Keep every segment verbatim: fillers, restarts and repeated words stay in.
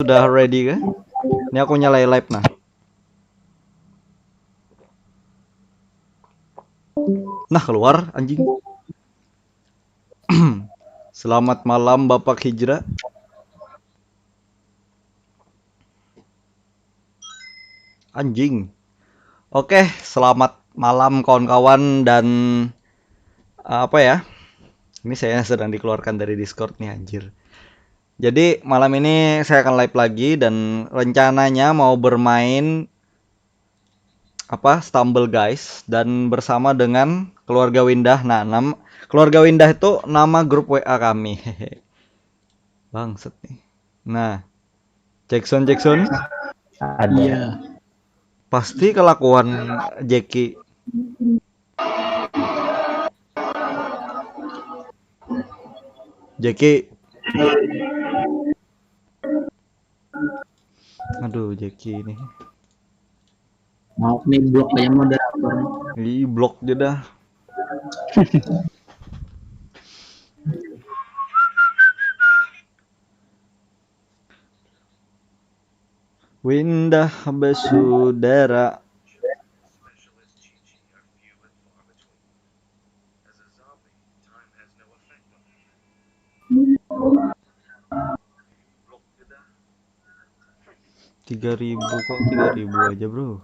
Udah ready kah? Ini aku nyalai live nah. Nah, keluar anjing. Selamat malam Bapak Hijrah. Anjing. Oke, selamat malam kawan-kawan dan, eh, apa ya? Ini saya sedang dikeluarkan dari Discord nih, anjir. Jadi malam ini saya akan live lagi dan rencananya mau bermain apa, Stumble Guys dan bersama dengan keluarga Windah. Nah, nam keluarga Windah itu nama grup W A kami. Bangset nih. Nah, Jackson, Jackson. Ada. Iya. Pasti kelakuan Jeki. Jeki. Aduh, Jeki ini. Mau nih blok aja moderator. Ih, blok aja dah. Windah basudara. Tiga ribu kok, tiga ribu aja, bro.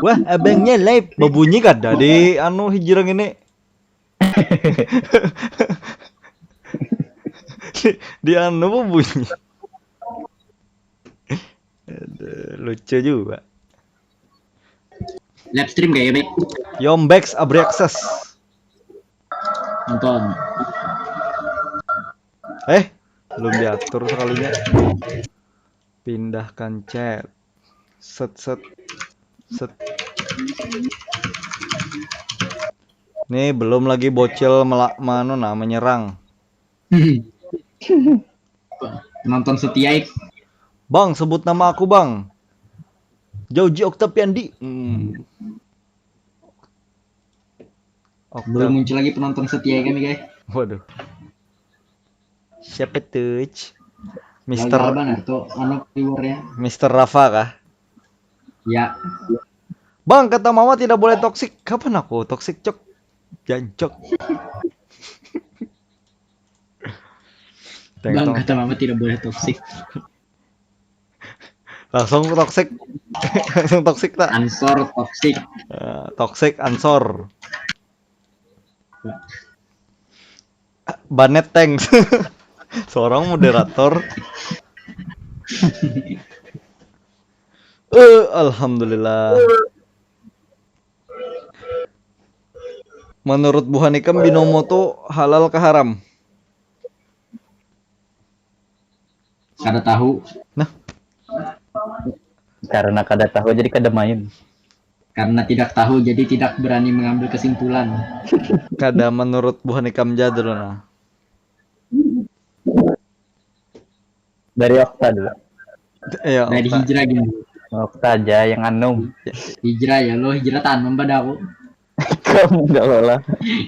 Wah, abangnya live. Berbunyi kada di anu hijrah ini? Di, di anu berbunyi. Aduh, lucu juga. Live stream kayak ini. Yombex Abriakses. Nonton. Eh, belum diatur sekalinya. Pindahkan chat. Set, set, set. Nih, belum lagi bocil melak manu nah menyerang. Nonton setia ik. Bang, sebut nama aku, Bang. Jauji Oktaviandi. Hmm. Belum muncul lagi penonton setia kami, guys. Waduh. Siapa tuh? Mister Apa nah tuh anu viewernya? Mister Rafa kah? Ya. Bang, kata mama tidak boleh toxic. Kapan aku toxic, cok? Jancok. Bang, kata mama tidak boleh toxic. Langsung toxic. Langsung toxic tak? Ansor toxic. Uh, toxic ansor. Banet tanks. Seorang moderator. Eh, alhamdulillah. Menurut buhan ikam binomo tu halal kah haram? Kada tahu. Nah. Karena kada tahu jadi kada main. Karena tidak tahu jadi tidak berani mengambil kesimpulan. Kada menurut buhan ikam ja dulu nah. Dari Okta dulu. Iya. Dari hijrah gini. Okta aja yang anu. Hijrah ya lo, hijrah tanam pada aku. Kamu enggak lah.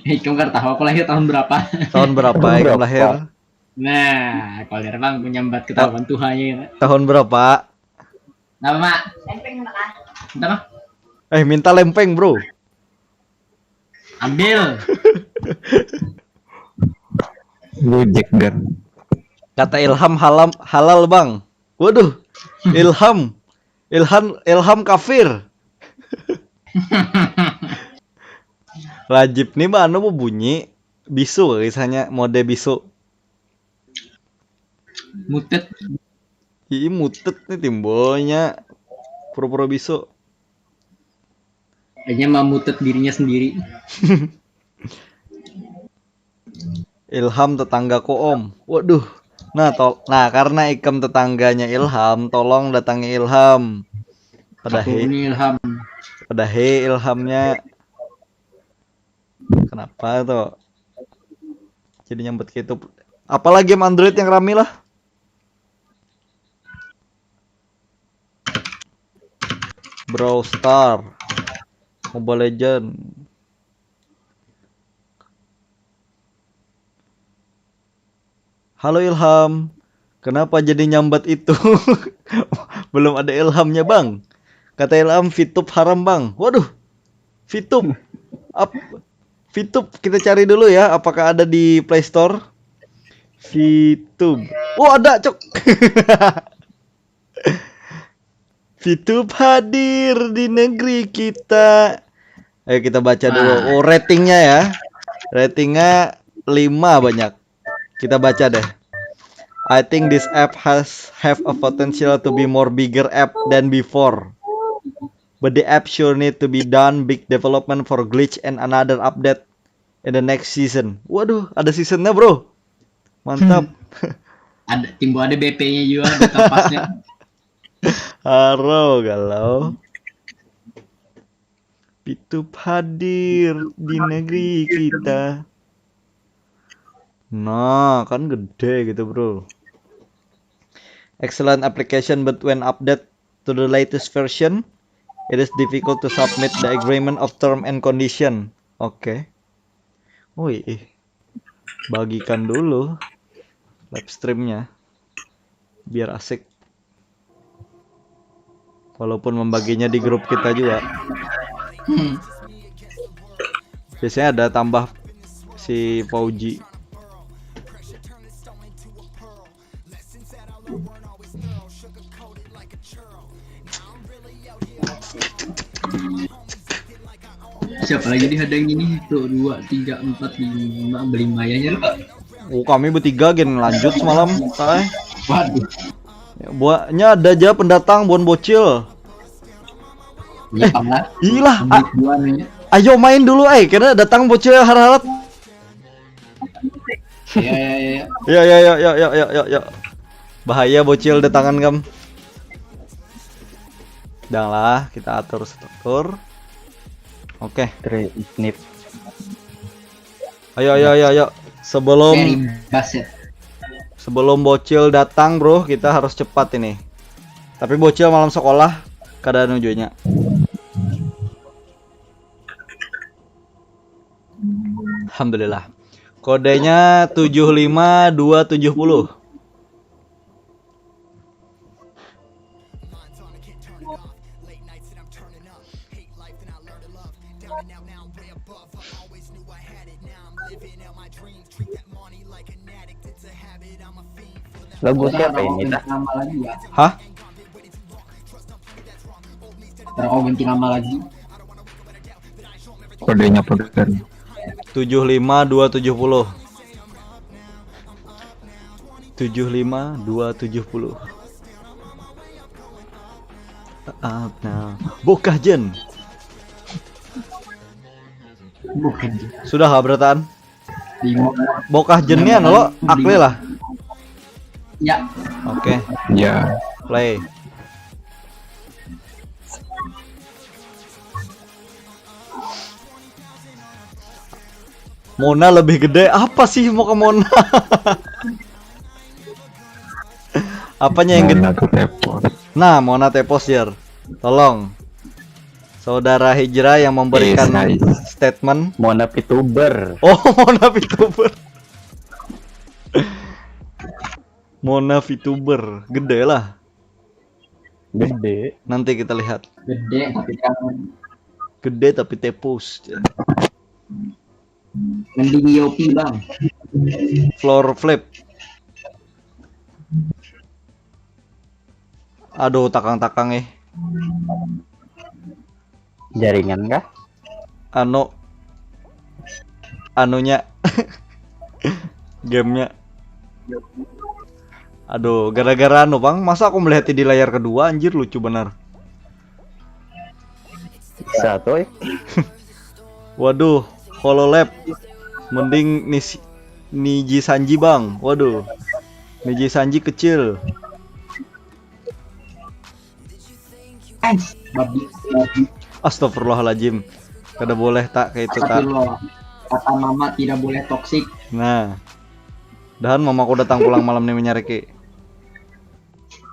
Ikam kada tahu aku lahir tahun berapa. Tahun berapa ikam lahir? Nah, kalau dari bang menyambat ketahuan tuhannya ya. Tahun berapa? Apa mak? Entah mak. Eh, minta lempeng, bro. Ambil. Gojek gan. Kata Ilham halam, halal, Bang. Waduh. Ilham. Ilham Ilham kafir. Rajib nih mah anu bunyi bisu kisahnya, mode bisu. Mutet. Ih, mutet nih timbulnya pura-pura bisu. Hanya memutet dirinya sendiri. Ilham tetanggaku om. Waduh. Nah, tol nah karena ikam tetangganya Ilham, tolong datangi Ilham. Pedahi. Ilham. Pedahi Ilhamnya. Kenapa tuh? Jadi nyambut gitu. Apalagi game Android yang rame lah. Brawl Star, Mobile Legend. Halo Ilham, kenapa jadi nyambat itu? Belum ada Ilhamnya, Bang. Kata Ilham, Vtube haram, Bang. Waduh, Vtube. Ap Vtube, kita cari dulu ya, apakah ada di Play Store? Vtube. Oh, ada, Cok. Vtube hadir di negeri kita. Ayo kita baca dulu. Ah. Oh, ratingnya ya. Ratingnya lima banyak. Kita baca deh. I think this app has have a potential to be more bigger app than before. But the app sure need to be done big development for glitch and another update in the next season. Waduh, ada seasonnya, Bro. Mantap. Ada timbul ada B P-nya juga, ada tapasnya. Haro galau. Vtube hadir di negeri kita. Nah, kan gede gitu, Bro. Excellent application, but when update to the latest version, it is difficult to submit the agreement of term and condition. Oke. Wih, ih. Bagikan dulu live streamnya biar asik. Walaupun membaginya di grup kita juga. Hmm. Biasanya ada tambah si Fauji. Siapa lagi dihadang ini? Tuh, dua, tiga, empat, lima, berlima ya, ya. Oh, kami bertiga gen lanjut semalam, tay. Waduh. Ya, buatnya ada aja pendatang, buan bocil. Ini pang lah. Ilah, Ambil dua nih. Ayo main dulu, eh, karena datang bocil harat-harat. Ya, ya, ya, ya. Ya, ya, ya, ya, ya, ya, ya, ya. Bahaya bocil datangan kam. Dang lah, kita atur struktur. Oke. Three snip. Ayo, ayo, ayo, ayo. Sebelum Very baset. Sebelum bocil datang, Bro, kita harus cepat ini. Tapi bocil malam sekolah, kada nujunya. Alhamdulillah. Kodenya tujuh lima dua tujuh puluh. Lagu siapa ini, Tah? Nama lagi ya. Hah? Ntar kau ganti nama lagi. Kodenya pagar. Tujuh lima dua tujuh puluh. Tujuh lima dua tujuh puluh. Up now. Bokah Jen. Bukan. Sudah kah berataan? Lima. Bokah Jen nian lo, akli lah. Ya. Oke, Ya. play. Mona lebih gede. Apa sih mau ke Mona? Apanya yang gede? Mana tuh tepos? Nah, Mona tepos, Jer. Tolong. Saudara Hijrah yang memberikan Yes, nice. Statement. Mona VTuber. Oh, Mona VTuber. Mona VTuber. Gede lah. Gede. Nanti kita lihat. Gede tapi kan Gede tapi tepos. Mending Yopi, Bang. Floor flip. Aduh, takang-takang eh. Jaringan kah? Anu, anunya, gamenya. Aduh, gara-gara anu, Bang, masa aku melihat di layar kedua, anjir, lucu benar. Satu, eh. Waduh, Hololab. Mending Nis Niji Sanji, Bang. Waduh. Niji Sanji kecil. Ais, babi, babi. Astagfirullahaladzim. Kada boleh tak kayak itu tak. Astagfirullah. Kata mama tidak boleh toksik. Nah. Dahan mamaku datang pulang malam nih menyariki.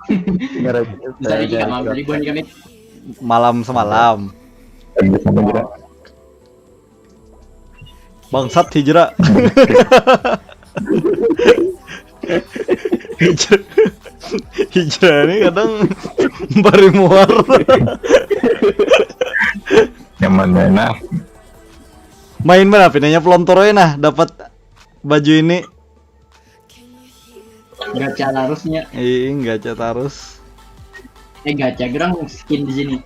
Bisa di kamar, bisa dibuat di kamar. malam semalam. Bangsat Hijrah. Hijrah. Hijrah ini kadang bari muar. Nyaman banget. Main mana pinanya pelontor aja nah dapat baju ini. Gacha harusnya. Ih, gacha terus. Eh gacha gerang skin di sini.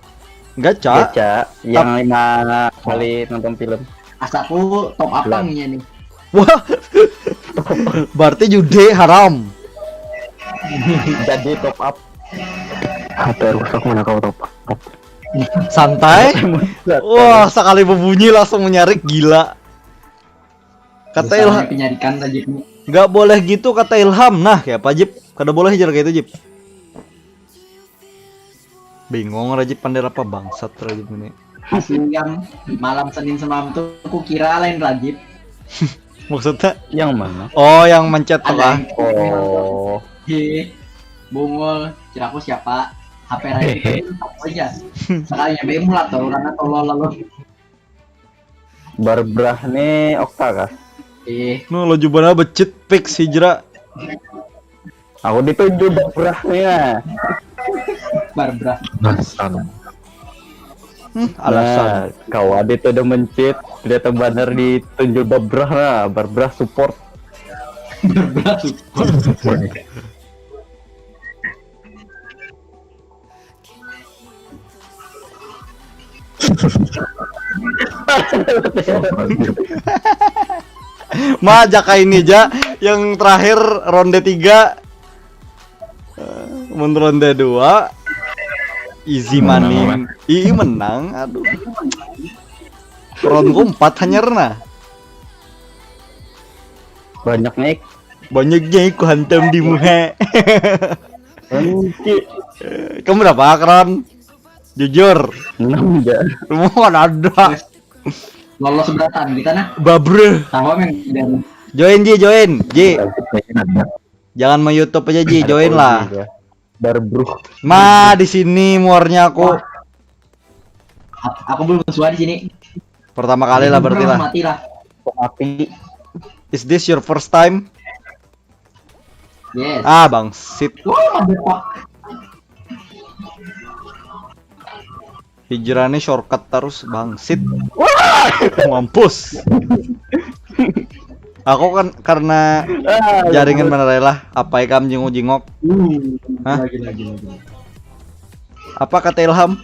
Gacha. Gacha yang lima kali nonton film. Asaku top apa nih? Wah. Berarti judi haram. Jadi top up. H P rusak mana kau top up. Santai. Wah, sekali berbunyi langsung menyarik, gila. Kata Ilham, Penyarikan saja ini. Nggak boleh gitu kata Ilham. Nah, kayak apa Jip? Kada boleh aja kayak itu Jip. Bingung Rajib pandai apa bangsat Rajib ini. Asli kan malam Senin semalam tuh aku kira lain Rajib. Maksudnya? Yang mana? Oh, yang mencet tuh Ada ah. yang Oh, He, bungul, kira aku siapa? H P Rajib apa aja. Sekalinya bemul atau orang atau lolo. Barbrah nih Okta kah? Eh, Nu laju banar becit fix Hijrah. Aku ditunjuk Barbrah nih nah. Barbrah. Alasan. Hmm, alasan. Nah, kau ada tuh udah mencit, kelihatan banner ditunjuk Barbrah nah, Barbrah support. Barbrah. Ma, jaka ini aja yang terakhir ronde tiga. Eh, mun ronde dua easy Menang, money. Ih, menang. Aduh. Ronde empat hanyar nah. Banyak naik. Banyaknya ku hantam di muha. Anjir. Kamu berapa Kron? Jujur. Enam aja. Semua kan ada. Lolos beratan kita nah. Babreh. Tahu yang dan Join Ji, join Ji. Jangan mau YouTube aja Ji, join lah. Barbruh. Ma, di sini muarnya aku. Aku belum suah di sini. Pertama kali lah berarti lah. Mati lah. Mati. Is this your first time? Yes. Ah, bangsit. Wah, mantap. Hijrah nih shortcut terus bangsit. Mampus. Aku kan karena jaringan mana lah, apa ikam jingok-jingok? Hmm, Hah? Lagi lagi lagi. Apa kata Ilham?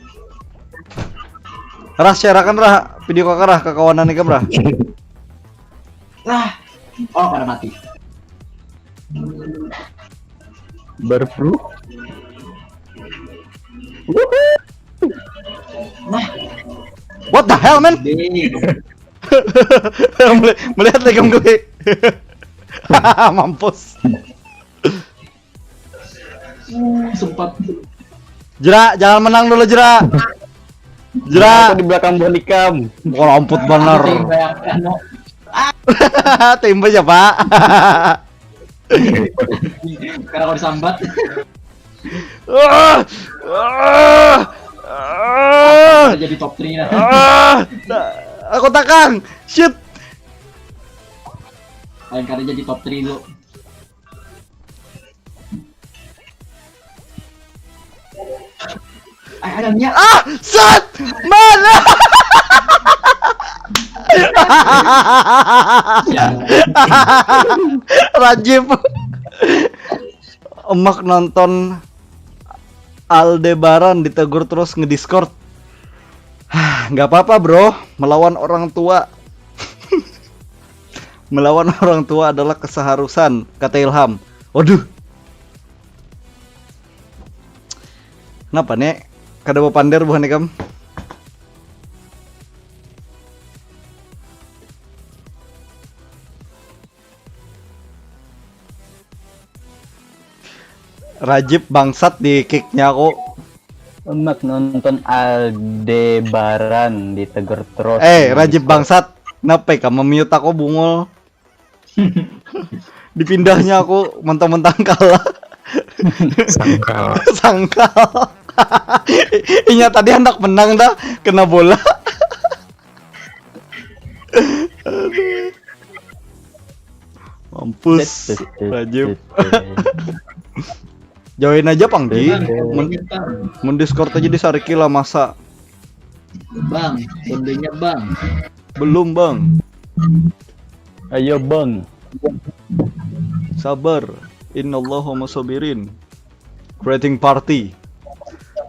Rah, share akan Rah video kakak Rah, kekawanan ikam Rah. Lah. Oh, pada mati. Barbruh. What the hell man? Ding. Meli- Melihat lagi geli. Mampus. Uh, sempat. Jera, jangan menang dulu Jera. Jera. Aku di belakang buah nikam. Wah, amput bener. Aku bayangkan, no. Timba siapa? Karena aku disambat. Ah, ah, ah, Jadi top tiga nah. Ah, aku takang. Shit. Lain kali jadi top tiga dulu. Eh, ada minyak. Ah, set. Mana? Rajib. Emak nonton Aldebaran ditegur terus nge-Discord. Hah, nggak apa-apa bro, melawan orang tua. Melawan orang tua adalah keseharusan, kata Ilham. Waduh. Kenapa nih? Kada bapander buhan ikam? Rajib bangsat di kicknya aku. Emak nonton Aldebaran ditegur terus. Eh, Rajib bangsat. Kenapa kamu mute aku bungul? Dipindahnya aku mentang-mentang kalah. Sangkal. Sangkal. Inya tadi handak menang dah, kena bola. Mampus, Rajib. Join aja pang, Ji. Mun, mun Discord aja disariki lah masa. Bang, kondenya bang. Belum, Bang. Ayo, Bang. Sabar. Innallaha masabirin. Creating party.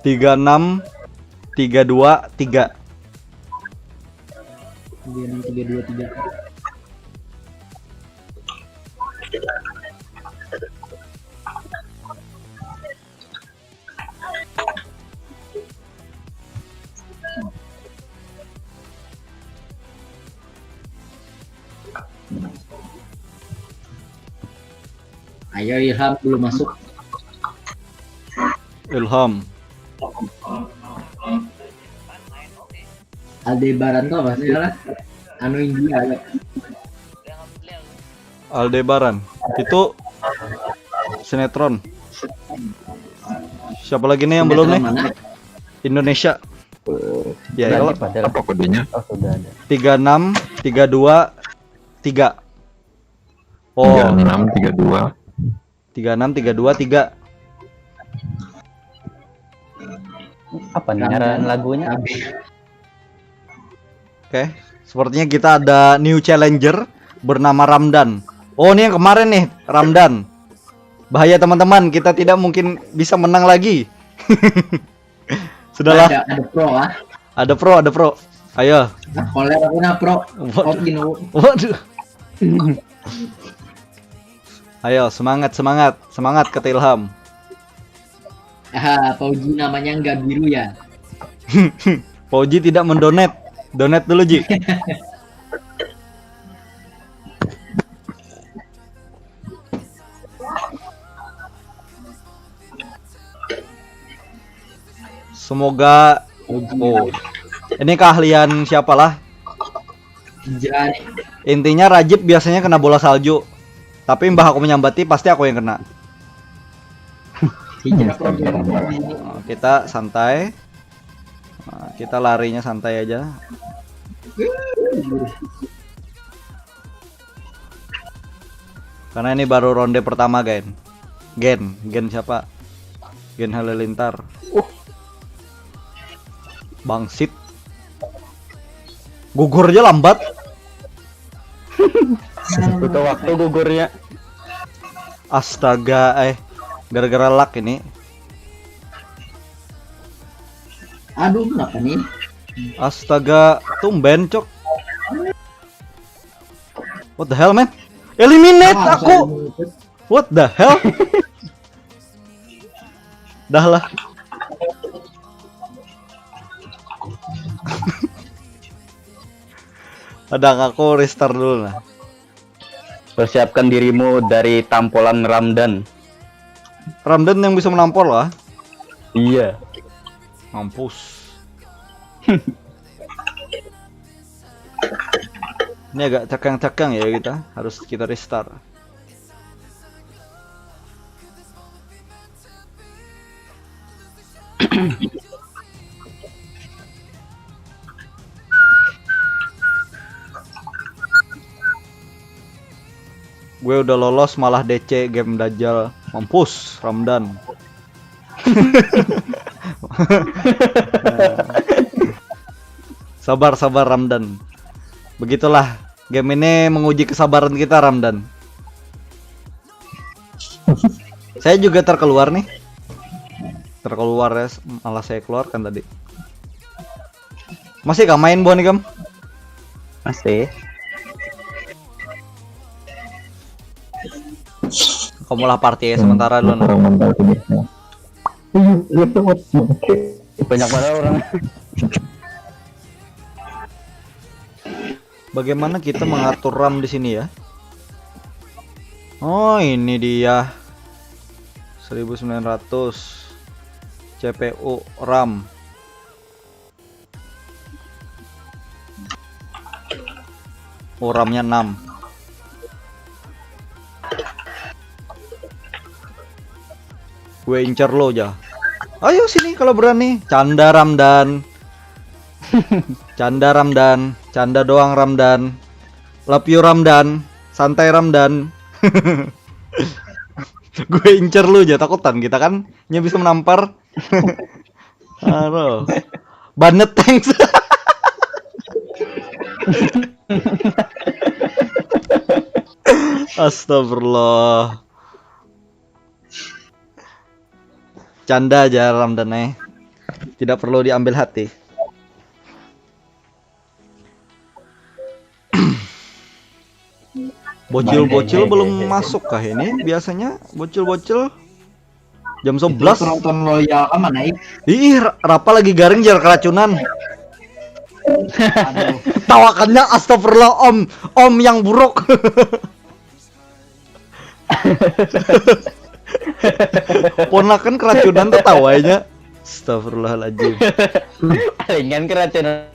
Tiga enam, tiga dua, tiga. Tiga enam, tiga dua, tiga. Ayo, Ilham belum masuk. Ilham. Aldebaran tuh apa sih, salah? Anu India, ya. Aldebaran. Itu sinetron. Siapa lagi nih yang belum nih? Sinetron mana? Indonesia. Ya, kalau apa kodenya? Oh, sudah ada. Tiga enam, tiga dua, tiga. Oh. Tiga enam, tiga dua. Tiga enam, tiga dua, tiga. Apa nih ngaran lagunya? Oke, sepertinya kita ada new challenger bernama Ramdan. Oh, ini yang kemarin nih, Ramdan. Bahaya, teman-teman, kita tidak mungkin bisa menang lagi. Sudahlah. Ada, ada pro, ah. Ada pro, ada pro. Ayo. Ah, koler aku nah, pro. Waduh. Waduh. Ayo, semangat, semangat, semangat, kata Ilham. Ah, Fauji namanya nggak biru ya? Fauji tidak mendonet. Donet dulu, Ji. Semoga, oh. Ini keahlian siapalah? Intinya Rajib biasanya kena bola salju. Tapi mbah aku menyambati, pasti aku yang kena. Nah, kita santai. Nah, kita larinya santai aja. Karena ini baru ronde pertama, Gen. Gen, Gen siapa? Gen Halilintar. Uh. Bangsit. Gugur aja lambat. Butuh waktu gugurnya. Astaga, eh. Gara-gara lag ini. Aduh, kenapa nih? Astaga, tumben, Cok. What the hell, man? Eliminate aku. What the hell? Dah lah. Padahal aku restart dulu lah. Persiapkan dirimu dari tampolan Ramdan. Ramdan yang bisa menampol lah. Iya. Mampus. Ini agak cakang-cakang ya kita, harus kita restart. Gue udah lolos malah D C game Dajjal. Mampus, Ramdan. Sabar, sabar, Ramdan. Begitulah, game ini menguji kesabaran kita, Ramdan. Saya juga terkeluar nih. Terkeluar ya, malah saya keluarkan tadi. Masih kah main buah nih, Kam? Masih. Kamu lah party ya sementara dulu, nah. Orang mental tidak. Iya, iya, oke. Banyak banget orang. Bagaimana kita mengatur RAM di sini ya? Oh, ini dia. Seribu sembilan ratus. C P U RAM. Oh, RAM-nya enam. Gue incer lo aja. Ayo sini kalau berani. Canda Ramdan. Canda Ramdan. Canda doang Ramdan. Love you Ramdan. Santai Ramdan. Gue incer lu aja, takutan kita kan. Nya bisa menampar. Aduh. Banet, thanks. Astagfirullah. Canda aja Ramdan eh. Tidak perlu diambil hati. Bocil-bocil belum masuk kah ini? Biasanya bocil-bocil jam sebelas. Penonton loyal kan mana, Ih, Rapa lagi garing jar keracunan. Tawakannya astagfirullah, Om, Om yang buruk. Ponakan keracunan tuh tawanya. Astagfirullahaladzim. Palingan keracunan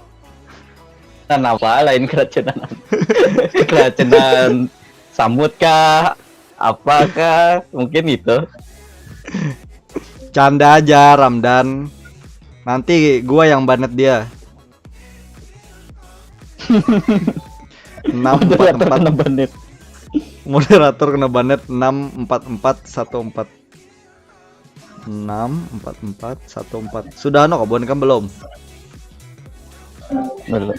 apa? Lain keracunan. Keracunan samut kah? Apakah? Mungkin itu. Canda aja Ramdan. Nanti gua yang banet dia. Enam empat empat. Moderator kena banet. Moderator kena banet enam empat empat satu empat. Enam empat empat satu empat. Sudah anu kabuan kan belum? Belum.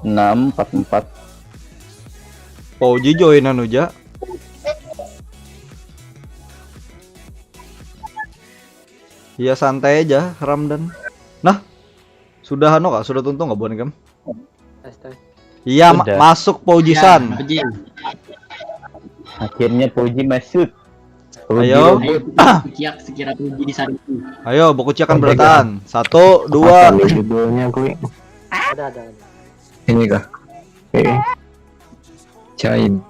Enam empat empat. Pauji joinan uja. Ya santai aja Ramdan. Nah, sudah anu kak, sudah tuntung kabuan kam? Iya, ma- Udah. Masuk Paujisan. Puji. Akhirnya Puji masuk. Ayo. Ayo, Puji, kuciak sekira Puji di sana. Ayo, buku ciakan berataan. Satu, dua. Apa nih judulnya gue? Ada, ada. Ini kah? Oke. Cain.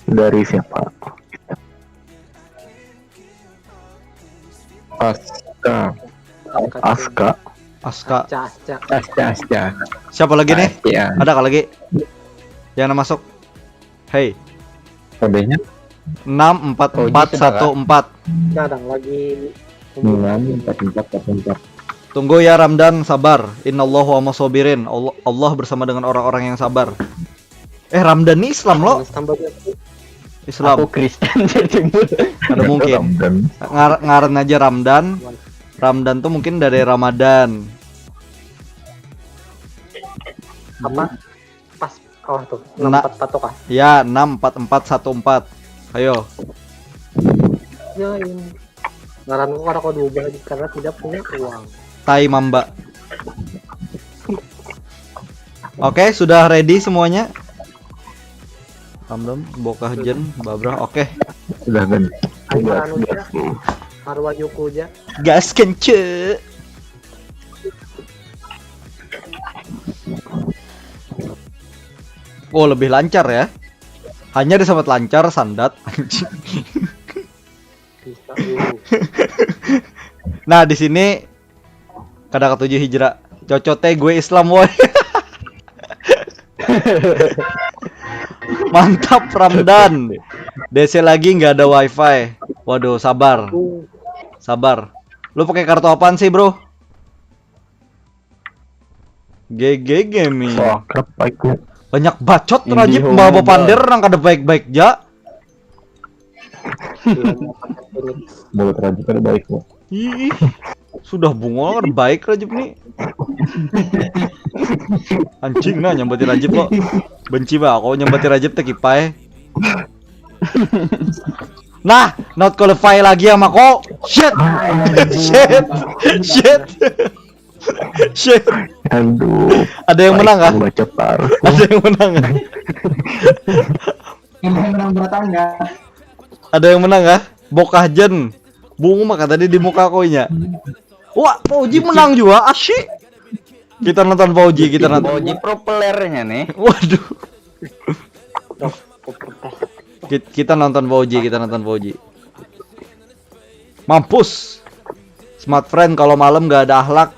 Dari siapa? Aska. Aska. Aska. Cah, cah. Aska, Aska. Siapa lagi nih? Aska. Ada kak lagi? Yang masuk. Hey, Kodenya enam empat empat satu empat. Kadang lagi. enam empat empat satu empat. Tunggu ya Ramdan, sabar. Innallahu wa sobirin. Allah, Allah bersama dengan orang-orang yang sabar. Eh Ramdan nih Islam lo? Tambah dia. Islam. Aku Kristen jadi timbul. Ada mungkin. Ramdan. Ngar ngaran aja Ramdan. Ramdan tuh mungkin dari Ramadan. Apa? Pas. Oh tuh. Nah. Empat satu kah? Ya, enam empat empat satu empat. Ayo. Ya ini. Ngaran aku kada kudu ubah lagi karena tidak punya uang. Tai Mamba. Oke, sudah ready semuanya? Ramdan, Bokah Jen, Babra. Oke. Sudah kan. Ayo, Anu sudah. ya. Marwah Yuku aja. Gas kence. Oh, lebih lancar ya. Hanya ada sahabat lancar, sandat anjing. Bisa dulu. Nah, di sini kada ketujuh hijrah. Cocotnya gue Islam woi. Mantap Ramdan. D C lagi nggak ada wifi. Waduh, sabar. Sabar. Lu pakai kartu apaan sih, Bro? G G Gaming. Wah, kerap baiknya. Banyak bacot Indie Rajib Home bawa Mobile. Pander nang kada baik-baik ja. Mulut Rajib kan baik kok. Ih, sudah bungol kada baik Rajib nih. Anjing nah nyambati Rajib kok. Benci bah aku nyambati Rajib teh kipai. Nah, not qualify lagi sama kok. Shit. Shit. Shit. Shit. Aduh. Ada yang menang kah? Baca parah. Ada yang menang kah? Yang menang bertangga. Ada yang menang kah? Bokah Jen. Bungu maka tadi di muka koinya. Wah, Fauji menang juga. Asyik. Kita nonton Fauji, kita nonton. Fauji pro playernya nih. Waduh. Kit- Kita nonton Fauji, kita nonton Fauji. Mampus. Smart friend kalau malam gak ada akhlak.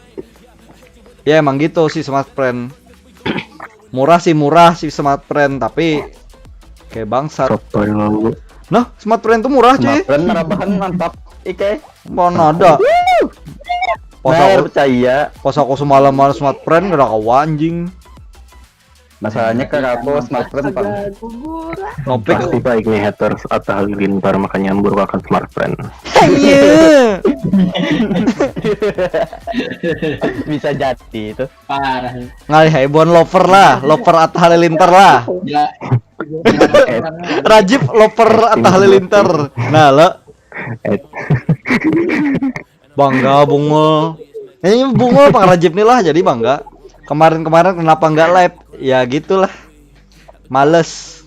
Ya emang gitu sih smart friend. Murah sih murah sih smart friend tapi kayak bangsat. Sotoy lalu. Nah, smart friend tuh murah cuy. Kemarin merabahan mantap. Ike. Mana ada? Pas Nah, aku, percaya. Pas aku semalaman smart friend kada kawa anjing. Masalahnya ke aku smart friend pang. Nopik. Pasti baik nih haters Atta Halilintar makanya memburukakan smart friend. Iya. Bisa jadi itu. Parah. Ngalih hai buan lover lah, lover Atta Halilintar lah. Gila. Rajib lover Atta Halilintar. Nah, lo Eh, bangga bungul. Ini bungul pang Rajib nih lah, jadi bangga. Kemarin-kemarin kenapa nggak live? Ya gitulah. Males.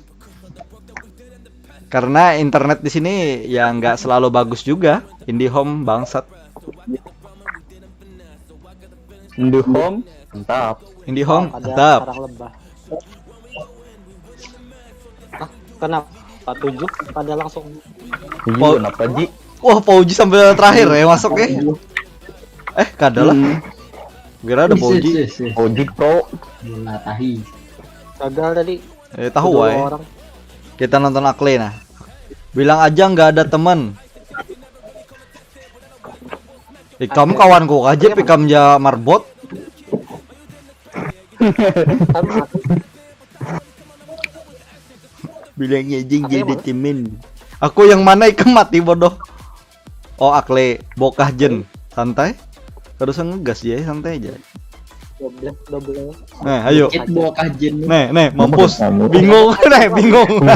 Karena internet di sini ya nggak selalu bagus juga. IndiHome bangsat. IndiHome, mantap. IndiHome, Ada mantap. Sarang Lebah. Ah, kenapa tujuh pada langsung? Iya, Pau- kenapa Ji? Wah, Pauji sampai terakhir ya masuk ya. Eh, kada lah. Hmm, Kira ada Pauji. Sis, sis, sis. Ojek pro. Gila tahi. Gagal tadi. Eh, tahu Kedua wae. Orang. Kita nonton Akle nah. Bilang aja nggak ada teman. Ikam kawanku aja, ikam ja marbot. Tapi aku Bilangnya aja Akle jadi mana? Temen. Aku yang mana, ikam mati bodoh. Oh, Akle, bokah jen. Santai. Kada usah ngegas ya, santai aja. Double, double. Nah, ayo. Chat bokah jen. Nih, nih, mampus. Kamu. Bingung, nih, bingung.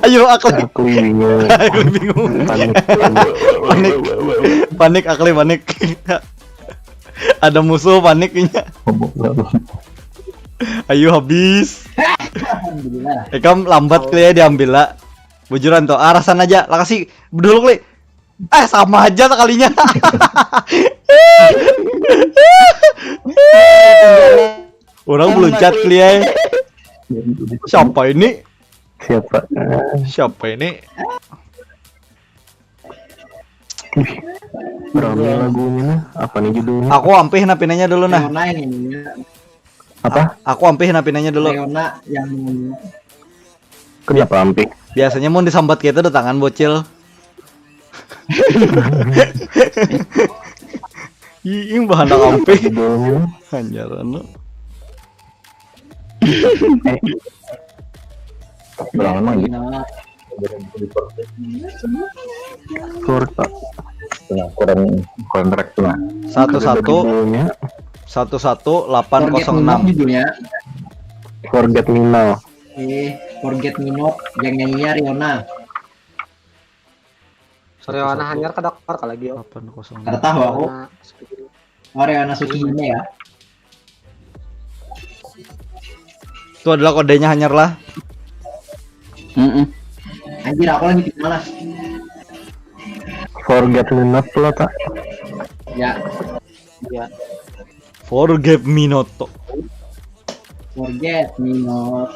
Ayo, Akle. Aku bingung. Akle bingung. Panik. Panik, panik, Akle panik. Ada musuh, paniknya. Ayo, habis. Alhamdulillah. Ikam lambat kali ya diambil lah. Bujuran tuh, arasan aja. Lah kasih dulu kali. Eh, sama aja sekalinya. Orang belum chat kali ya. Siapa ini? Siapa? Eh, Siapa ini? Rame lagunya nah. Apa nih judulnya? Aku ampih nah pinanya dulu nah. Leona yang ini. Apa? Aku ampih nah pinanya dulu. Leona yang ini. Kenapa ampih? Biasanya mau disambat kita ada tangan bocil. Ih, bahan ampih. Judulnya. Hanyar anu. Eh. Berapa emang gitu? Nah, Skor tak. Nah, kurang kontrak tuh nah. Satu satu Judulnya satu satu delapan Forget kosong Me Not enam. Judulnya. Forget Me Now. Eh, Forget Me Not yang nyanyinya Riona. Sore wana hanyar kada keluar lagi yo. Delapan kosong Kada enam. Tahu aku. Nah, Oh, Riona Sukihime ya. Itu adalah kodenya hanyar lah. Mm-mm. Anjir, aku lagi di mana? Forget Me Not lo tak? Ya, Iya. Forget Me Not. Forget Me Not.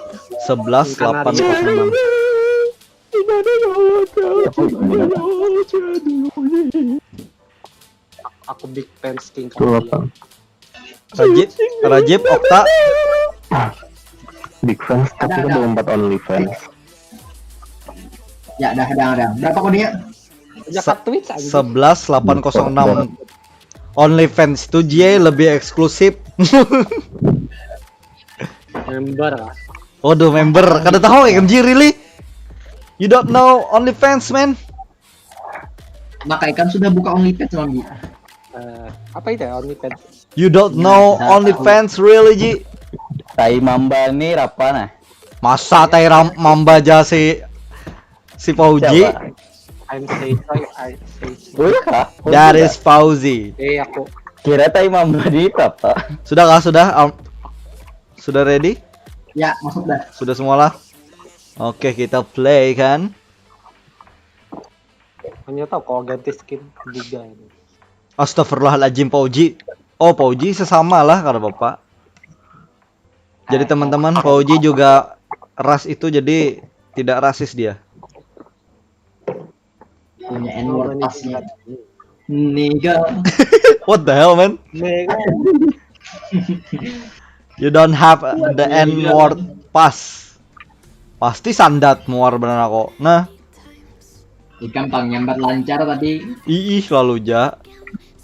Sebelas delapan kosong enam. Aku big fans King Itu Kong. apa? Rajib, Rajib, Okta. Big fans tapi kan belum empat OnlyFans. Ya, dah, dah, dah. Berapa kodenya? Jakat tweet aja. Sebelas delapan kosong enam. OnlyFans itu J lebih eksklusif. Member lah. Waduh, member. Kada tahu M G really? You don't know OnlyFans, man. Maka ikan sudah buka OnlyFans, Mami. Eh, apa itu ya OnlyFans? You don't know OnlyFans really, Ji? Tai mamba nih rapa nah. Masa tai ram mamba ja si si Pauji? Siapa? I'm say coy, I say coy. Udah kah? Dari Fauzi. Eh aku Kira tai mamba di rapa? Sudah kah? Sudah? Am- sudah ready? Ya, masuk dah. Sudah semualah? Oke, kita play kan. Hanya tahu kalau ganti skin juga ini. Astagfirullahaladzim, Pauji. Oh, Pauji sesama lah, kada apa-apa. Jadi teman-teman, Pauji juga ras itu, jadi tidak rasis dia. Punya N-word pasnya. Nigga. What the hell, man? Nih, You don't have the N-word pass. Pasti sandat muar benar aku. Nah, Ikan pang nyambat lancar tadi. ih selalu ja.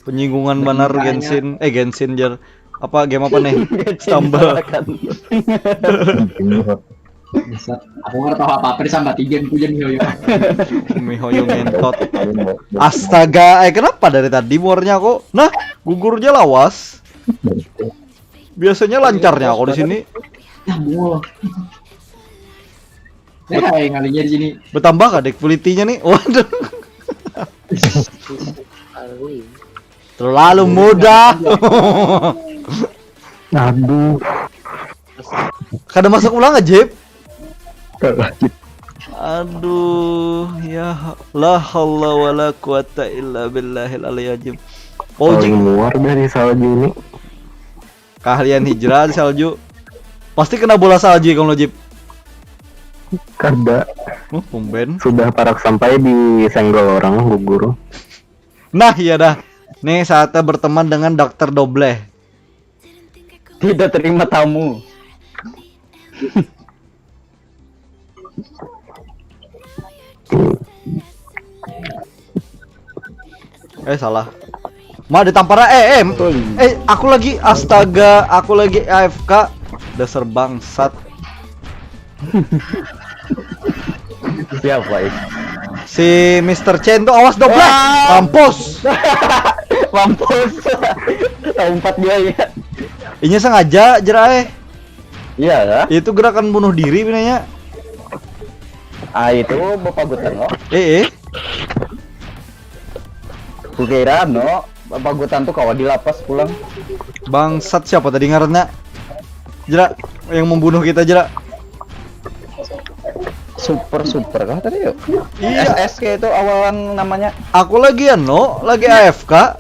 Penyinggungan banar Genshin, eh Genshin jar. Apa game apa nih? Stumble. Bisa. Aku nggak tahu apa-apa disambat ijen pujen yo yo. Mihoyo ngentot. Astaga, eh kenapa dari tadi muarnya kok? Nah, gugurnya lawas. Biasanya lancarnya aku di sini. Nah, bungo. Ya, kayak ngalinya di sini. Bertambah kah deck quality-nya nih? Waduh. Terlalu mudah. Aduh. Kada masuk ulang aja. Kalah. Aduh, ya la haula wala quwata illa billahil aliyil azim. Paling Pojing muar dari salju ini. Keahlian hijrah di salju. Pasti kena bola salju kamu Jip. Kada. Uh, tumben. Sudah parak sampai di senggol orang gugur. Nah, iya dah. Nih saatnya berteman dengan dokter Dobleh. Tidak terima tamu. Eh salah. Ma ditampar eh em. Eh aku lagi astaga, aku lagi A F K. Dasar bangsat. Siapa ini? Si Mister Chen tuh awas Dobleh. Mampus. Mampus. Lompat dia ya. Inya sengaja jerai. Iya lah. Itu gerakan bunuh diri pinanya. Ah itu bapagutan lo. Eh eh. Kukira no, bapagutan tuh kawa dilapas pulang. Bangsat siapa tadi ngarannya? Jera yang membunuh kita Jera. Super super kah tadi yuk? Iya. S S K itu awalan namanya. Aku lagi anu, lagi A F K.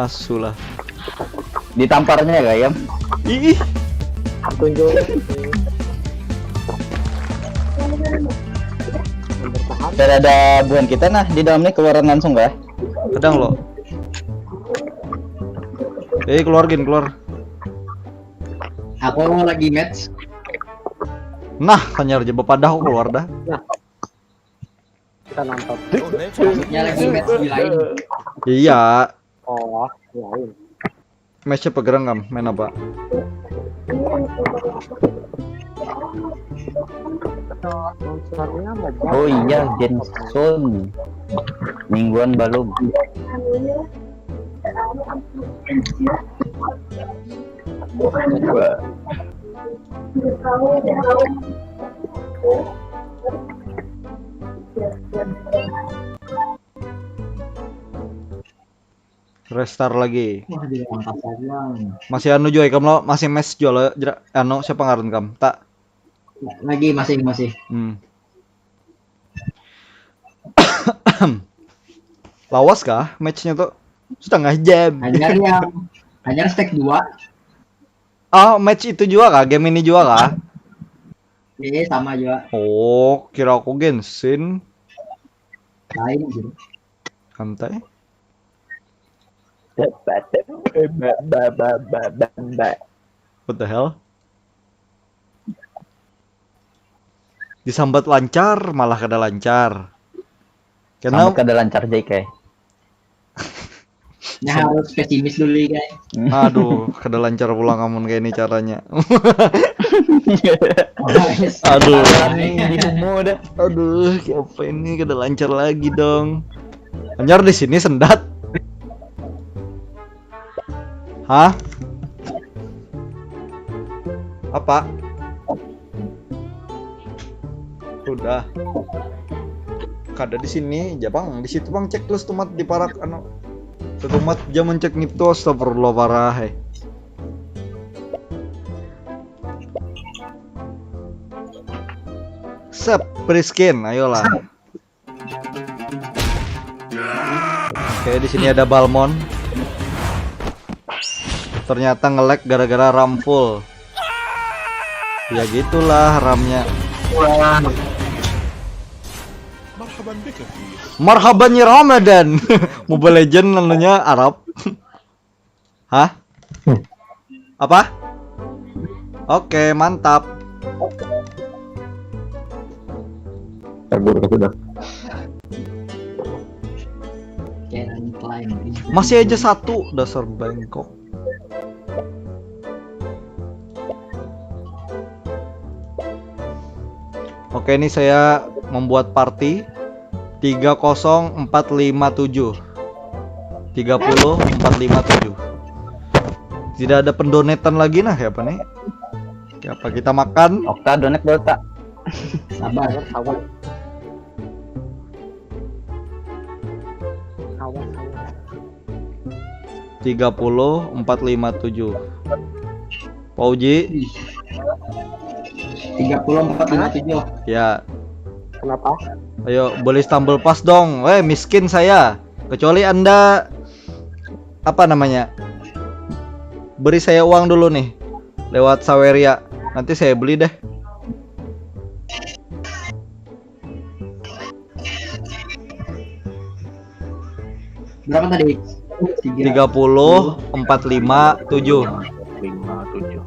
Asulah. Ditamparnya ya kayam. Ih, Tunjuk. Bertahan. Tidak ada buhan kita nah di dalam nih keluaran langsung kah? Kadang lo. Eh keluar gin keluar. Aku lagi match. Nah, hanyar aja bepadah aku keluar dah. Kita nonton. Maksudnya lagi match di lain. Iya, Oh, lain. Match apa gerang kam? Main apa? Launchernya mau Oh iya, Genson. Mingguan balum. Restart lagi. Wah, diangkat saja. Masih anu jua ikam lo, masih match jua lo, Jera-, anu siapa ngaran kam? Tak. Lagi masih masih. Hmm. Lawas kah matchnya tuh? Setengah jam. Hanya yang hanya stack dua. Ah, match itu juga kah? Game ini juga kah? Iya sama juga. Oh, kira aku Genshin. Lain gitu. Santai. What the hell? Disambat lancar, malah kada lancar. Karena Sama kada lancar J K. Nah, harus pesimis dulu guys. Aduh, kada lancar pulang amun kayak ini caranya. Aduh. Di semua dah. Aduh, siapa ini kada lancar lagi dong. Lancar di sini sendat. Hah? Apa? Sudah. Kada di sini, ja bang, di situ bang cek terus tumat di parak anu. Tumat ja mencek ngitu astagfirullah parah eh. Sep, free skin, ayolah. Oke, di sini ada Balmond. Ternyata nge-lag gara-gara RAM full. Ya gitulah RAM-nya. Marhaban ya Ramadan. Mobile Legend namanya Arab. Hah? Apa? Oke, mantap. Kabur aku dah. Jangan Masih aja satu, dasar bengkok. Oke, ini saya membuat party tiga kosong empat lima tujuh. Tiga puluh empat lima tujuh. Tidak ada pendonetan lagi nah, siapa nih? Siapa kita makan? Okta, donate dulu, tak? Sabar, sabar. Sabar, sabar. Tiga puluh empat lima tujuh. Pak Uji. Tiga puluh empat lima tujuh. Ya. Kenapa? Ayo, beli stumble pas dong. Eh, miskin saya. Kecuali Anda, apa namanya, beri saya uang dulu nih lewat Saweria. Nanti saya beli deh. Berapa tadi? Tiga puluh empat lima tujuh. Lima tujuh.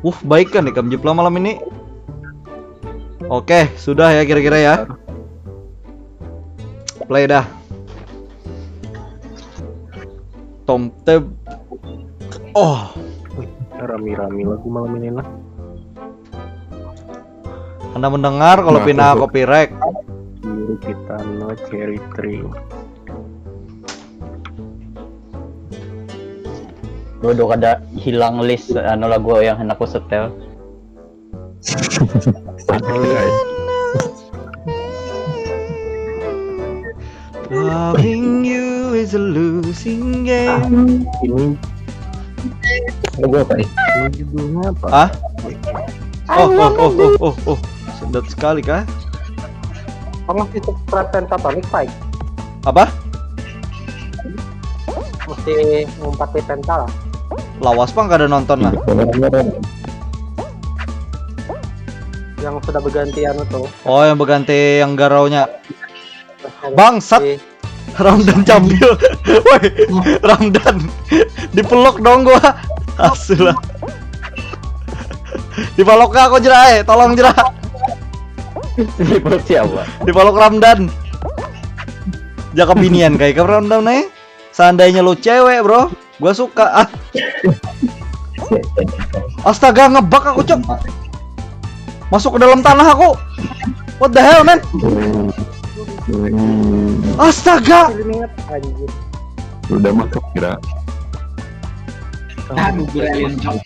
Uh, baik kan ikam Jipla malam ini? Oke, sudah ya kira-kira ya. Play dah. Tom Teb. Oh, rami-rami lagu malam ini lah. Anda mendengar kalau pina copyright. Biru kita no cherry tree. Waduh, kada hilang list anu lagu yang hendak ku setel. Loving you is a losing game. Ini lagu apa nih? Ini judulnya apa? Hah? Oh, oh, oh, oh, oh, oh. Sedap sekali kah? Pernah di subscribe Pentatonic, Pak? Apa? Mesti ngumpati penta lah. Lawas pang kada nonton lah. Yang sudah berganti anu tuh. Oh, yang berganti yang garaunya. Bangsat. Ramdan Cambil. Woi, Ramdan. Dipeluk dong gua. Asulah. Dipeluk aku jera, eh, tolong jera. Dipeluk siapa? Dipeluk Ramdan. Jaka binian kayak ke Ramdan, eh. Seandainya lu cewek, bro, gua suka. Ah. Astaga, ngebug aku, cok. Masuk ke dalam tanah aku. What the hell, man? Astaga. Udah masuk kira. Aduh, gue yang cok.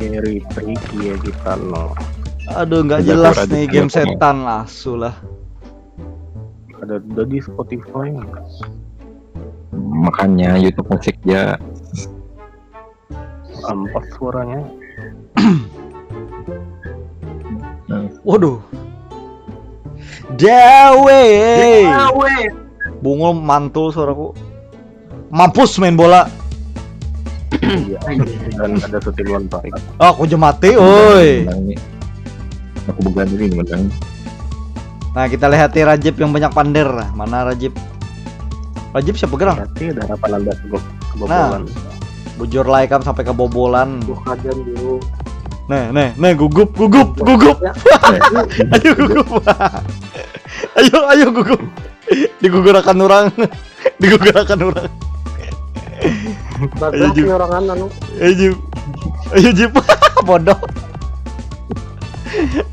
Carry tricky ya kita no. Aduh, nggak jelas nih game setan lah, sulah. Ada ada di Spotify. Makanya YouTube musik ya. Ampas suaranya. Waduh. Dawe. Dawe. Bungul mantul suaraku. Mampus main bola. Dan ada setiluan tarik. Ah, aku jemati, oi. Aku bukan ini menang. Nah, kita lihat nih Rajib yang banyak pander. Mana Rajib? Rajib siapa gerang? Berarti ada harapan anda kebo- kebobolan. Bujur lah ikam sampai kebobolan. Bukajan dulu. Nih, nih, nih, gugup, gugup, gugup. Ayo gugup. Ayo, ayo gugup. Digugurakan orang. Digugurakan orang. Bagus nyorangan anu. Ayo Jib. Ayo Jib. Bodoh.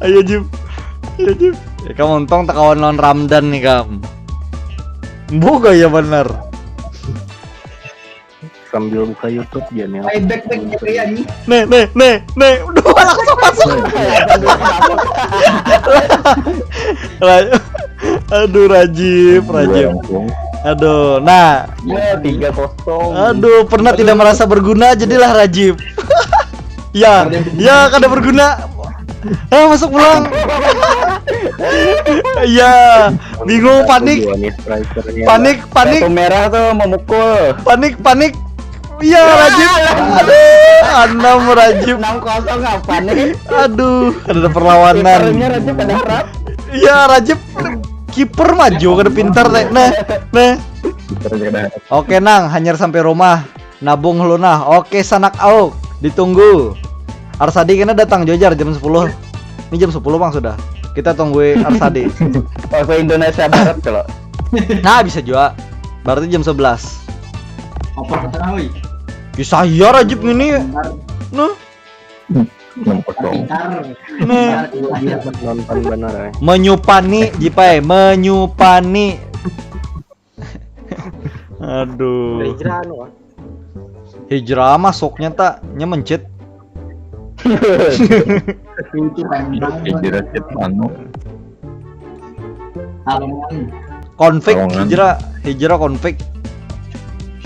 Ayo Jib. Ayo Jib. Ya, kamu untung tak kawan lawan Ramdan nih kamu. Buka ya benar. Sambil buka YouTube dia nih. Ayo back back back ya nih. Nih, nih, nih, nih. Udah langsung masuk. Aduh, Rajib, Rajib. Aduh, nah. Ya, tiga kosong. Aduh, pernah tidak merasa berguna, jadilah Rajib. Ya, ya, kada berguna. Ah, masuk pulang. Ya, bingung, panik. Panik, panik. Kartu merah tuh memukul. Panik, panik. Iya, Rajib. Aduh, enam Rajib. Enam kosong apa nih? Aduh, ada perlawanan. Kipernya Rajib ada harap. Iya, Rajib. Kiper maju kada pintar teh. Nah, nah. Oke, Nang, hanyar sampai rumah. Nabung lu nah. Oke, sanak auk. Ditunggu. Arsadi kena datang jua jar jam sepuluh. Ini jam sepuluh bang sudah. Kita tunggu Arsadi. Waktu Indonesia Barat kalau. Nah, bisa juga. Berarti jam sebelas. Apa kata oi? Kisah iya Rajib ngini. Nah, Nampak dong. Pintar. Nah. Nonton benar ya. Menyupani, Jipai, menyupani. Aduh. Hijrah anu kan. Hijrah masuknya tak, nya mencit. Itu kan. Hijrah chat anu. Halaman. Konflik Lowongan. Hijrah, Hijrah konflik.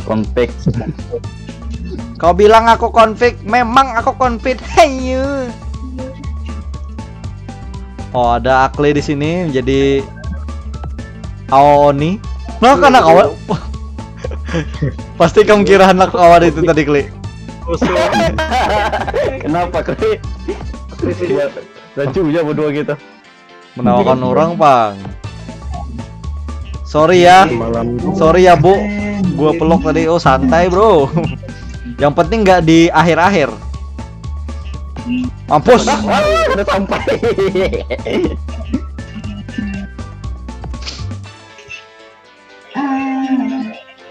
Konflik. Kau bilang aku konflik, memang aku konflik. Hayu. Oh, ada Akli di sini menjadi Aoni. Nah, karena kawan. Pasti kamu kira anak kawan itu tadi, Kli. Musuh. Kenapa kali? Lucu ya berdua gitu. Menawakan orang, Pang. Sorry ya. Malam Sorry ya, Bu. Gua pelok tadi. Oh, santai, Bro. Yang penting nggak di akhir-akhir. Mampus. Udah sampai.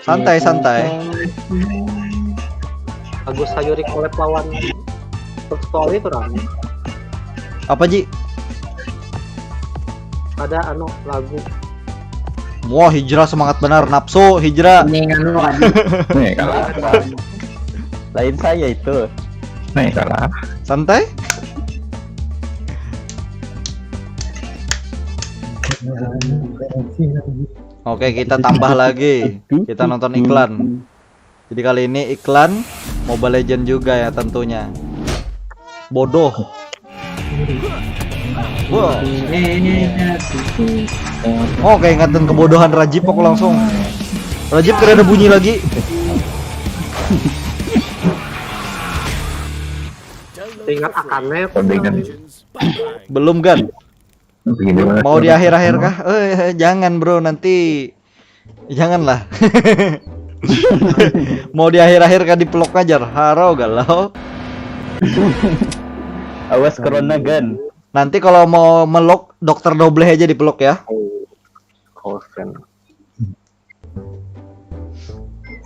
Santai, santai. Agus Sayuri collab lawan Story itu rame. Apa, Ji? Ada anu lagu. Wah, Hijrah semangat benar, nafsu Hijrah. Ini anu lagi. Nih kalah. Lain saya itu. Nih kalah. Santai. Oke, kita tambah lagi. Kita nonton iklan. Jadi kali ini iklan Mobile Legend juga ya tentunya. Bodoh. Wow. Oke, ingatan kebodohan Rajib aku langsung. Rajib, kada ada bunyi lagi. Ingat akan net. Tandingan. Belum kan? Begini mana? Mau di akhir-akhir kah? Eh, jangan, Bro, nanti janganlah. Mau di akhir-akhir kah dipelok ajar? Harau galau. Awas corona gan. Nanti kalau mau melok, dokter Dobleh aja dipelok ya. Kosen.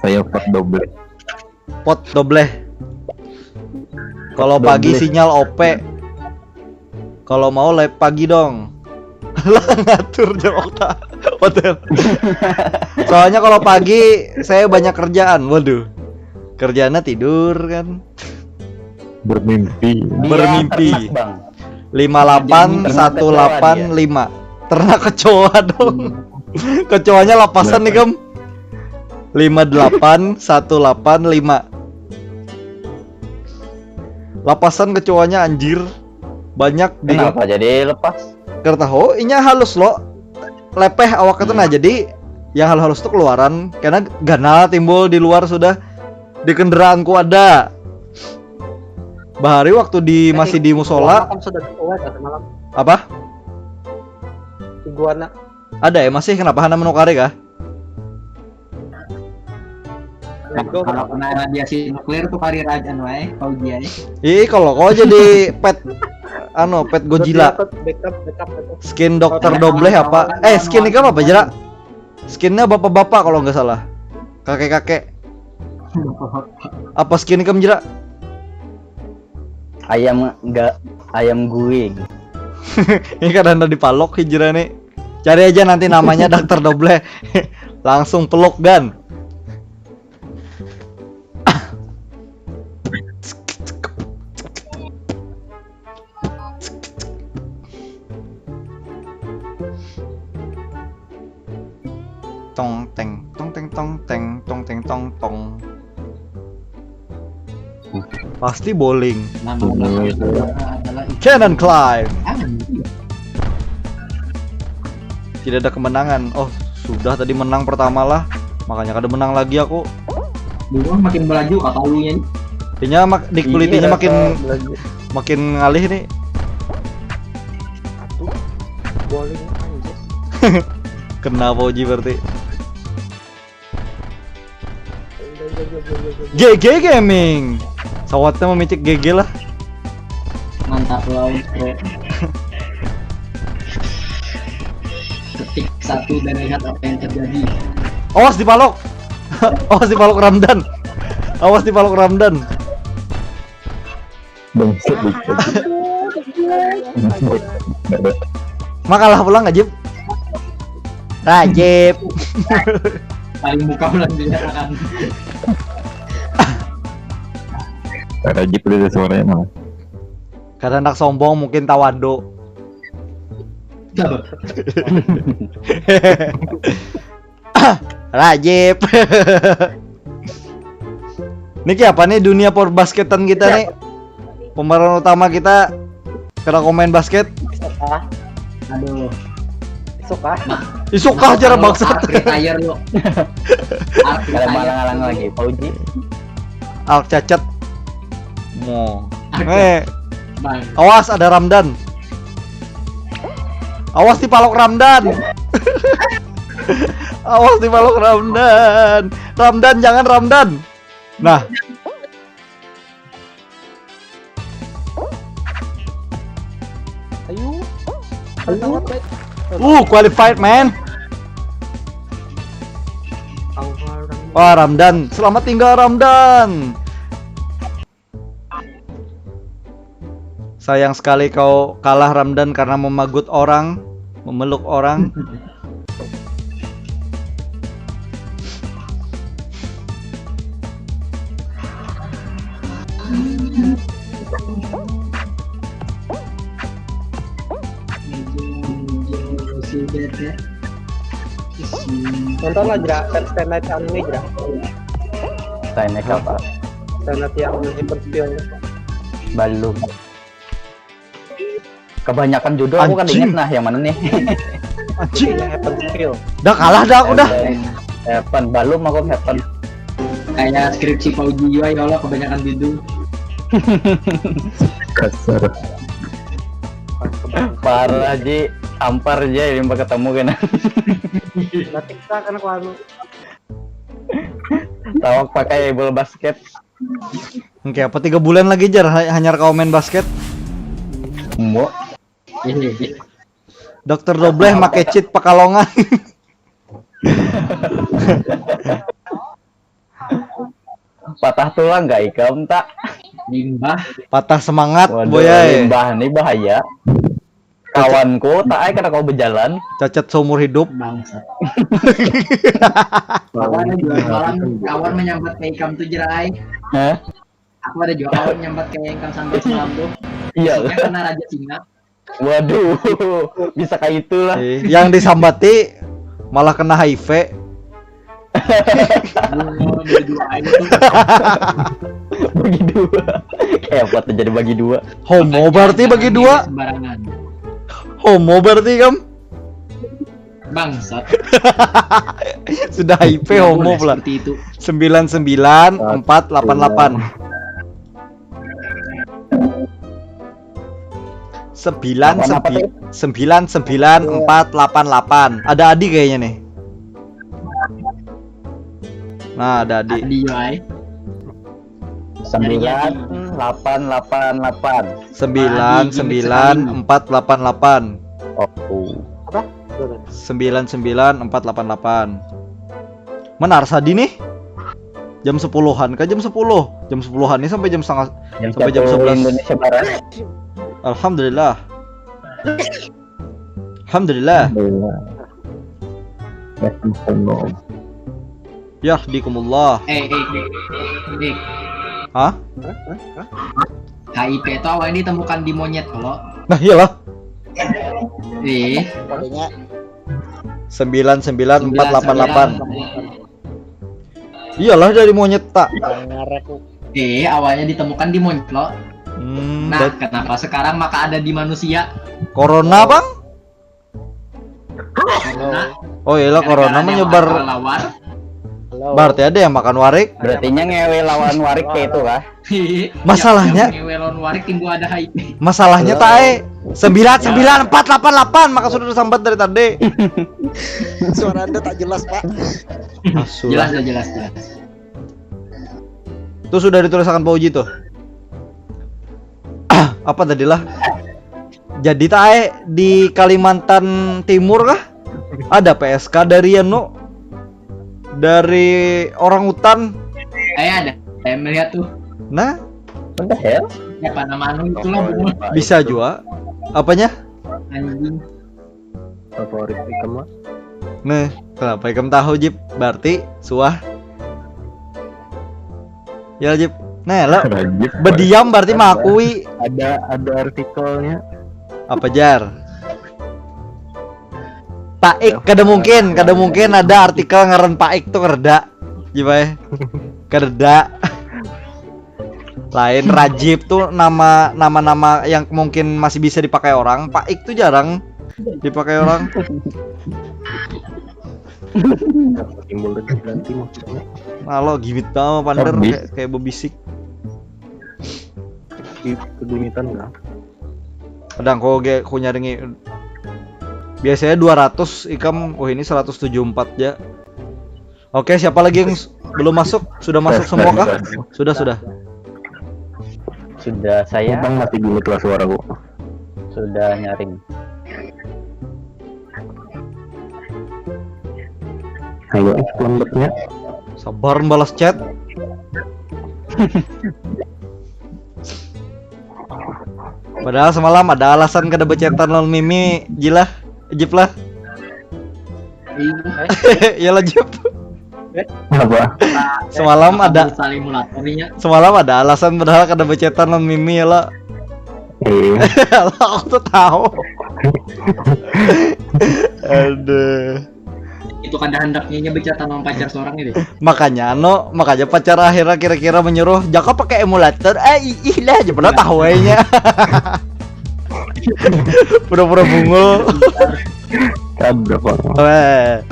Saya pot double. Pot Dobleh. Kalau pagi Dobleh. Sinyal O P. Kalau mau live pagi dong. Lah, ngatur jawab tak. Hotel. Soalnya kalau pagi saya banyak kerjaan. Waduh. Kerjanya tidur kan. Bermimpi. Bermimpi. Bang. Lima delapan satu delapan lima. Ternak kecoa dong. Kecoanya lapasan nih, Kam. Lima delapan satu delapan lima. Lapasan kecoanya, anjir. Banyak di Kenapa jadi lepas? Kada tahu, inya halus lo. Lepeh awak itu, nah, jadi yang halus-halus tuh keluaran karena ganal timbul di luar sudah. Di kendaraanku ada. Bahari waktu di masih di musola. Kan sudah awet atau malam. Apa? Iguana. Ada ya, masih, kenapa hana menukari kah? Kalau kena radiasi nuklir tuh kari raja anu eh kau dia eh. Ih, kalau kau jadi pet, anu, pet Godzilla. Backup, backup, backup. Skin dokter Dobleh apa? Eh, skin ikam apa, Jera? Skinnya bapak-bapak kalau nggak salah. Kakek-kakek. Apa skin ikam, Jera? Ayam enggak, ayam guing. Ini kan ada di palok, Hijrah nih. Cari aja nanti namanya dokter Dobleh. Langsung peluk, gan. Tong teng, tong teng, tong teng, tong teng, tong tong. Pasti bowling. Nama belakang saudara adalah Cannon Clive. Ah, iya. Tidak ada kemenangan. Oh, sudah tadi menang pertama lah. Makanya kada menang lagi aku. Dulu makin melaju katalunya nih. Inya mak di kulitinya makin makin ngalih nih. Aduh. Bowling anjir. Kena Fauji berarti. G G Gaming. Sawatnya memicik G G lah. Mantap lawan bro. Ketik satu dan lihat apa yang terjadi. Awas dipalok. Awas dipalok Ramdan. Awas dipalok Ramdan. Bangsat dikit. Makalah pulang Rajib. Rajib. Paling muka pulang dinyatakan. Rajib udah ada suaranya mah. Karena anak sombong mungkin tawadu. Rajib. Niki apa nih dunia perbasketan kita nih? Pemeran utama kita kena komen basket. Isuk kah? Aduh. Isuk kah? Isuk kah cara bangsat? Retire yuk. Kalau malang-alang lagi, Pauji. Alk cacat. Mo. Ada. Eh, Bang. Awas ada Ramdan. Awas dipalok Ramdan. Awas dipalok Ramdan. Ramdan jangan Ramdan. Nah, Ayo. uh qualified man. Wah Ramdan, selamat tinggal Ramdan. Sayang sekali kau kalah Ramdan karena memagut orang, memeluk orang. Sudah ya. Nonton lah Jera, Fate Stay Night anime Jera. Stay Night apa? Stay Night yang Hypnotist. Belum. Kebanyakan judul aku kan Anjing. Inget nah yang mana nih? Anjing. Yang Hypnotist. Dah kalah dah aku dah. Heaven, belum aku Heaven. Kayak skripsi Pauji juga ya Allah kebanyakan judul. Kasar. Parah Ji, tampar aja yang ketemu kena. Batik tak kena kuanu. Tawak pakai bola basket. Oke, apa tiga bulan lagi Jar ha- hanyar kau main basket? Mbok. Ini. Dokter Dobleh make cheat Pekalongan. Patah tulang gak ikam tak? Limbah. Patah semangat Waduh, boy ai. Limbah nih bahaya. Kawanku tak ai kada kau berjalan. Cacat seumur hidup. Bangsat. Kawan juga kawan kawan menyambat kayak ikam tuh Jerai. Hah? Aku ada juga kawan menyambat kayak yang kau sambat semalam tuh. Iya. Besoknya kena raja singa. Waduh, bisa kayak itulah. Eh, yang disambati malah kena H I V. Oh, dua-dua aja tuh. Bagi dua. Kayak apa tuh jadi bagi dua? Homo berarti bagi dua. Sembarangan. Homo berarti kam. Bangsat. Sudah H I V Nggak homo boleh pula. Seperti itu. Sembilan sembilan empat delapan delapan. Sembilan Apa, apa sembi- sembilan sembilan empat delapan delapan. Ada Adi kayaknya nih. Nah, ada Adi. Adi Yoai. Sembilan delapan delapan delapan. Sembilan sembilan empat delapan delapan. Oh. Sembilan sembilan empat delapan delapan. Mana Arsadi nih? Jam sepuluhan kah jam sepuluh? Jam sepuluhan nih sampai jam setengah Jam sampai jam satu sebelas. Indonesia Barat. Alhamdulillah. Alhamdulillah. Alhamdulillah. Ya, ampun. Yahdikumullah. Eh, eh, eh, eh. Hah? H I V itu awalnya ditemukan di monyet kalau. Nah, iyalah. Eh, Pokoknya Sembilan sembilan empat delapan delapan. sembilan sembilan. Iyalah dari monyet tak. Jangan ngareku. Eh, awalnya ditemukan di monyet lo. Hmm, Nah, dat- kenapa sekarang maka ada di manusia? Corona bang? Corona. Oh iyalah corona Gara-gara ada menyebar. Lawar. Halo. Berarti ada yang makan warik. Berarti nya ngewe lawan warik kayak itu kah? Masalahnya- Yang ngewe lawan warik timbul ada H I V. Masalahnya tae sembilan sembilan empat delapan delapan maka sudah tersambat dari tadi. Suara Anda tak jelas, Pak. Jelas ya, jelas, jelas. Tuh sudah ditulisakan Pak Uji tuh. Apa tadi lah? Jadi tae di Kalimantan Timur kah? Ada P S K dari anu, dari orang hutan. Saya ada. Saya melihat tuh. Nah, What the hell? Siapa nama anu itulah, bunga. Bisa juga. Apanya? Anjing. Favorit item lah. Nah, kenapa ikam tahu, Jip? Berarti suah. Ya, Jip. Nah, lo Rajib. berdiam berarti mengakui. Ada ada artikelnya. Apa, jar? Paik, kada mungkin, kada mungkin ada artikel ngaran Paik tuh kerda. Gimana? Kerda. Lain, Rajib tuh nama nama-nama yang mungkin masih bisa dipakai orang. Paik tuh jarang dipakai orang. Timbul rezeki nanti maksudnya. Kalau gimit banget, pander, Habis. Kayak, kayak bebisik. Di kedumitan lah. Kadang kok ge ku nyaringi biasanya dua ratus, ikam, oh, ini seratus tujuh puluh empat ya. Oke, siapa lagi yang s- belum masuk? Sudah masuk semua kah? Sudah, sudah. Sudah saya. Bang masih gimit lah suaraku. Sudah nyaring. Ayo, eh, lembeknya. Sabar balas chat. Padahal semalam ada alasan kada berchatan lawan Mimi, Jilah, Jip lah. Iyalah, Jip. Apa? Semalam ada Saling mulatorinya. Semalam ada alasan padahal kada berchatan lawan Mimi ya lah. Iya. Lah, aku tuh tahu. Aduh. Itu kada handaknya nya berchatan sama pacar seorang ini. Makanya no, makanya pacar akhirnya kira-kira menyuruh, "Jaka pakai emulator." Eh, ih lah aja pernah tahu aja. Pura-pura bungul. Kada kok. Weh.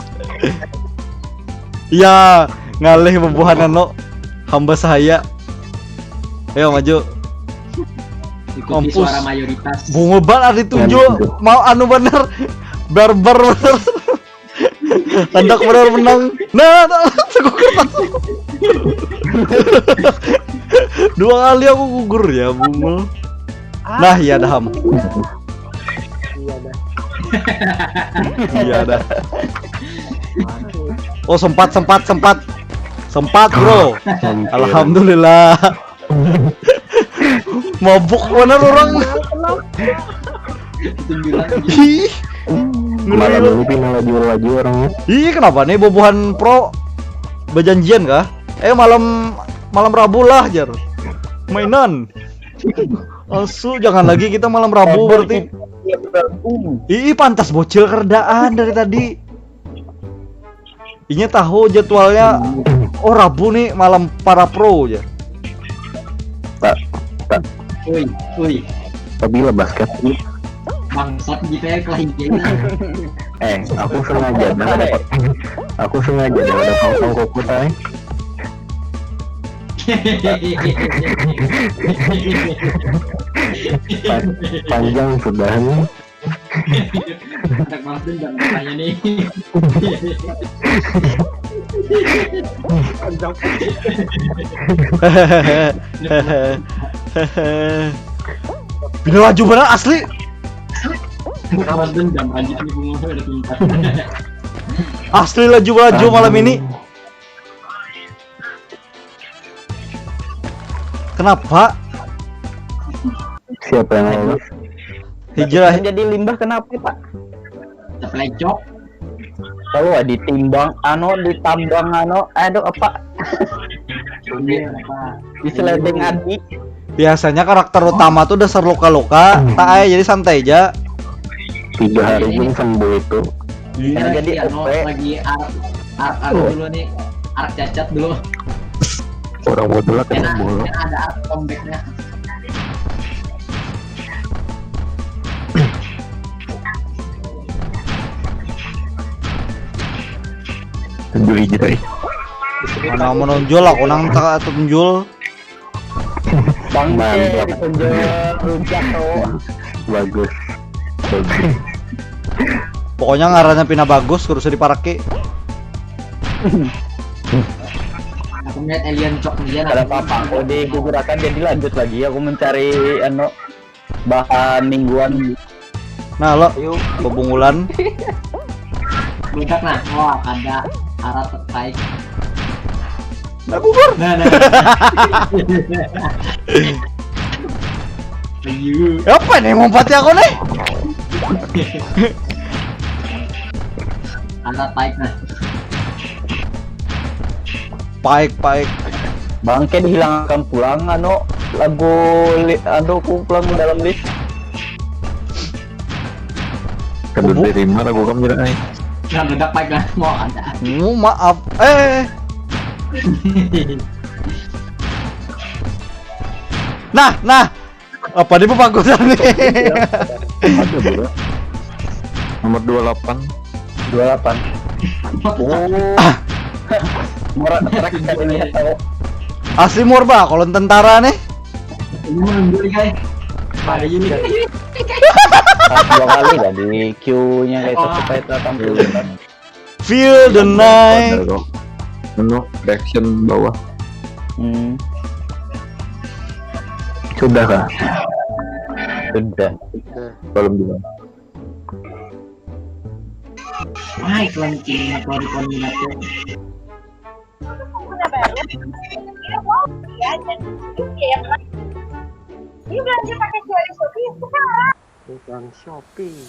Ya, ngalih bubuhan anu hamba sahaya. Ayo maju. Ikuti Mampus. Suara mayoritas. Bunga banget ditunjuk. Mau anu bener. Barbar bener. Handak bener menang. Nah, nah, nah, gugur satu. Dua kali aku gugur ya, bunga. Nah, iya dah, Ham. Iya dah. Iya dah. Oh, sempat, sempat, sempat. Sempat, bro. Alhamdulillah. Mabuk bener orang. Itu bilang Ih. Malam ini pindah laju-laju orangnya. Ih, kenapa nih bubuhan pro berjanjian kah? Eh, malam malam Rabu lah, jar. Mainan. Asu, jangan lagi kita malam Rabu berarti. Ih, pantas bocil kerdaan dari tadi. Inya tahu jadwalnya. Oh, Rabu nih malam para pro aja. Tak tak Woi, woi. Tapi lah basket. Bangsat gitu ya kelahiran. Eh, aku sengaja dah ada aku sengaja dah ada pangkang kuku tay. Pan- panjang sudah nih. Ada balas dendam katanya nih. Bila laju benar asli. Balas dendam aja nih bunga ada tempat. Asli laju laju malam ini. Kenapa? Siapa yang lolos? Hijrah. Jadi limbah kenapa, Pak? Terpelecok. Kalau ditimbang anu ditambang anu aduh apa? Iya, apa? Diseledeng adi. Biasanya karakter utama tuh dasar luka-luka, tak aja jadi santai aja. Tiga hari pun sembuh itu. Ini Yang lagi jadi anu, O P. Lagi arak arak anu dulu nih, arak cacat dulu. Orang bodoh lah Enak, ketemu. Ada arak comebacknya. Tunjuk hijrah. Mana menonjol aku nang tak tunjul. Mantap. Ditunjuk rujak tuh. Bagus. Bagus. Pokoknya ngarannya pina bagus, kudu usah diparaki. Aku melihat alien cok dia. Ada apa-apa. Aku digugurakan jadi lanjut lagi. Aku mencari anu bahan mingguan. Nah, lo Ayo. bebungulan. Budak nah, wah ada arah tertarik. Nah, gugur. Nah, nah. Ayu. Apa nih ngumpati aku nih? Arah tarik nah. Paik, paik. Bangke dihilangkan pulang anu lagu li, anu ku pulang dalam list. Kada diterima lagu kamu tidak ai. Nah, budak tarik nah, mau ada. Oh, maaf. Eh. Nah, nah. Apa di papagusan nih? Ada bro. Nomor dua delapan. Dua delapan. Oh. Murah track kali ini tahu. Asli mur bah, kalau tentara nih. Ini mah dulu guys. Pada ini. Pas dua kali lah di Q-nya kayak itu Oh. Supaya tetap tampil. Feel the night. Ada kok. Anu, reaction bawah. Hmm. Sudah kah? Sudah. Belum juga. Wah, iklan kiri atau di koordinator. Ini belanja pakai jual di Shopee sekarang. Tukang Shopee.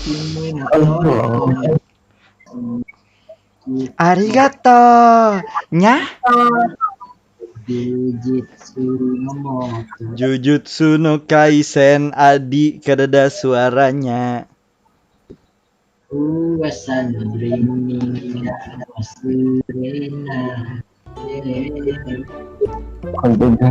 Ini atau Arigato. Nya. Jujutsu no Moto. Jujutsu no Kaisen, adi kadada suaranya. Uasan dreaming Surena. Kontennya.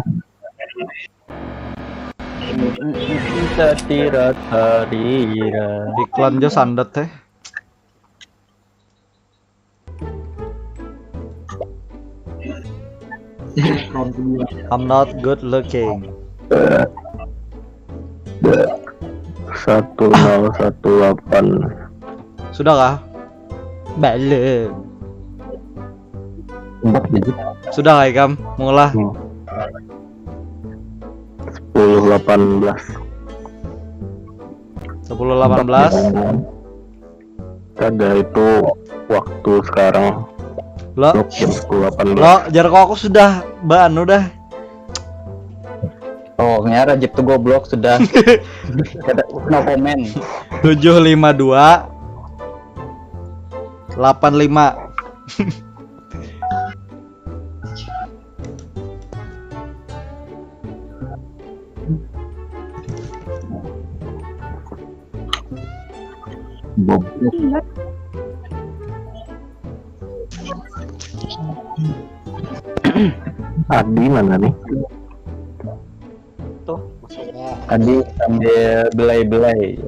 Satira tarira. Iklan jo sandet teh. I'm not good looking. Satu nol satu delapan. Sudah kah? Belum. Empat digit. Sudah kah ikam? Mengolah Sepuluh delapan belas. sepuluh delapan belas. Kada itu waktu sekarang. Lo, Blok jam sepuluh delapan belas. lo, jar kok aku sudah baanu dah. Oh, nyara Jeep tuh goblok sudah. Kada, no comment. Tujuh lima dua delapan lima. Bob. Adi mana nih? Tuh, maksudnya Adi sambil belai-belai.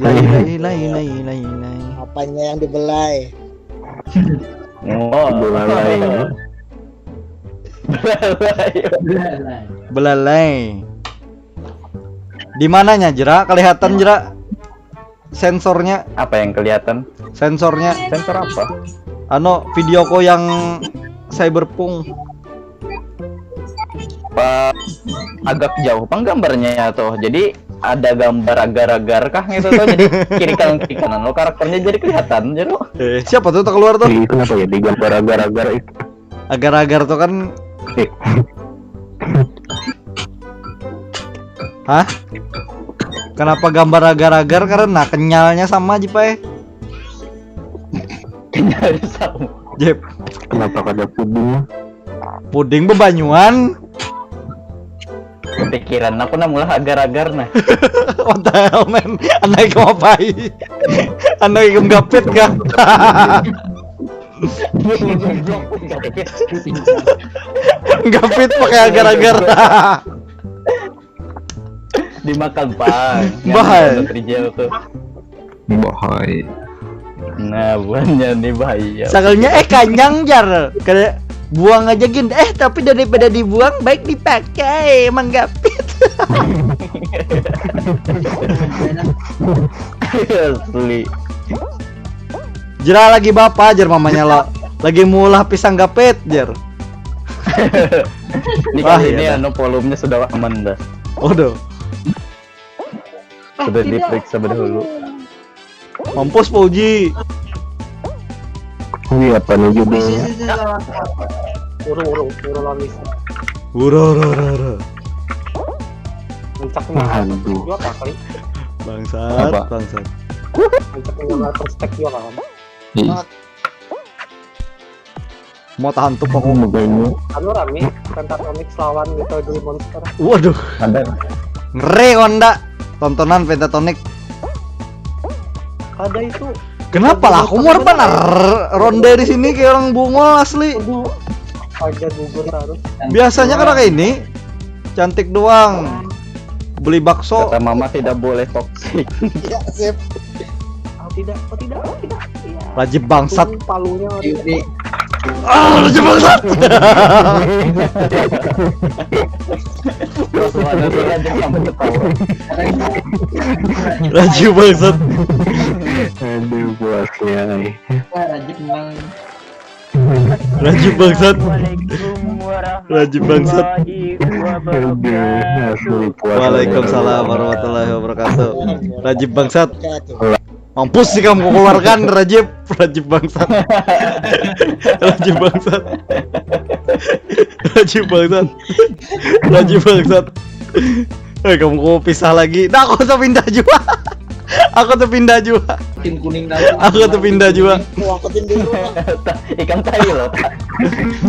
Lai lai lai lai lai lai. Apanya yang dibelai? Oh, Belalai. Belai. Belalai. Di mananya, Jera? Kelihatan, Jera? Sensornya, Apa yang kelihatan? sensornya. Sensor apa? Anu, videoku yang cyberpunk. Apa agak jauh pang gambarnya tuh. Jadi ada gambar agar-agar kah gitu tuh. Jadi kiri kanan kiri kanan lo karakternya jadi kelihatan jadi. Eh, siapa tuh tak keluar tuh? Ih, kenapa ya digambar agar-agar itu? Agar-agar tuh kan. Eh. Hah? Kenapa gambar agar-agar? Karena kenyalnya sama aja, Pak. Kenyal sama. Jep, Kenapa kada puding? Puding bebanyuan. Pikiran aku nah mulah agar-agar nah. What the hell, man? Anak mau apa? Anak ikam gapit kah? Gapit pakai agar-agar. Dimakan pang. Bahaya. Rijal tuh. Bahaya. Nah, buahnya nih bahaya. Sakalnya eh kanyang jar. Kada buang aja gin. Eh tapi daripada dibuang baik dipakai emang gapit. Asli. Jera lagi bapa jar mamanya lo. Lagi mulah pisang gapit jar. Ini Wah, kali ini iya dah. Anu volumenya sudah aman dah. Waduh. Sudah diperiksa dahulu. Mampus Pak Uji. Wih, apa nih judulnya? Urung, urung, urung lawan Mister. Ura ura ura ura. Mencak nang Aduh. Juga apa kali? Bangsat, Apa? Bangsat. Mencak nang perstek juga kan? Ih, Mau tahan tuh pokok. Makanya Anu rame, Pentatonix lawan Little Green Monster. Waduh, ada. Ngeri konda. Tontonan Pentatonix. Ada itu. Kenapa lah aku muar benar ronde di sini kayak orang bungul asli. Aduh, aja gugur harus. Biasanya kan kayak ini cantik doang. Beli bakso. Kata mama tidak boleh toxic. Ya, sip. Oh, tidak, oh, tidak, oh, tidak. Iya. Rajib bangsat. Palunya Ini Ah, Rajib bangsat. Terus ada tuh aja sampai ketawa. Rajib bangsat. Aduh, puasnya. Ay. Wah, Rajib memang Rajib bangsat. Assalamualaikum Rajib bangsat. warahmatullahi Aduh, wabarakatuh. asli puas. Waalaikumsalam warahmatullahi wabarakatuh. Rajib bangsat. Wabarakatuh. Mampus sih kamu keluarkan Rajib, Rajib bangsat. Rajib bangsat. Rajib bangsat. Rajib bangsat. Eh, kamu kok pisah lagi? Nah, aku tuh pindah juga. Aku tuh pindah juga. Tim kuning tahu. Aku tuh pindah juga. Wah, aku tim dulu. Ikan tai loh.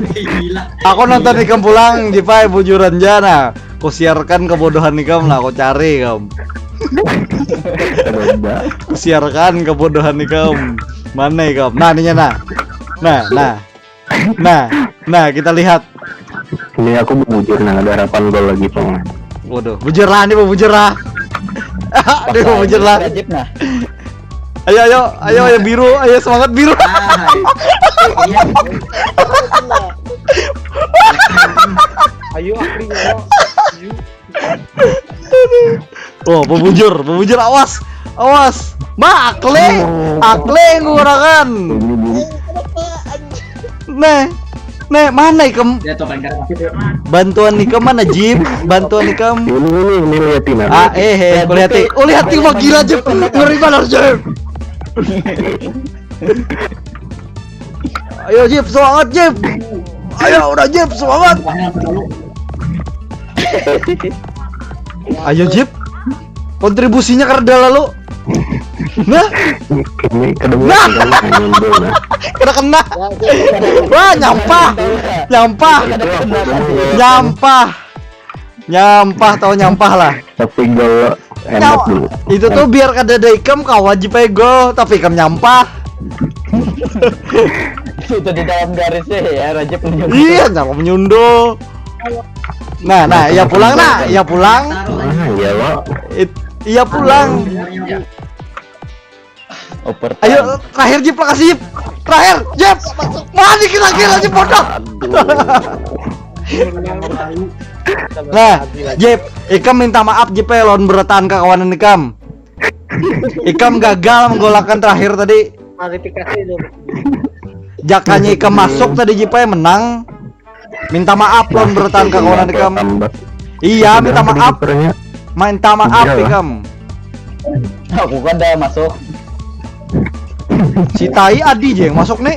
Gila. Aku nonton ikam pulang, Jipai bujuran ja nah. Kusiarkan kebodohan ikam nah, aku cari ikam. Ada. Kusiarkan kebodohan ikam. Mana ikam? Nah, ininya nah. Nah, nah. Nah, nah kita lihat. Ini aku bujur nah, ada harapan gol lagi pong. Waduh, bujur lah nih, bujur lah. Aduh, bujur lah. Rajib nah. Ayo, ayo, ayo, ayo biru, ayo semangat biru. Ah, iya. Ayo, Akri, ayo. Oh, bebujur, bebujur, awas, awas. Ma, akle, akle yang ngurakan. Bujur-bujur. Kenapa anjir? Nah, nah, mana ikam? Dia tuh kan karena Bantuan ikam mana, Jip? Bantuan ikam. Ini ini ini liatin nah. Ah, eh, eh, aku lihat, eh. Oh, lihat, wah, gila, Jip. Ngeri banget, Jip. Ayo, Jip, semangat, Jip. Ayo, udah, Jip, semangat. Ayo, Jip. Kontribusinya kereda lalu. Nah, Ini kedengeran kan, nyundul nah. kena kena. Wah, nyampah. Nyampah. Nyampah. Nyampah, tau nyampah lah. Tapi gol enak Nyawa. Dulu. Itu tuh biar kada ada ikam, kawa, Jip, ae gol, tapi ikam nyampah. Itu di dalam garisnya ya, Rajib menyundul. Iya, nyawa menyundul. Nah, nah, ya pulang nah, ya pulang. Ah, iya lo. It, iya pulang. Oper. Ayo, terakhir, Jip, lokasi, Jip. Terakhir, Jip. Mati kita kira, Jip, bodoh. Nah, Jip, ikam minta maaf, Jip, ya, lawan berataan kakawanan ikam. Ikam gagal menggolakan terakhir tadi. Klarifikasi dulu. Jakanya ikam masuk tadi, Jip, ya, menang. Minta maaf lawan berataan kakawanan ikam. Iya, minta maaf. Minta maaf ikam. Aku kada masuk. Si tai Adi je yang masuk nih.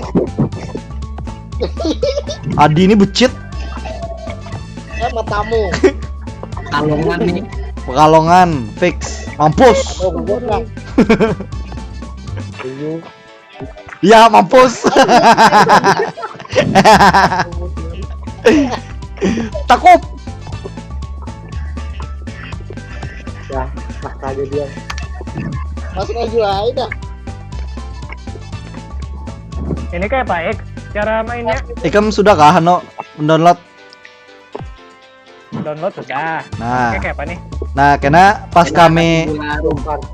Adi ini becit. Eh, matamu. Kalongan nih. Pekalongan fix. Mampus. Oh, goblok. Ya, mampus. Takup. Ya, nah aja dia. Masuk aja aja dah. Ini kayak apa, Ek? Cara mainnya? Ikam sudah kah, anu, mendownload? Download sudah. Nah, Oke, kayak apa nih? Nah, kena pas kami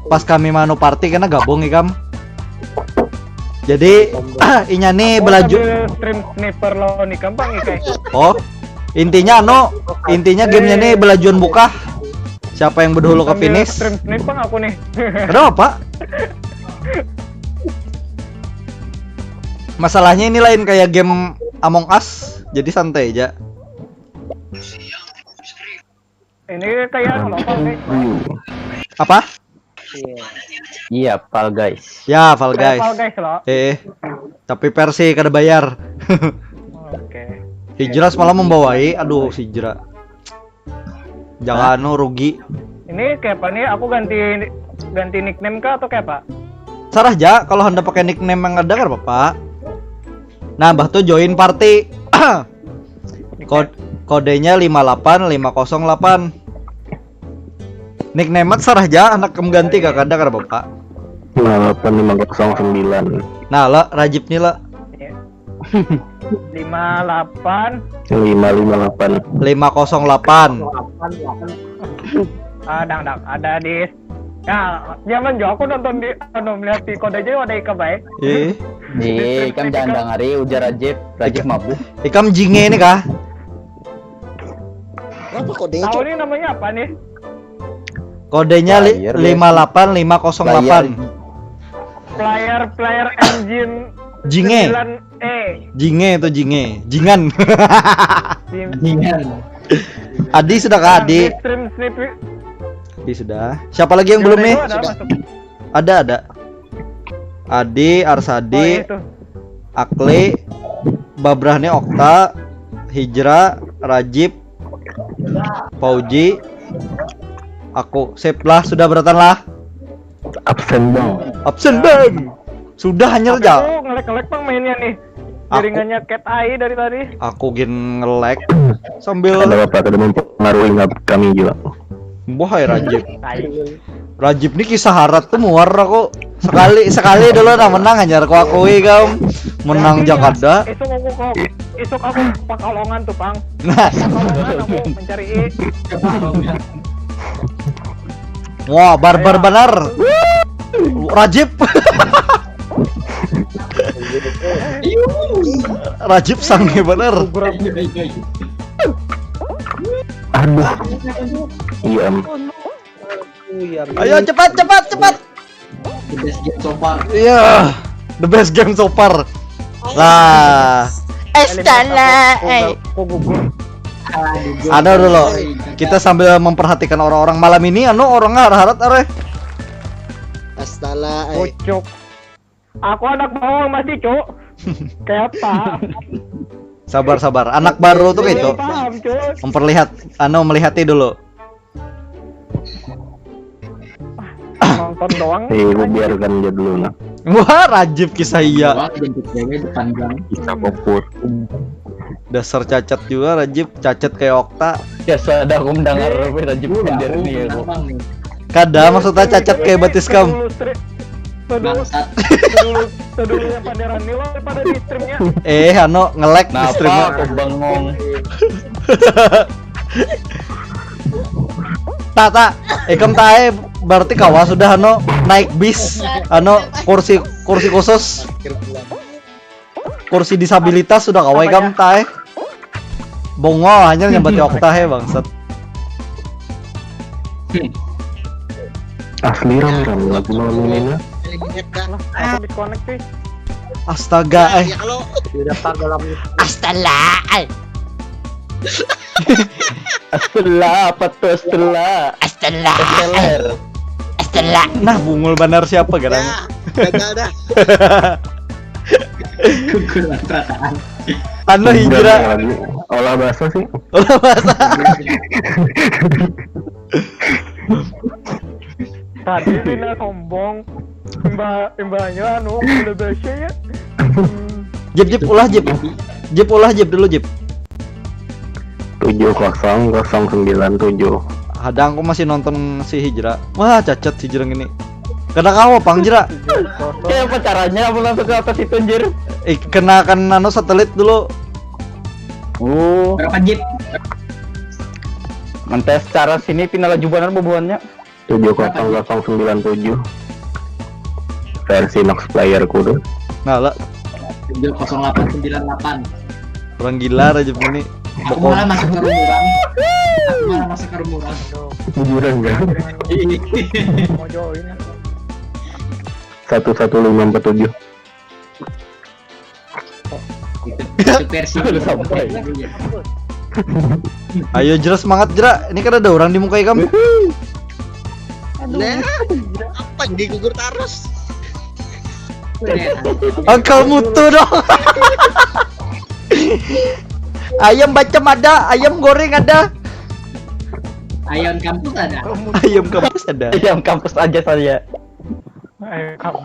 pas kami manu party kena gabung ikam. Jadi inya nih Aku belaju. Sambil stream sniper lawan ikam, Bang, ikai. Oh, intinya anu, intinya gamenya nih belajuan buka. Siapa yang berdahulu ke Sambil finish? Stream sniper aku nih. Kenapa? Masalahnya ini lain kayak game Among Us, jadi santai aja. Ini kayak lokal, guys. Apa? Iya. Iya, Fall Guys. Ya, Fall Kayak Fall Guys. Guys loh. Eh, tapi versi kada bayar. Oke. Hijrah semalam membawai, aduh si Hijrah. Jangan anu rugi. Ini kayak apa nih? Aku ganti ganti nickname kah atau kayak apa? Sarah ja, kalau hendak pakai nickname yang ada kan bapak. Nah, bah tuh join party. Kod kodenya lima delapan lima kosong delapan. Nickname sarah ja, anak kem ganti kah kada kada bapak. Lima delapan lima kosong sembilan. Nah, lo Rajib nih lo. Lima delapan Lima lima delapan. Lima kosong delapan. ah dang dang ada di ya zaman juga aku nonton di anu melihat di kode aja ada ika baik Eh, Di, kan jangan dengari ujar Rajib. Rajib mabuk. Ikam jinge ini kah? Apa kodenya tahu cok? Nih namanya apa nih Kodenya li- Player, lima delapan lima kosong delapan. player player engine Jinge. sembilan E Jinge itu jinge. Jingan. Di- Adi sudah kah Adi? di stream snippy Adi sudah. Siapa lagi yang belum nih? Ada masuk. Ada ada. Adi, Oh, Arsadi, itu. Akli, Babrah nih Okta, Hijra, Rajib, Fauji, aku. Sip lah, sudah beratan lah. Absen bang. Absen bang. Sudah hanya Aku aja. Ngelek-ngelek bang mainnya nih. Aku- Jaringannya cat ai dari tadi. Aku gin ngelek sambil Ada apa? Kada mempengaruhi ngap- kami juga. Wahai Rajib. Tai. Rajib nih kisah harat tuh muar aku. Sekali sekali dulu nah menang aja aku akui kaum. Menang Jakarta. Isuk aku kok isuk aku pakalongan tuh pang. Nah, Pakalongan aku mencari wah barbar benar. Rajib. Rajib sange bener. Aduh. Iya. Em. Uyan. Ayo cepat cepat cepat. The best game so far. Iya, the best game so far. Lah, Astaga, ai. Kok gugur. Ah, gugur. Ada dulu. Kita sambil memperhatikan orang-orang malam ini, anu orang harat-harat are. Astala ai. Pucuk. Aku anak bawang masih cuk. Kayak apa? Sabar sabar. Anak baru tuh gitu. Paham cuk. Memperlihat, anu melihati dulu. Nonton doang. Eh, ibu biarkan aja dulu nah. Wah, Rajib kisah iya. Wah, jemput cewek depan gang. Bisa fokus. Dasar cacat juga Rajib, cacat kayak Okta. Biasa ada aku mendengar weh Rajib Udah, sendiri aku nih aku. menang nih. Kada maksudnya cacat kayak batis kam. Dulu stri- Sedulu, Bangsat. sedulu, sedulu yang pameran nih lo pada di streamnya. Eh, anu ngelek di Napa streamnya. Aku bengong. Tata, ikam tae berarti kawa sudah anu naik bis, anu kursi kursi khusus, Parkir pulang. Kursi disabilitas sudah kawa ikam tae. Bongol hanya nyambat Okta he bangsat. Asli ram ram lagu malam ini nah. Eliminate dah. Aku disconnect sih. Astaga eh. Ya kalau Daftar dalam Astaga, ai. Astela apa tuh Astela? Astaga, ai. Teler. Astaga. Nah, bungul benar siapa garang? ya, gagal dah. Gugur perasaan. Anu hijrah. Lagi olah bahasa sih. Tadi Rina sombong. Imbah imbahnya anu udah bahasa ya. Jip jip ulah jip. Jip ulah jip dulu jip. Tujuh kosong kosong sembilan tujuh. Hadang aku masih nonton si Hijrah. Wah, cacat Hijrah ini. Kada kawa pang Jra. Kayak apa caranya aku langsung ke atas itu anjir? Eh, kenakan anu satelit dulu. Oh, Berapa jip? Mentes cara sini pina laju banar bubuhannya. Tujuh kosong kosong sembilan tujuh. Versi Nox Player kudu. Nah, lah, Tujuh kosong delapan sembilan delapan. orang gila aja ini. Aku malah masuk ke rumah. Aku malah masuk ke rumah. Bujuran kan? Mau join. Satu satu lima empat tujuh. Itu, itu versi Udah sampai. Ayo Jra semangat Jra. Ini kan ada orang di muka ikam. Nah, apa yang digugur terus? Angkal mutu dong. Ayam bacem ada, ayam goreng ada. Ayam kampus ada. Ayam kampus ada. Yang kampus aja saya. Ayo kamu.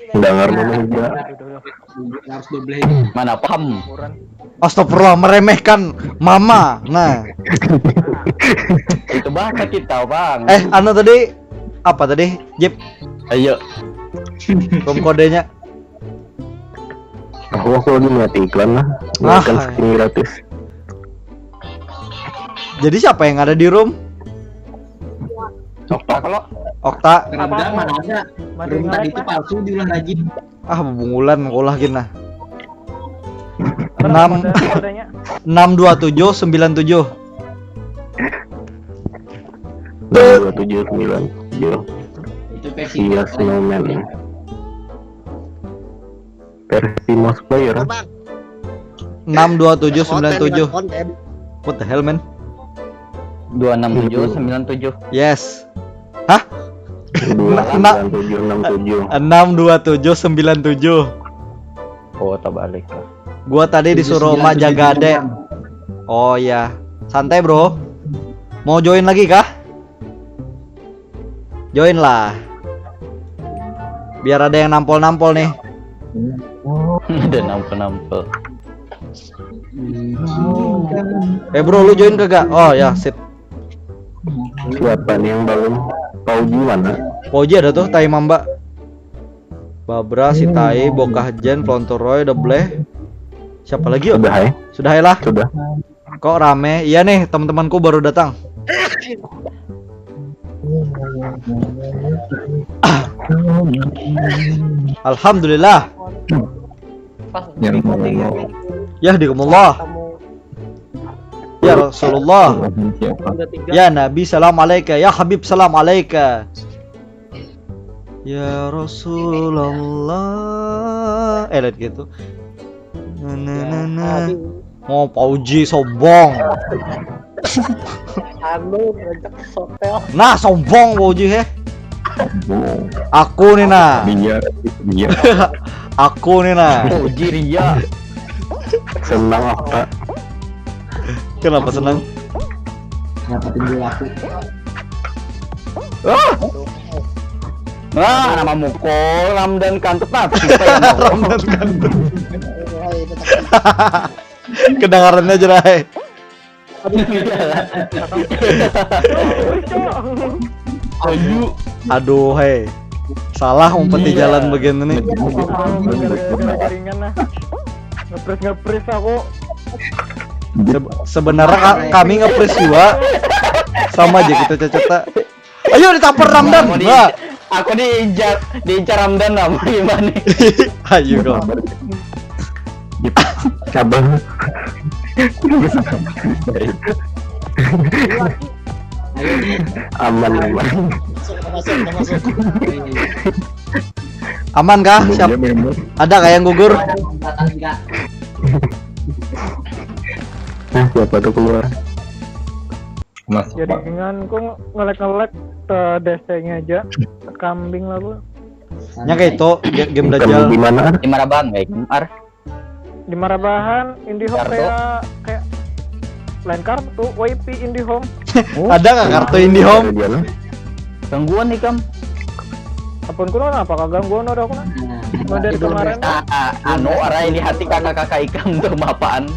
Dengar mama juga. Harus double. Mana paham? Ukuran. Astagfirullah, meremehkan mama. Nah, Itu bahasa kita, Bang. Eh, anu tadi apa tadi? Jip, Ayo. room kodenya. Aku aku lagi melihat iklan lah. Ah. Makan skin gratis. Jadi siapa yang ada di room? Okta kalau Okta. Keranda mana ada? Masih Room tadi ngelag itu lah. Palsu diulah lagi. Ah, bebungulan, ulah gin lah. Berapa Enam. Kode, kodenya? Enam dua tujuh sembilan tujuh. Dua tujuh sembilan tujuh. Itu versi Iya, Snowman. Versi Moskwa ya, Ran? Bang, Enam dua tujuh sembilan tujuh. Konten. What the hell, man? Dua enam tujuh sembilan tujuh. Yes. Hah? Dua Nah, sembilan tujuh enam tujuh. Enam dua tujuh sembilan tujuh. Oh, terbalik lah. Gua tadi disuruh emak jaga adek. Oh ya. Santai, Bro. Mau join lagi kah? Join lah. Biar ada yang nampol-nampol nih. Ada nampel-nampel. Eh, Bro, lu join kagak? Oh ya, sip. Siapa nih yang belum? Pauji mana? Pauji ada tuh, Tai Mamba. Babra, si Tai, Bokah Jen, Pelontor Roy, udah boleh. Siapa lagi, yo? Sudah hai? Sudah ya lah. Sudah. Kok rame? Iya nih, teman-temanku baru datang. Alhamdulillah. Yang mau Yahdikumullah. Ya Rasulullah. Siapa? Ya Nabi salam alaika. Ya Habib salam alaika. Ya Rasulullah. Eh, lihat gitu. Nah, nah, nah, nah. Oh, Pauji sombong. Anu, ngajak sotel. Nah, sombong Pauji, heh. Aku nih nah. Dia, dia. Aku nih nah. Pauji ria. Senang apa? Kenapa senang? Dapatin dulu aku. Nah, nama mukul Ramdan Kantut, nah, kita yang mukul. Kedengarannya jerai. Ayu. Aduh, hei. Salah umpet di jalan bagian ini. Gara-gara jaringan lah. Ngepres ngepres aku. Se- sebenarnya ka- kami ngepres juga. Sama aja kita cacata. Ayo ditampar Ramdan. Mau di- Wah, Aku diincar, diincar Ramdan lah, mau gimana? Ayo kau. Sabar. Aman, aman. Masuk, masuk, masuk. Aman kah? Siap. Ada kah yang gugur? Nah, siapa tuh keluar? Jaringan kok ngelek-ngelek ke D C-nya aja. Kambing lah gua. Nya kayak itu, ga- game Kamu Dajjal. Di mana? Di Maraban, baik. Ar. Di Marabahan, IndiHome Kartu. Kayak kayak lain kartu, Y P IndiHome. Ada nggak kartu IndiHome? Ada di mana? Gangguan nih, Kam. Apun kuno kenapa kagangguan udah aku nah. Mulai dari kemarin. Ah, ah, anu, orang yang di hati kakak-kakak ikam tuh apaan?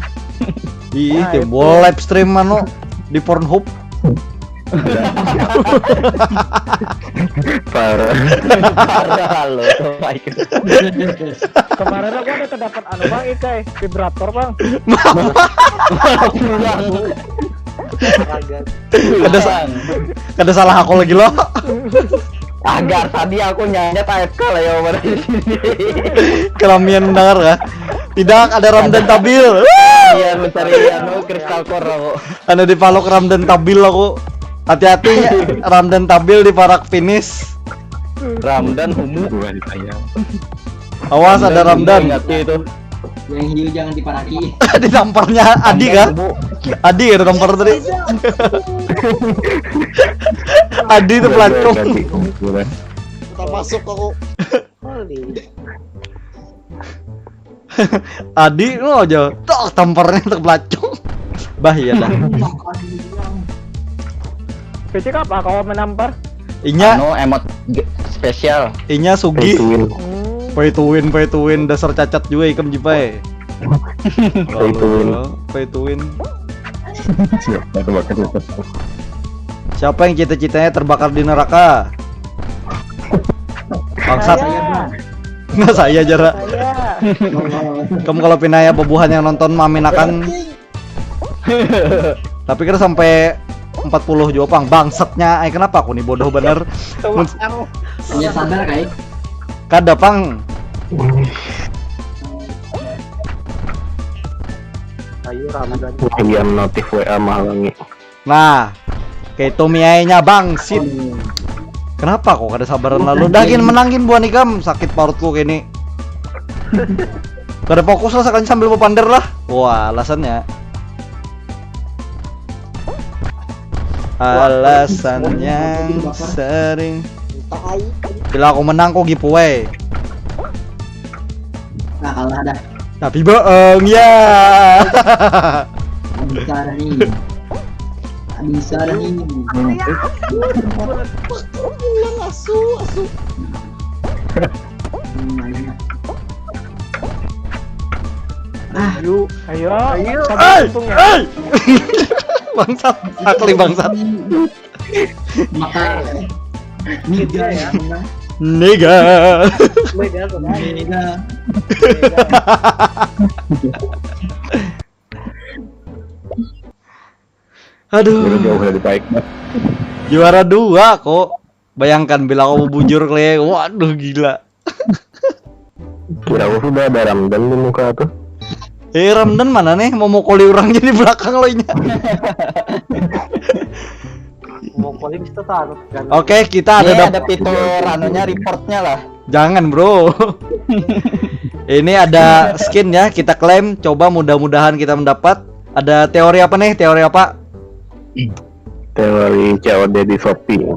Ih, Nah, timbul live stream anu di Pornhub. Parah. Parah lo, baik. Kemarin aku ada kedapat anu bang, ikai vibrator bang. Ada sa- ada salah aku lagi lo. Agar tadi aku nyanyat A F K lah ya pada di sini. Kelamian mendengar kah? Tidak, ada Ramdan Tabil. Iya, mencari anu kristal core aku. Ada di palok Ramdan Tabil aku. Hati-hati ya, Ramdan Tabil di parak finish. Ramdan Humu. Gua ditanya. Awas ada Ramdan. Ingat itu. Yang hiu jangan diparaki. Ditamparnya Adi kah? Adi ya tampar tadi. Adi itu pelacur. Tak masuk aku. Adi lo aja. Tok tamparnya untuk pelacur. Bah iya dah. P C K apa kalau menampar? Inya Anu emot ge- spesial. inya Pay sugih. to win. Hmm. Pay to win, pay to win, dasar cacat juga ikam Jipai. Pay to win. Pay to win. Siapa tuh bakal itu? Siapa yang cita-citanya terbakar di neraka? Bangsat. Saya. Nggak saya jara. Saya. Kamu kalau pinaya bebuhan yang nonton maminakan. Tapi kira sampai empat puluh juga pang bangsatnya. Ay kenapa aku nih bodoh bener. Ya sadar kai. Kada pang. Ayo Ramadan. Bagian notif W A mah lagi. Nah, kayak itu miainya bangsit. Kenapa kok kada sabaran lalu? Dah gin menang gin buan ikam, sakit parutku kini. Kada fokus lah sekalinya sambil bepander lah. Wah, alasannya. Alasan yang sering. Bila aku menang kok giveaway. Nah kalah dah. Tapi bohong ya. Bisa dah nih. Bisa dah nih. Pulang asu asu. Ah, Ayo. Ayo. Hei, hei. Bangsat, akli bangsat. Maka niga ya. Nega. Beda tuh. Niga. Aduh. Udah jauh dari baik. Juara dua kok. Bayangkan bila aku bujur kali ya. Waduh gila. Kira aku sudah ada Ramdan di muka tuh. Eh Ramdan mana nih mau mukuli orang jadi belakang lo inya. Mau paling kita taruh kan. Oke, kita ada Ini dap- ada fitur anunya reportnya lah. Jangan bro. Ini ada skin ya, kita klaim. Coba mudah-mudahan kita mendapat. Ada teori apa nih? Teori apa? Teori C O D di Shopee.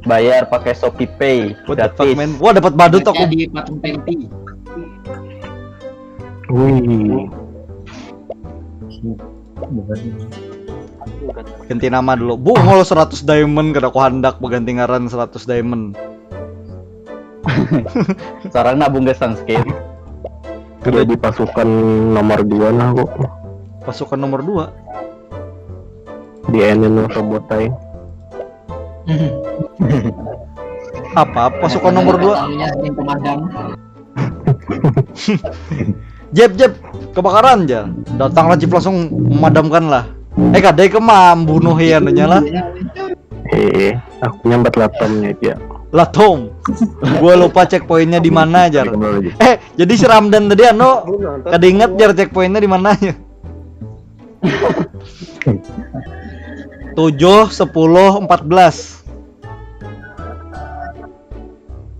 Bayar pakai Shopee Pay. What the fuck Gratis. man? Wah dapat badut aku. Di patung Penti. Wih. Ganti nama dulu. Bungul seratus diamond kada ku handak berganti ngaran seratus diamond. Seorang nabung gesang skin. Jadi pasukan nomor dua nah aku. Pasukan nomor dua. Di Enel Sobotai. Apa pasukan nomor dua? Tahunya sering pemadam. Jep jep kebakaran aja. Datang Rajib langsung memadamkan lah. Eh kadai ke membunuh ya anunya lah. Eh, aku nyambat latomnya aja. Lah Tom, gua lupa checkpointnya di mana aja. Kembali lagi. Eh jadi si Ramdan tadi anu kada ingat jar checkpointnya di mana ya. Tujuh, sepuluh, empat belas.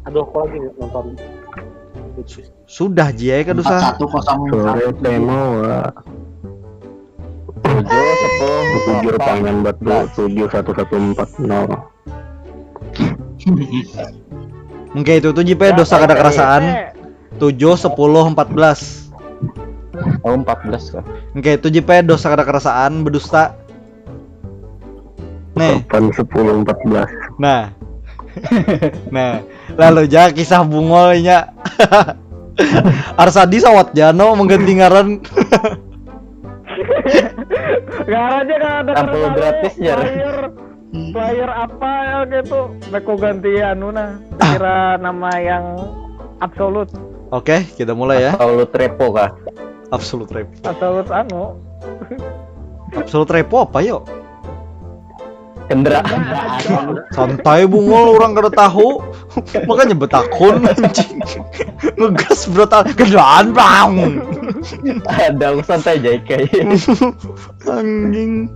Aduh, aku lagi nonton. Sudah jia kada usah. Empat satu kosong Sore temo wa. Tujuh, sepuluh, Jujur empat, pangan bat tuh tujuh satu satu empat nol. Oke itu tuh Jipe dosa kada kerasaan. Tujuh, sepuluh, empat belas. Oh, empat belas kah? Oke itu Jipe dosa kada kerasaan berdusta. Nih, Delapan sepuluh empat belas. Nah. Nah, lalu ja kisah bungolnya. Arsadi sawat jano mengganti ngaran. Ngarannya kan ada Tampil ngaran gratis, kali. Jar. Player, player apa ya gitu? Beko ganti anu nah. Kira nama yang absolut. Oke, kita mulai ya. Absolut repo kah? Absolute rap. Absolut anu. Absolute repo apa yuk? Kendaraan. Santai bungol orang kada tahu. Makanya betakun anjing. Ngegas berotak kendaraan bang. Ada aku santai aja kayak. Anjing.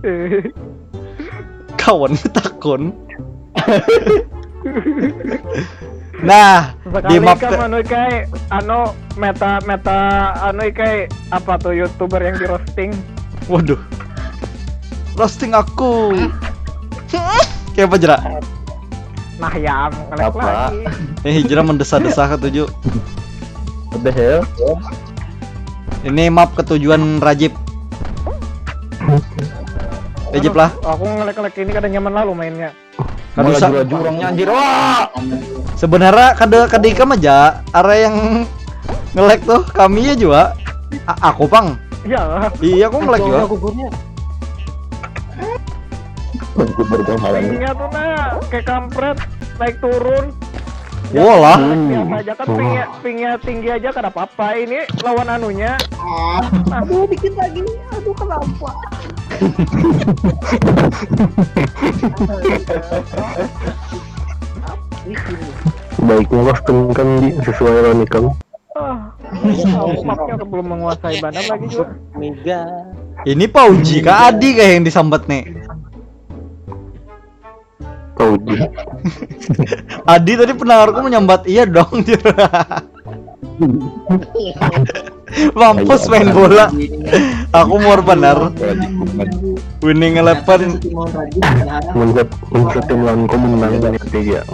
Kawan betakun. Nah, sekali di map ke... anu kai, anu meta meta anu kai, apa tuh, YouTuber yang di roasting? Waduh. Roasting aku. Kayak apa jerak? Nah ya, ngelag lagi. Eh, hijrah mendesah-desah ketujuh. What the hell? Ini map ketujuan Rajib. Rajib lah. Aku ngelag-ngelag ini kada nyaman lalu mainnya. Kada usah. Jurangnya anjir. Wah. Sebenarnya kada kada ikam aja, arah yang ngelag tuh, kami ya juga. A aku pang. Iya. Iya, aku ngelag juga. Pingnya tuh nah, kayak kampret, naik turun. Wah lah. Biasa aja kan, pingnya, pingnya tinggi aja kada apa-apa. Ini lawan anunya. Aduh, dikit lagi. Aduh, kenapa? Baiknya kostum kan di sesuai lawan ikam. Ah, aku belum menguasai banar lagi juga. Mega. Ini Pauji kah Adi kah yang disambat nih? Pauji. Adi tadi pendengarku menyambat iya dong. Mampus main bola. Aku muar benar. Winning eleven. Menurut menurut tim lawanku menang ini tiga.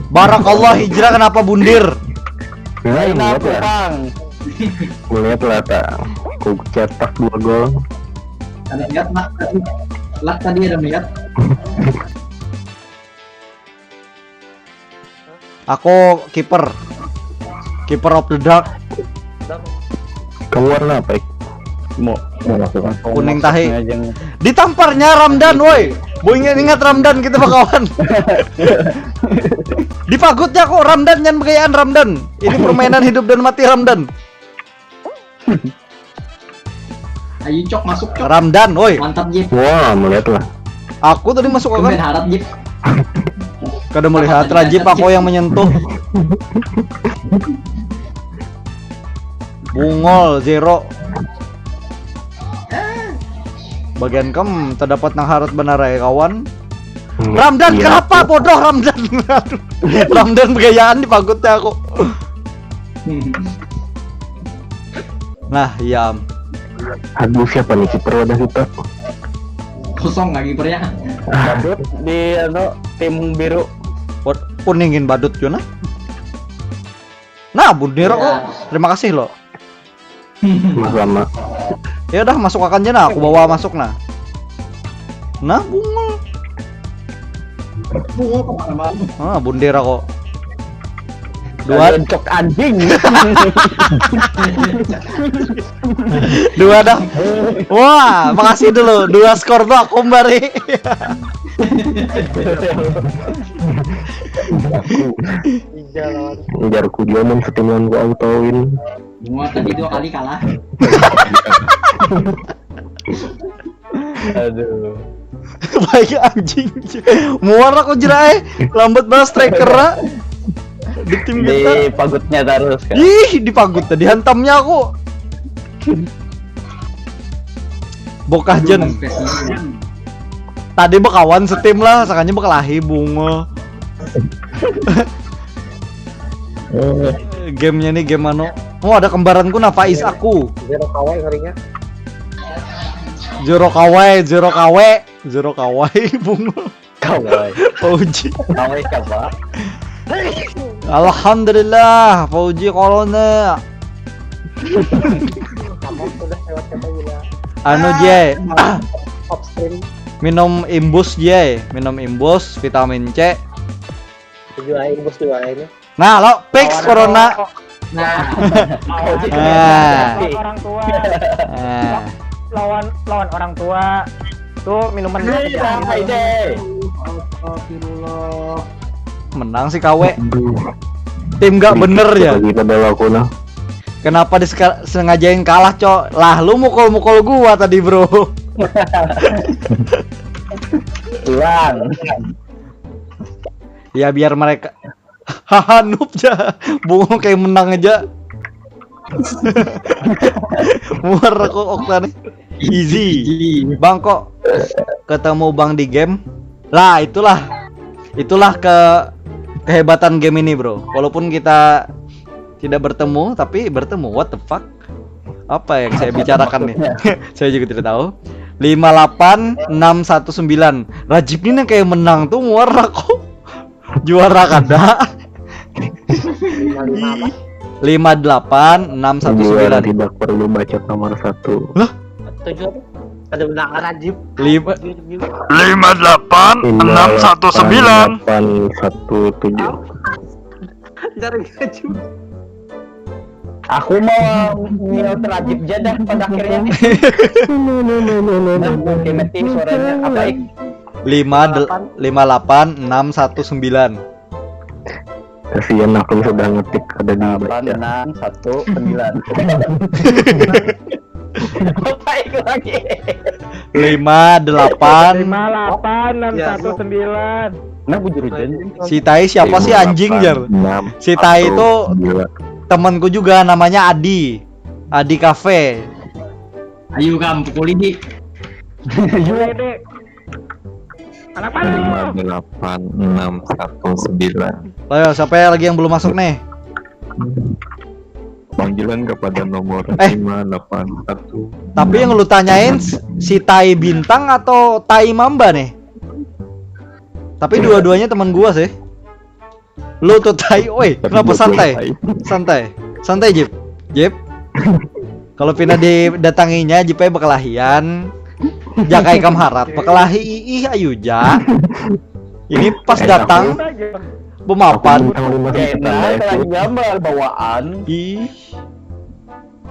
Barakallah hijrah, kenapa bundir? Nah, lihat lah. Melihat lah tak. Aku cetak dua gol. Ada lihat nak tadi. Lah tadi ada lihat. Aku kiper. Kiper of the dark. Kamu warna apa? Ik? Mau mau masukkan Kuning tahi. Ditamparnya Ramdan, woi. Bu ingat-ingat Ramdan kita bakawan. Dipagutnya kok Ramdan, jangan begayaan Ramdan. Ini permainan hidup dan mati Ramdan. Ayo cok, masuk cok. Ramdan, woi. Mantap Jip. Wah, melihat lah. Aku tadi masuk Tumben kan. Harat Jip. Kada melihat Rajib, aku yang menyentuh. Bungol zero. Bagian kam terdapat nang harat benar ya kawan. Ramdan, Iya. Kenapa bodoh Ramdan? Aduh. Ramdan begayaan dipagutnya aku. Nah, iya. Am. Aduh, siapa nih kiper wadah kita? Kosong lagi kipernya. Badut di anu tim biru. Wat- Kuningin badut Jona. Nah, bundir kok. Terima kasih loh. Mas lama. Ya udah, masuk akan aja nah, aku bawa masuk nah. Nah, bungul. Bunga kemana-mana. Ah, bundir aku. Dua, Cok anjing. dua dah. Wah, makasih dulu. Dua skor tuh aku bari. Tiga lawan. Jarku dia main setim lawan gua auto win. Bunga tadi dua kali kalah. Aduh. Baik anjing. Muar aku jerai. Lambat banget striker lah. Di tim kita. Di pagutnya terus kan. Ih, dipagut tadi hantamnya aku. Bokah Jen. Tadi bekawan setim lah, sakanya bekelahi bungo. Gamenya nih game anu. Oh, ada kembaranku nah, Faiz aku. Zero kawai harinya. Zero kawai, zero kawe, zero kawai bungo. Kawai. Fauji. Kawai siapa? Alhamdulillah, Fauji corona. Kamu sudah lewat kata gila. Anu je, Off screen. Minum imbus je, minum imbus vitamin C. Juga imbus juga ini. Nah, lo fix corona. Nah, Ah, Lawan orang tua. ah. Lawan lawan orang tua. Tuh minuman. Iya, hai deh. Astagfirullah. Menang si kawe. Aduh. Tim gak bener ya. Lagi pada aku nah. Kenapa disengajain kalah, cok? Lah, lu mukul-mukul gua tadi, bro. Hilang. Ya biar mereka haha noob ja. Bungo kayak menang aja. Muar aku Okta nih. Easy. Bang kok ketemu Bang di game? Lah, itulah. Itulah ke kehebatan game ini, bro. Walaupun kita tidak bertemu, tapi bertemu. What the fuck? Apa yang saya bicarakan nih? Saya juga tidak tahu. Lima delapan enam satu sembilan. Rajib ini yang kayak menang tuh muara kok. Juara kada. Lima delapan enam satu sembilan. Tidak perlu baca nomor satu. Tujuh apa? Ada benar Rajib. Lima Tujuh, tujuh. Lima delapan enam satu sembilan. Delapan satu tujuh. Dari Rajib. Aku mau mute Rajib aja dah pada akhirnya nih. Nah, oke, mati suaranya apa? lima del- lima delapan enam satu sembilan. Kasihan aku sudah ngetik ada di Delapan baca. Enam satu sembilan. Apa itu lagi? Lima delapan. Lima delapan enam satu sembilan. Nah, bujur aja. Si Tai siapa sih, anjing, jar? Enam. Si Tai itu Gila. temanku juga, namanya Adi. Adi Cafe. Ayo, Kam, pukuli di. Iya, Dek. Anak Lima mana? delapan enam satu sembilan. Ayo, siapa ya lagi yang belum masuk nih? Panggilan kepada nomor Eh. lima delapan satu. Tapi yang lu tanyain s- si Tai Bintang atau Tai Mamba nih? Tapi dua-duanya teman gua sih. Lu tuh Tai, woi, kenapa santai? Santai. Santai, Jip. Jip. Kalau pina didatanginya, Jip aja bakalahian. Jakai kam harat bakalahi, ih, ayu ja. Ini pas datang bemapan. Bintang lima Enak lagi gambar bawaan. Ih.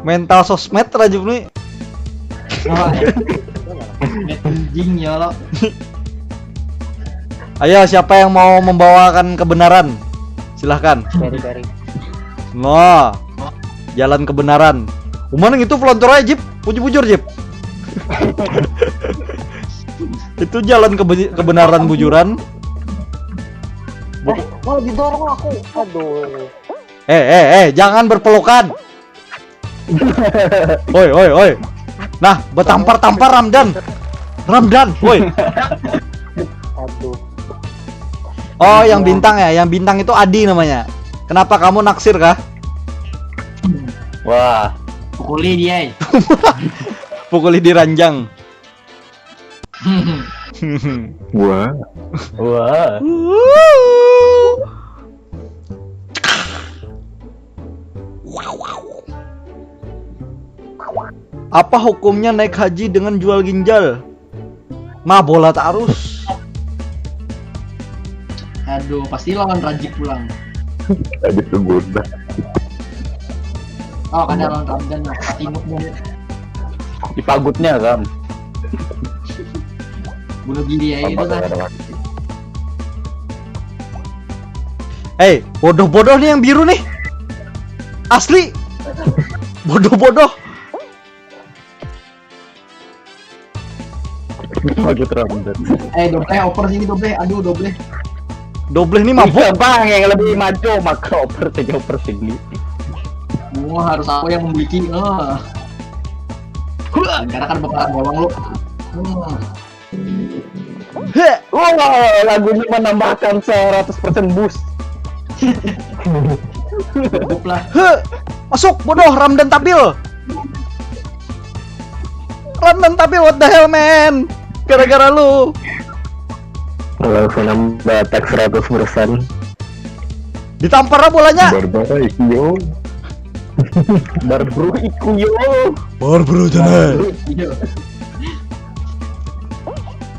Mental sosmed, Rajib nih. Anjing ya lo. Ayo, siapa yang mau membawakan kebenaran? Silahkan. Dari dari. Nah, jalan kebenaran. Umang itu pelontor aja, Jip. Bujur-bujur, Jip. Itu jalan kebe- kebenaran bujuran. Eh, mau didorong aku. Aduh. Eh, eh, eh, jangan berpelukan. Oi, oi, oi. Nah, bertampar-tampar, Ramdan. Ramdan, woi. Aduh. Oh, yang bintang ya, yang bintang itu Adi namanya. Kenapa kamu naksir kah? Wah, Pukuli dia. Pukuli di ranjang. Gua wah. Apa hukumnya naik haji dengan jual ginjal? Mabola tarus. Aduh, pasti lawan Rajib pulang. Tadi segunda. Oh, kada lawan Ramdan lah. Timuk dan Dipagutnya kan. Bunuh diri aja itu kan. Hei, bodoh-bodoh nih yang biru nih. Asli. Bodoh-bodoh. Pagut Ramdan. Eh, dobleh, oper sini, dobleh. Aduh, dobleh. Dobleh nih mabuk. Iya, bang, yang lebih maju maka oper saja oper sini. Oh, harus aku yang memiliki. Oh. Karena kan bakalan gawang lu. Oh. Heh, Wah, lagunya menambahkan seratus persen boost. Cukup lah. heh. Masuk, bodoh, Ramdan Tabil. Ramdan Tabil, what the hell, man? Gara-gara lu. Langsung nambah attack seratus persen. Ditampar lah bolanya. Barbara yo. Barbro iku yo. Barbro jana. Iya.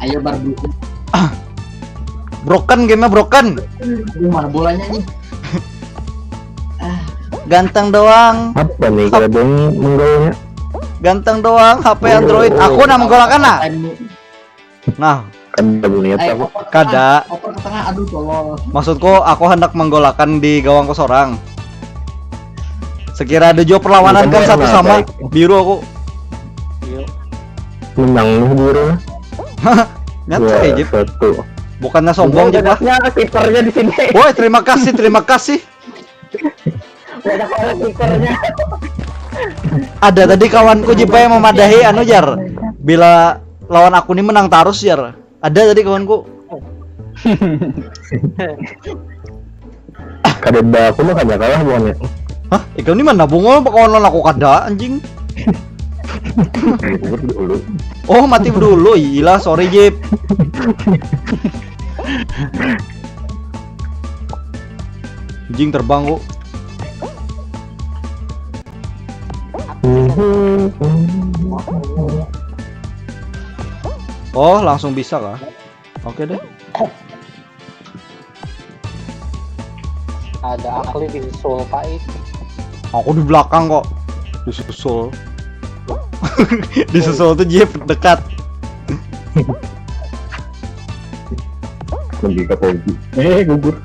Ayo, Barbro. Broken, gamenya broken. Aduh, mana bolanya nih? Ganteng doang. Apa nih kadang menggolnya? Ganteng doang H P Android. Aku nak menggolakan nak. Time Nah, Kan ada niat Eh, apa? oper ke Kada. Tengah, oper ke tengah, aduh tolol. Maksudku aku hendak menggolakan di gawangku seorang. Sekira ada juga perlawanan kan satu sama biru aku. Menang nih biru. Nyata Dua ya, Jip. Satu. Bukannya sombong, Jip, lah. Banyaknya kipernya di sini. Woi, terima kasih, terima kasih. Banyak banget kipernya. Ada tadi kawanku, Jip, yang memadahi anu, jar. Bila lawan aku nih menang tarus, jar. Ada tadi kawanku. Kada ada aku mah kada kalah bukannya. Hah? Ikam ni mana bungul bakawan lawan aku kada anjing. Dulu. Oh, mati dulu. Ilah, sorry Jip. Anjing terbang kok. Oh, langsung bisa kah? Oke deh. Ada Akli disusul Pait. Aku di belakang kok. Disusul. Disusul tuh Jeff dekat. Lagi ke Pauji. Eh, gugur.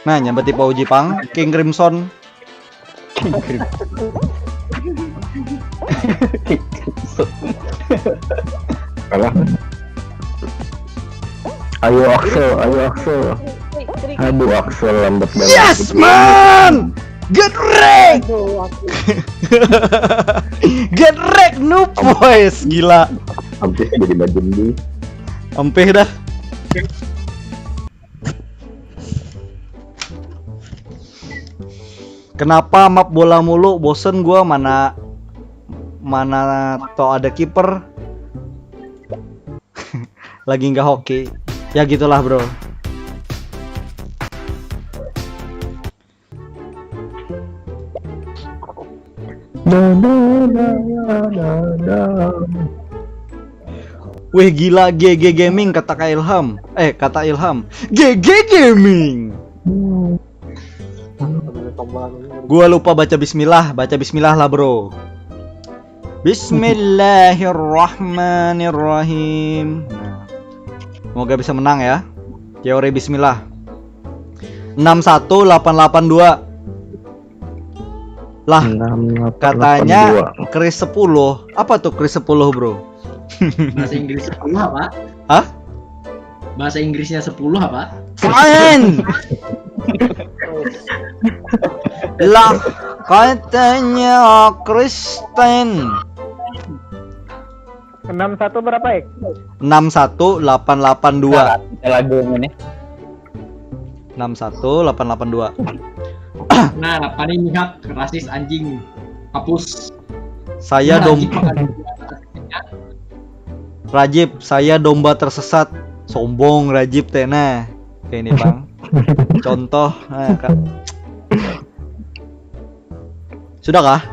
Nah, nyambat di Pauji pang, King Crimson. Kalah. Ayo Axel, ayo Axel. Aduh Axel lambat banget. Yes man, get wrecked. Get wrecked, noob boys, gila. Hampir jadi bajembi. Empeh dah. Kenapa map bola mulu? Bosen gua, mana mana to ada kiper. Lagi nggak hoki. Ya gitulah, bro. Wih gila, G G Gaming, kata Kak Ilham. Eh, kata Ilham, G G Gaming. Gua lupa baca bismillah. Baca bismillah lah, bro. Bismillahirrahmanirrahim. Nah, semoga bisa menang ya. Teori bismillah. Enam satu delapan delapan dua. Lah, katanya Chris sepuluh. Apa tuh Chris sepuluh, bro? Bahasa Inggris sepuluh apa? Hah? Bahasa Inggrisnya sepuluh apa? Fine. Lah, katanya Kristen. Enam satu berapa, Ek? Enam satu delapan delapan dua. Lagu ini. Enam satu delapan delapan dua. Nah, apa nih, mihak rasis anjing. Hapus. Saya Nah, dom Rajib bakal Rajib, saya domba tersesat. Sombong Rajib teh, nah. Kayak ini, Bang. Contoh, nah, Kak. Sudahkah?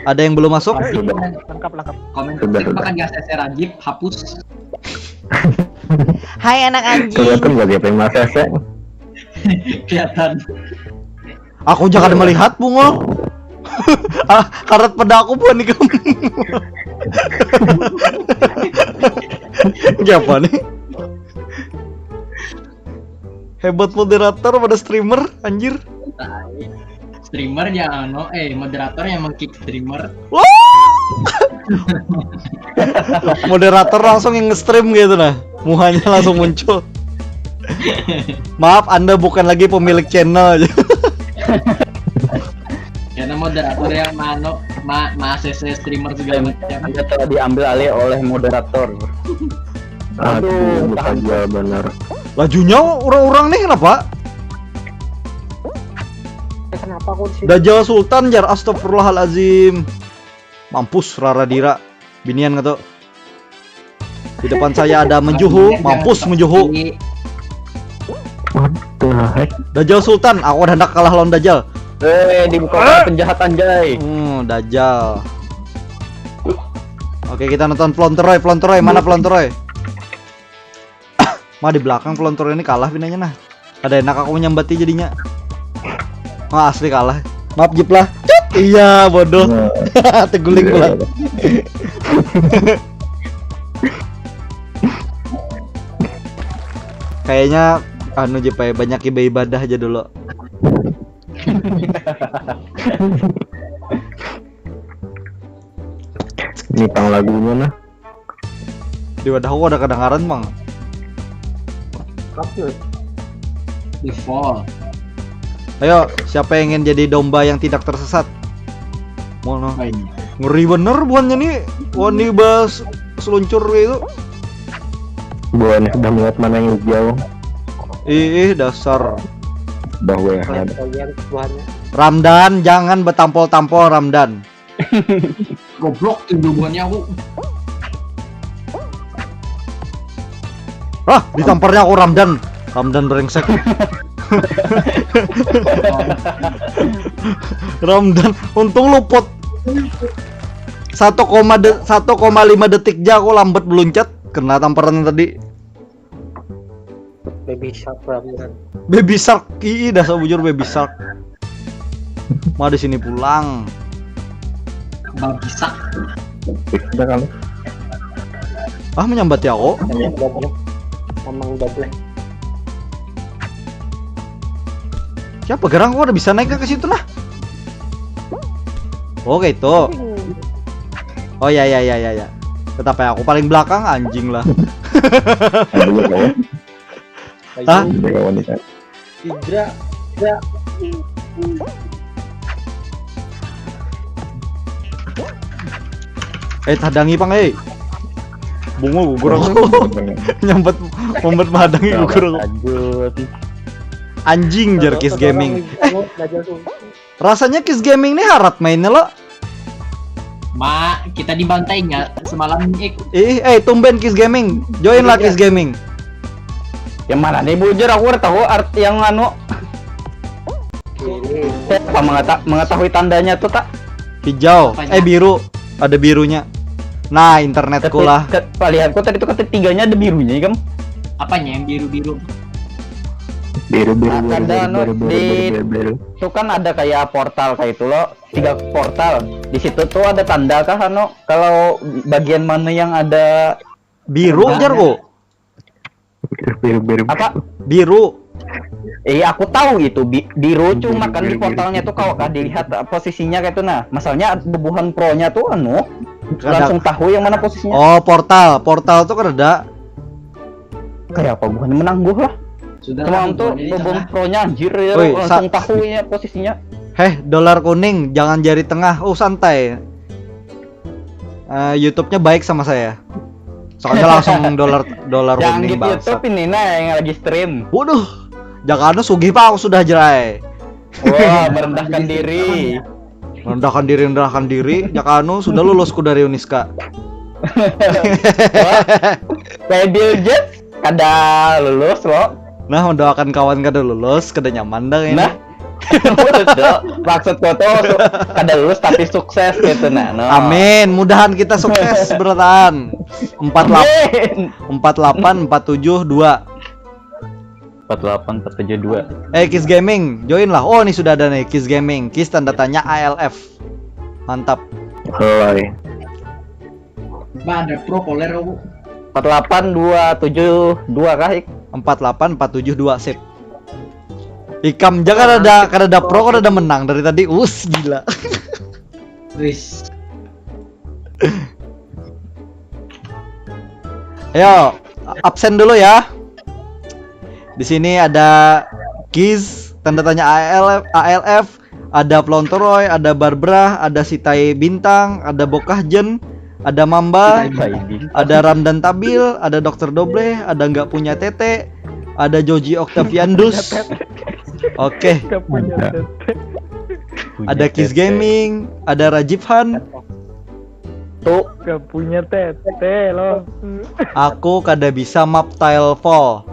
Ada yang belum masuk? Lengkap, lengkap. Komen Sudah, toksik sudah. Makan gak sese Rajib, hapus. Hai anak anjing. Kelihatan bagi apa yang masa saya. Kelihatan. Aku jangan melihat, Bungol. Ah, karat pada aku bukan ikam. Siapa nih? Hebat moderator pada streamer, anjir. Streamer yang anu, eh, moderator yang mengkick streamer. Wah! Moderator langsung yang nge-stream gitu nah. Muhanya langsung muncul. Maaf, Anda bukan lagi pemilik channel. Karena moderator yang mano ma, ma ACC streamer segala macam. Anda telah diambil alih oleh moderator. Aduh, Aduh, aja benar. Lajunya orang-orang nih kenapa? Kenapa aku di sini? Dajjal Sultan jar, astagfirullahalazim. Mampus Rara Dira. Binian kata. Di depan saya ada menjuhu, mampus menjuhu. What the heck? Dajjal Sultan, aku udah hendak kalah lawan Dajjal. Eh, dibuka penjahatan, Jay. Hmm, Dajjal. Oke, kita nonton Plonteroy, Plonteroy, mana Plonteroy? Mah di belakang Plonteroy ini kalah pinanya nah. Ada enak aku menyambati jadinya. Wah, asli kalah. Maaf Jip lah. Cuk, iya bodoh. Teguling pula. Kayaknya anu Jip ya, banyak ibadah aja dulu. Ini pang lagunya nah. Di wadahku ada kedengaran, Bang. Default. Ayo, siapa yang ingin jadi domba yang tidak tersesat? Mau no. Apa ini? Ngeri bener buhannya nih. Wani bahas seluncur kayak itu. Buahnya sudah melihat mana yang hijau. Ih, dasar. Dah W H. Ramdan, jangan betampol-tampol, Ramdan. Goblok tuh buahnya aku. Rah, ditamparnya aku, Ramdan. Ramdan brengsek. Ramdan, untung luput. Satu koma de- satu koma lima detik aja aku lambat beluncat, kena tamparan tadi. Baby shark, Ramdan. Baby shark, ih, dasar bujur baby shark. Mau di sini pulang. Babi shark. Udah kamu. Ah, menyambat ya kok. Emang double. Emang double. Siapa gerang, kok udah bisa naik ke situ lah? Oke itu. Oh ya ya ya ya ya. Tetap ya, aku paling belakang, anjing lah. Ada juga kawan. Hah? Ada kawan nih kan. Indra, Indra. Eh, tadangi pang, eh. Bungo gugur aku. Nyambat, membuat madangi gugur aku. Lanjut. Anjing, jar Kiss Gaming. Belajar tuh. Rasanya Kiss Gaming nih harat mainnya lo. Ma, kita dibantainya semalam, eh. Ih, eh, tumben Kiss Gaming. Join lah Kiss Gaming. Yang mana nih bujur, aku udah tahu art yang anu. Ini Apa mengeta- mengetahui tandanya tuh tak? Hijau, Apanya? Eh, biru. Ada birunya. Nah, internetku lah. Palihanku tadi tuh ketiganya ada birunya ya, Kam. Apanya yang biru-biru? Biru biru Nah, biru ada biru anu, biru biru di- biru biru. Itu kan ada kayak portal kayak itu loh, tiga portal. Di situ tuh ada tanda kah anu, kalau bagian mana yang ada Biru, Enggak. jarku. Biru biru biru. Apa? Biru. Eh, aku tahu itu bi- biru, Biru, cuma kan di biru, portalnya biru. Tuh kalau kah dilihat, eh, posisinya kayak itu, nah, masalahnya bubuhan pro-nya tuh anu Kada. langsung tahu yang mana posisinya. Oh, portal. Portal tuh kada. Kayak apa bubuhan menangguh lah. Sudah Cuma lah, untuk bubuhan ini bubuhan tengah. pro-nya anjir ya, Woi, langsung sa- tahu ya posisinya. Heh, dolar kuning, jangan jari tengah. Oh, santai. Eh, YouTube-nya baik sama saya. Soalnya langsung dolar dolar Jangan kuning, gitu bangsat. YouTube ini, nah, yang lagi stream. Waduh, jaka anu sugih pak, aku sudah jerai. Wah, merendahkan diri. Merendahkan diri, merendahkan diri. Jaka anu sudah lulus ku dari Uniska. Wah, kayak Bill Gates kada lulus loh. Nah, mendoakan kawan kada lulus, kada nyaman dah ini. Nah, Dok, maksudku tuh su- kada lulus tapi sukses gitu, nah, no. Amin, mudahan kita sukses berataan. Empat delapan, Amin. empat delapan, empat tujuh, dua. Empat delapan empat tujuh dua. Eh, Kiss Gaming, join lah. Oh, ini sudah ada nih, Kiss Gaming. Kiss tanda tanya A L F. Mantap. Helai. Bah, ada pro koler aku. Empat delapan dua tujuh dua kah, Ik? Empat delapan empat tujuh dua, sip. Ikam aja kada ada, kada ada pro, kada ada menang dari tadi. Us, gila. Wis. Ayo, absen dulu ya. Di sini ada Kiss, tanda tanya A L F, A L F, ada Plontroy, ada Barbara, ada Sitai Bintang, ada Bokah Jen, ada Mamba, ada Ramdan Tabil, ada Dokter Dobleh, ada Nggak Punya Tete, ada Joji Octaviandus. Oke, Gak punya tete. ada Kiss Gaming, ada Rajib Han. Tuh, Gak punya tete loh. Aku kada bisa map tile fall.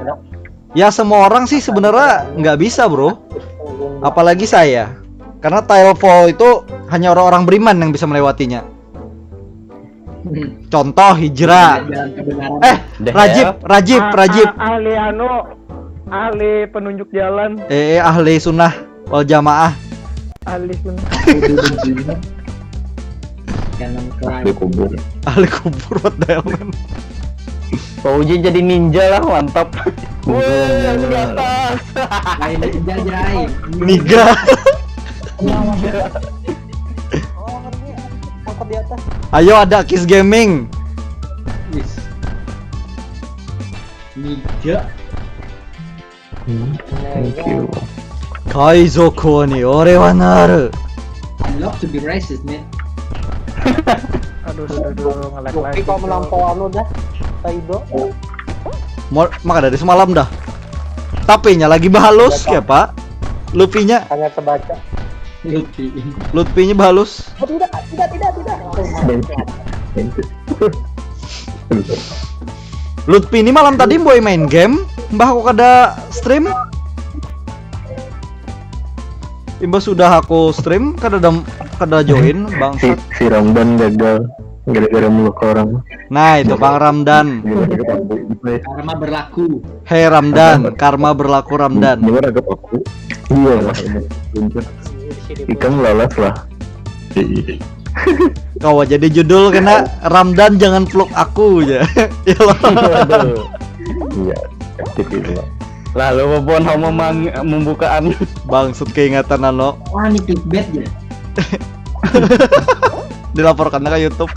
Ya, semua orang sih sebenarnya nggak bisa, bro. Apalagi saya. Karena tile fall itu hanya orang-orang beriman yang bisa melewatinya. Contoh hijrah. Jalan kebenaran. Eh, The Rajib, hell? Rajib, Ah, Rajib. ah, ahli anu, ahli penunjuk jalan. Eh, eh, ahli sunnah wal jamaah. Ahli sunnah. Kudu benjina. Kanan Di kelai. kubur. Ahli kubur, what the hell, man? Pak Uji jadi ninja lah, mantap. Wih, aku di atas. Lain ninja, Jai. Niga. Oh, ngeri. Angkat di atas. Ayo, ada Kiss Gaming. Wis. Ninja. Hmm, thank you. Kaizoku ni ore wa naru. I love to be racist, man. Aduh, aduh, aduh, nge-lag Oke, lagi. kalau Cok. menampol anu dah, Kaido. Mor, maka dari semalam dah. Tapinya lagi bahalus ya, Pak. Lupinya, Hanya terbaca. Lupi. Lutpinya bahalus. Oh, tidak, tidak, tidak, tidak. Lutpi ini malam tadi boy main game, mbah aku kada stream. Imbah sudah aku stream, kada ada, kada join, Si, bangsat. Si Ramdan gagal gara-gara meluk orang. Nah, itu Bang Ramdan. Gara-gara paku gitu ya. Karma berlaku. Hei Ramdan, karma berlaku Ramdan. Gimana agak paku? Iya lah. Ikan lalas lah. Iya. Kau aja di judul kena Ramdan jangan peluk aku aja. Ya Allah. Iya. Aktif itu lah. Lalu babon hau memang membukaan. Bangsut keingatan ano. Wah, ini clickbait ya. Dilaporkan ke YouTube.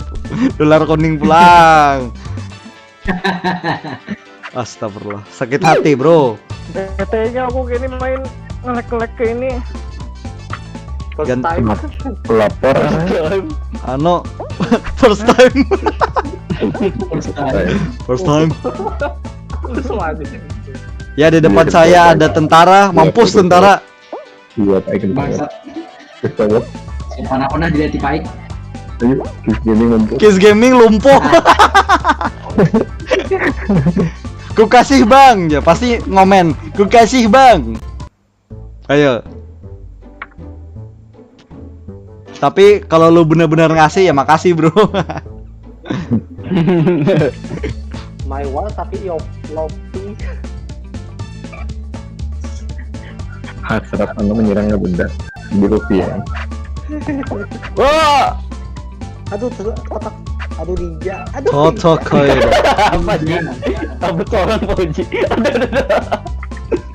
Dolar kuning pulang. Astagfirullah, sakit hati, bro. Betenya aku gini main ngelek-ngelek ke ini. First Gan- time. Lapor. Ano, first time. First time. First time. Langsung aja sih. Ya, di depan Iya, saya betul. Ada tentara, mampus tentara. Iya, Pak Ikan. Bangsat. Kita buat. Siapa nak pernah dilihat di Paik? Ayo, Kiss Gaming mampus. Kiss Gaming lumpuh. Ku kasih bang, ya pasti ngomen. Ku kasih bang. Ayo. Tapi kalau lu bener-bener ngasih ya makasih bro. My wall tapi yo lopi. Hasrat anu menyerangnya bunda di rupiah. Wah, Aduh, terus kotak. Aduh, dia. Aduh. Totok kau ya. Apa sih? Apa tuh orang Fauji? Aduh, aduh, aduh.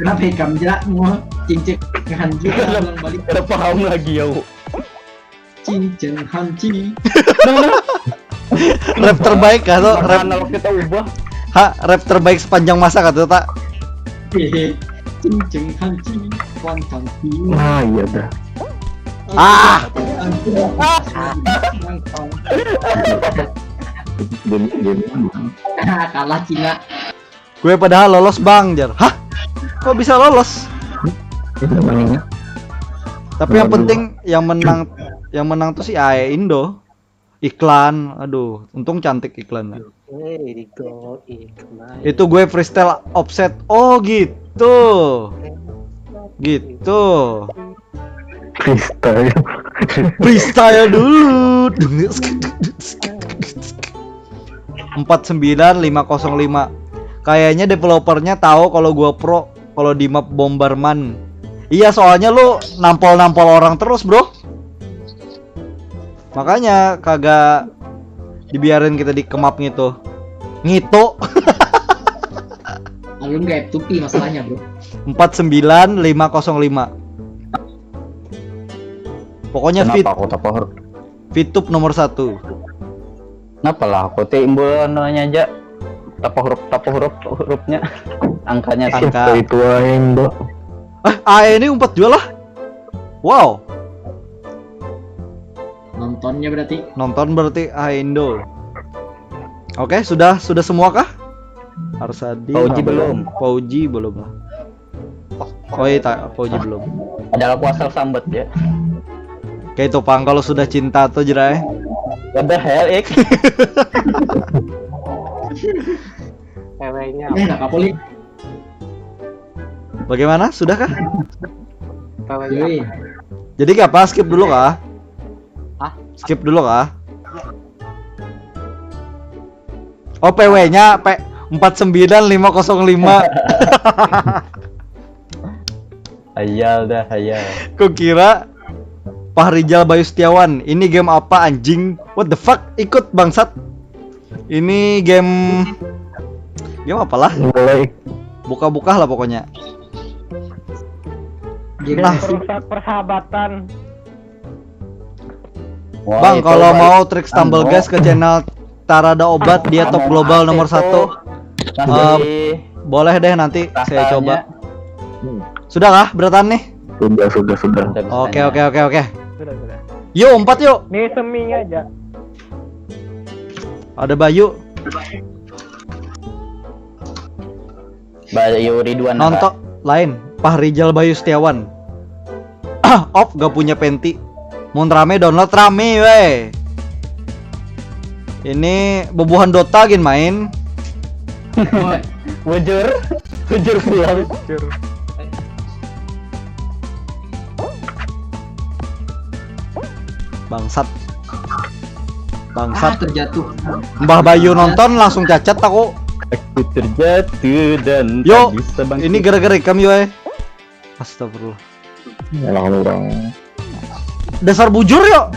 Kenapa ikam jerak mau cincin hanji ulang balik? Kada paham lagi ya. Cincin hanji. Rap terbaik kah tuh? Rap, Mana lo kita ubah? Ha, rap terbaik sepanjang masa kah tuh, tak? Hehe. Cincin hanji. Kuan hanji. Nah, iya dah. Ah, Jadi, jadi Kalah Cina. Gue padahal lolos bang, jar. Hah? Kok bisa lolos? Itu namanya. Tapi yang Waduh. Penting yang menang, yang menang tuh si Ae Indo. Iklan, aduh, untung cantik iklan. Way to go, iklan. Itu gue freestyle offset. Oh gitu. Gitu. Freestyle. Freestyle dulu. Empat sembilan lima kosong lima. Kayaknya developernya tahu kalau gua pro kalau di map Bomberman. Iya, soalnya lu nampol-nampol orang terus, bro. Makanya kagak dibiarin kita di kemap gitu. Ngitu. Alun gak F two P masalahnya, bro. Empat sembilan lima kosong lima. Pokoknya fit, Kenapa aku tapa huruf? Fitup nomor satu. Kenapa lah aku teh imbul anunya aja? Tapa huruf, tapa huruf, hurufnya, angkanya sih. Angka. Itu aing, Mbak. Eh, A E ini umpat juga lah. Wow, Nontonnya berarti. Nonton berarti A E Indo. Oke, sudah sudah semua kah? Arsadi, Fauji Ramdan, belum. Fauji belum lah. Oh iya, tak, Fauji belum. Padahal aku asal sambat ya. Kayak itu pang kalau sudah cinta tuh jerai. What the hell, ik? Ceweknya. Eh, nggak apa-apa, Lik. Bagaimana? Sudahkah? Ceweknya. Yoi. Jadi nggak apa? Skip dulu kah? Hah? Skip dulu kah? Oh, P W-nya P empat sembilan lima kosong lima. Hayal dah, hayal. Kukira Fahrijal Bayu Setiawan. Ini game apa anjing? What the fuck? Ikut bangsat. Ini game game apalah? Mulai. Buka-buka lah pokoknya. Game Nah. asik. Merusak persahabatan. Wah, Bang, itu kalau baik. Mau trik stumble Anu. Guys ke channel Tarada Obat, dia top global nomor satu. Masih Boleh deh nanti saya rasanya. Coba. Sudah kah beratan nih? Sudah, sudah, sudah. Udah bisa Oke, ya. Oke, oke, oke. Sudah, sudah. Yuk, empat yuk. Ini seming aja. Ada Bayu. Bayu Ridwan. Nonton lain, Pak Rijal Bayu Setiawan. Op gak punya penti. Mun rame download rame weh. Ini bubuhan Dota gin main. Bujur. Bujur pulang. Bangsat. Ah, Bangsat. Terjatuh. Mbah Bayu nonton langsung cacat aku. Aku terjatuh dan Yo, tak bisa bangkit. Ini gara-gara ikam yo eh. Astagfirullah. Emang orang. Dasar bujur yo.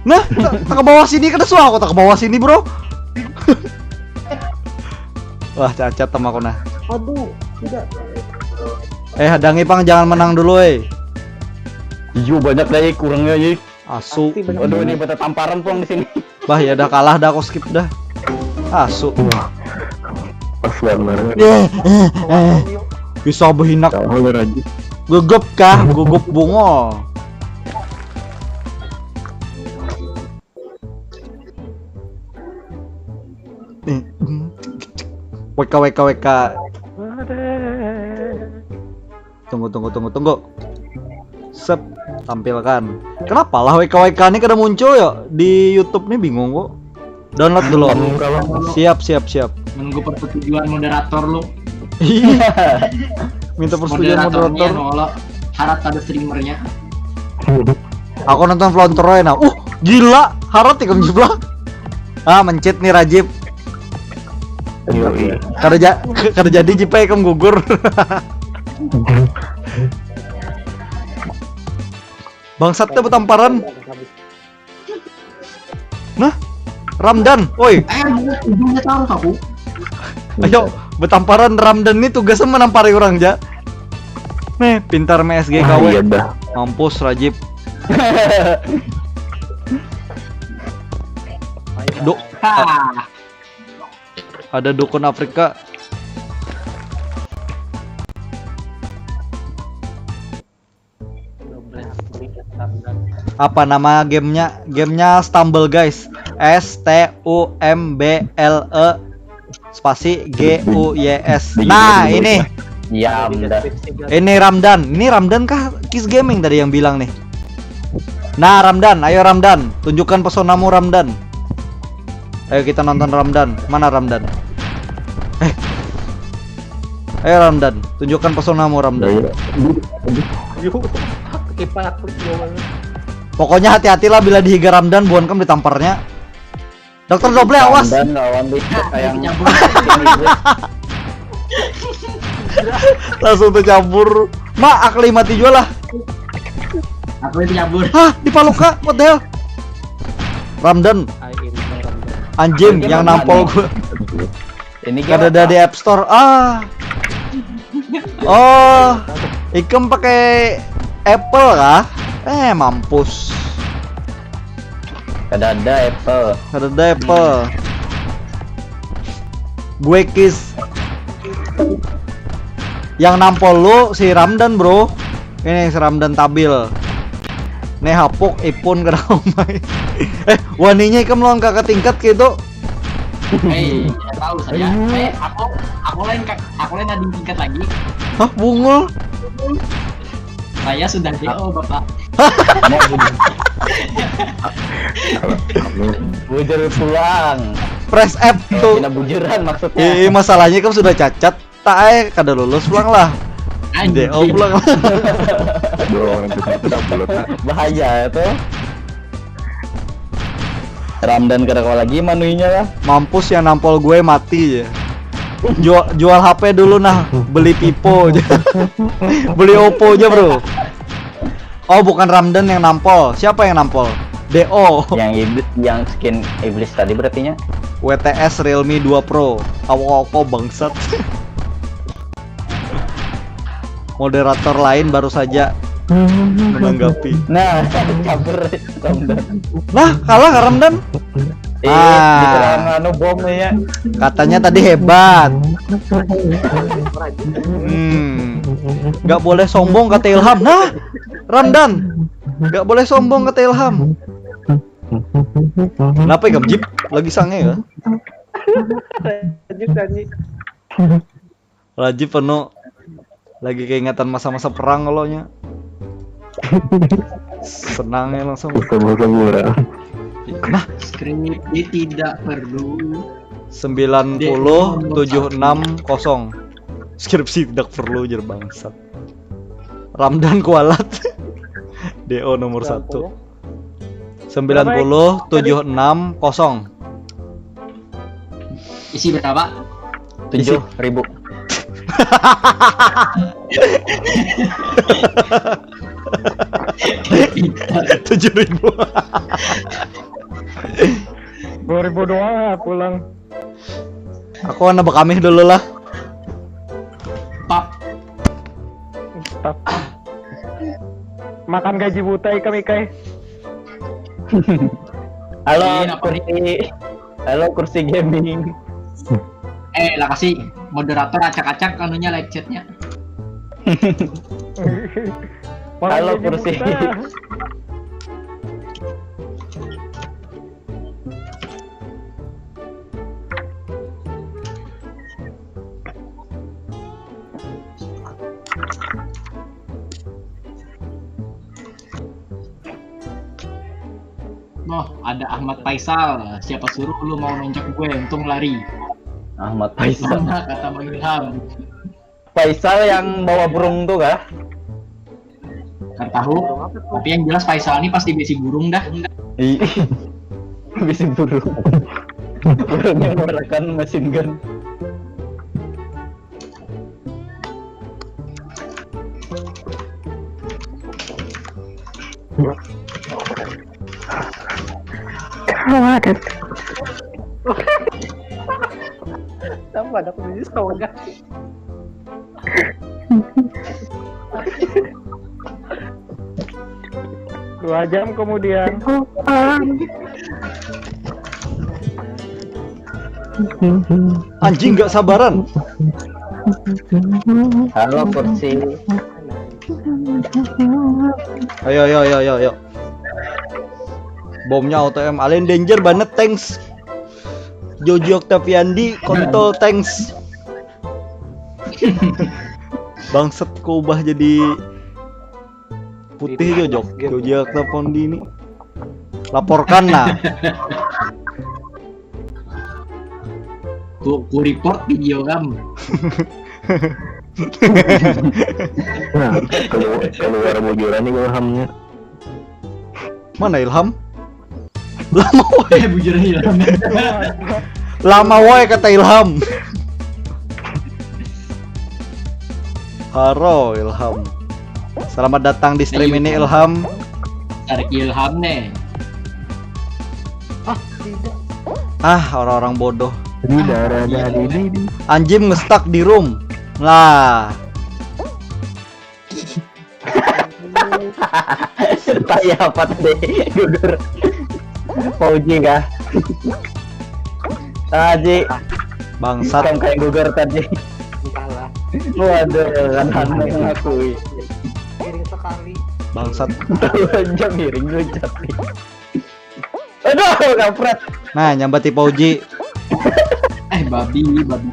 Nah, tak, tak ke bawah sini kada suah aku tak ke bawah sini bro. Wah cacat sama aku nah. Aduh, tidak. Eh hadangi pang jangan menang dulu eh. Iyo banyak deh kurangnya ya. Asu. Waduh ini beta tamparan pong di sini. Bah ya dah kalah dah aku skip dah. Asu. Pas banget. Eh, eh, eh. Bisa behinak Kalah lagi. gugup kah? Gugup bungo. Eh, hmm. W K W K W K. Tunggu tunggu tunggu tunggu. Sep, tampilkan. Kenapa lah W K W K ini kada muncul ya di YouTube nih bingung kok. Download dulu. Kamu kalah. Siap siap siap. Menunggu persetujuan moderator lu. Iya. Minta persetujuan Moderatornya moderator. Nolo. Harap ada streamernya. Aku nonton Flontero ya nah. Uh, gila, harat ikam jiplak. Ah, mencit nih Rajib. Yo, iya. Kada ja- kada jadi jipa ikam gugur. Bangsatnya betamparan. Nah, Ramdan, oi, Eh, ujungnya taruh aku. ayo betamparan Ramdan nih tugasnya menampari orang ja. Nih, pintar M S G Ah, kawe. Iya dah. Mampus Rajib. Duk, Hah. Ada dukun Afrika. Apa nama gamenya? Gamenya Stumble guys. S T U M B L E spasi G U Y S. Nah ini. Yam dah. Ini Ramdan. Ini Ramdan kah Kiss Gaming tadi yang bilang nih? Nah Ramdan, ayo Ramdan, tunjukkan pesonamu Ramdan. Ayo kita nonton Ramdan. Mana Ramdan? Eh. Ayo Ramdan, tunjukkan pesonamu Ramdan. Ayo. Yuk, kipas aku jual. Pokoknya hati-hatilah bila dihiga Ramdan buan kam ditamparnya. Dokter Doble awas. Dan lawan di yang Langsung tercampur. Mak, akli mati juga lah. Aku yang nyabur. Hah, dipaluka. What the hell? Ramdan, Ai ini orang. Anjing Ini yang Ramdan nampol nih. gua. Ini Kada ada di App Store. Ah. Oh, ikam pakai Apple kah? Eh, mampus. Kada ada Apple. Kada ada Apple. Gue Kiss. Yang nampol lu si Ramdan, bro. Ini si Ramdan tabil. Nih hapuk ipun kada umai. Eh, waninya ikam lawan kakak tingkat gitu. Hei, tidak tahu saya. Eh, aku aku lain kak, aku lain ada tingkat lagi. Hah, bungul? Saya sudah D O bapak. Kalau kamu Bujur pulang. Press F tuh. Kena bujuran maksudnya. Ih, masalahnya kan sudah cacat. Tak eh kada lulus pulang lah. D O Anjing. Pulang lah. Bro, orang kita tidak bulat. Bahaya itu. Ramdan kada kawa lagi manuinya lah. Mampus yang nampol gue mati ya. Jual jual H P dulu nah, beli Vivo aja. Beli Oppo aja, bro. Oh, bukan Ramdan yang nampol. Siapa yang nampol? D O. Yang iblis, yang skin iblis tadi berartinya. W T S Realme dua Pro. Awoko bangsat. Moderator lain baru saja menanggapi. Nah, campur Ramdan. Nah, kalah Ramdan. Eh, Ah. Diserang anu bom ya. Katanya tadi hebat. Hmm. Nggak boleh sombong kata Ilham. Nah, Ramdan. Nggak boleh sombong kata Ilham. Kenapa ya Jip? Lagi sange ya? Lanjut tadi. Rajib penuh lagi keingatan masa-masa perang kalau nya. Senang ya langsung. Sama-sama orang. Nah, Skripsi tidak perlu. sembilan puluh tujuh enam kosong. Skripsi tidak perlu jer bangsat. Ramdan kualat. D O nomor satu. Sembilan puluh tujuh enam kosong. Isi berapa? Tujuh ribu. Tujuh ribu. Dua ribu doang lah pulang. Aku anak bekamih dulu lah. Pap. Stop. Makan gaji buta ikam ikai. Halo Iya, apa kursi. Halo kursi gaming. Eh, lah kasih moderator acak-acak anunya live chatnya. Makan Halo, gaji kursi. Buta. Noh, ada Ahmad Faisal. Siapa suruh lu mau nonjak gue? Untung lari. Ahmad Faisal. Mana kata Bang Ilham? Faisal yang bawa burung tuh kah? Kan tahu. Tapi yang jelas Faisal ini pasti besi burung dah. Ih. Bisa burung. Burungnya mengeluarkan machine gun. Kawadat. Kenapa ada aku di sauna? Dua jam kemudian. Bukan. Anjing gak sabaran. Halo kursi. Ayo ayo ayo ayo ayo. Bomnya auto M. Alien Danger banget, thanks. Joji Octaviandi kontol, thanks. Bangset, kau ubah jadi putih, Jojok. Joji Octaviandi ini. Laporkan nah. Ku, ku report video kamu. Nah, keluar, keluar bujuran nih Ilhamnya. Mana Ilham? Lama woi. Eh, bujur Ilham. Lama woi kata Ilham. Haro Ilham. Selamat datang di stream ini Ilham. Cari Ilham nih. Ah, tidak. Ah, orang-orang bodoh. Di darah dari ini. Anjim ngestak di room. Lah. Tai apa tadi? Gugur. Fauji kah? Tadi Bangsat. Bukan kayak gugur tadi. Entahlah. Waduh, kan Hana mengakui. Miring sekali. Bangsat. Tahu aja miring dulu jatuh. Aduh, kampret. Nah, nyambati Fauji. Eh, babi, babi.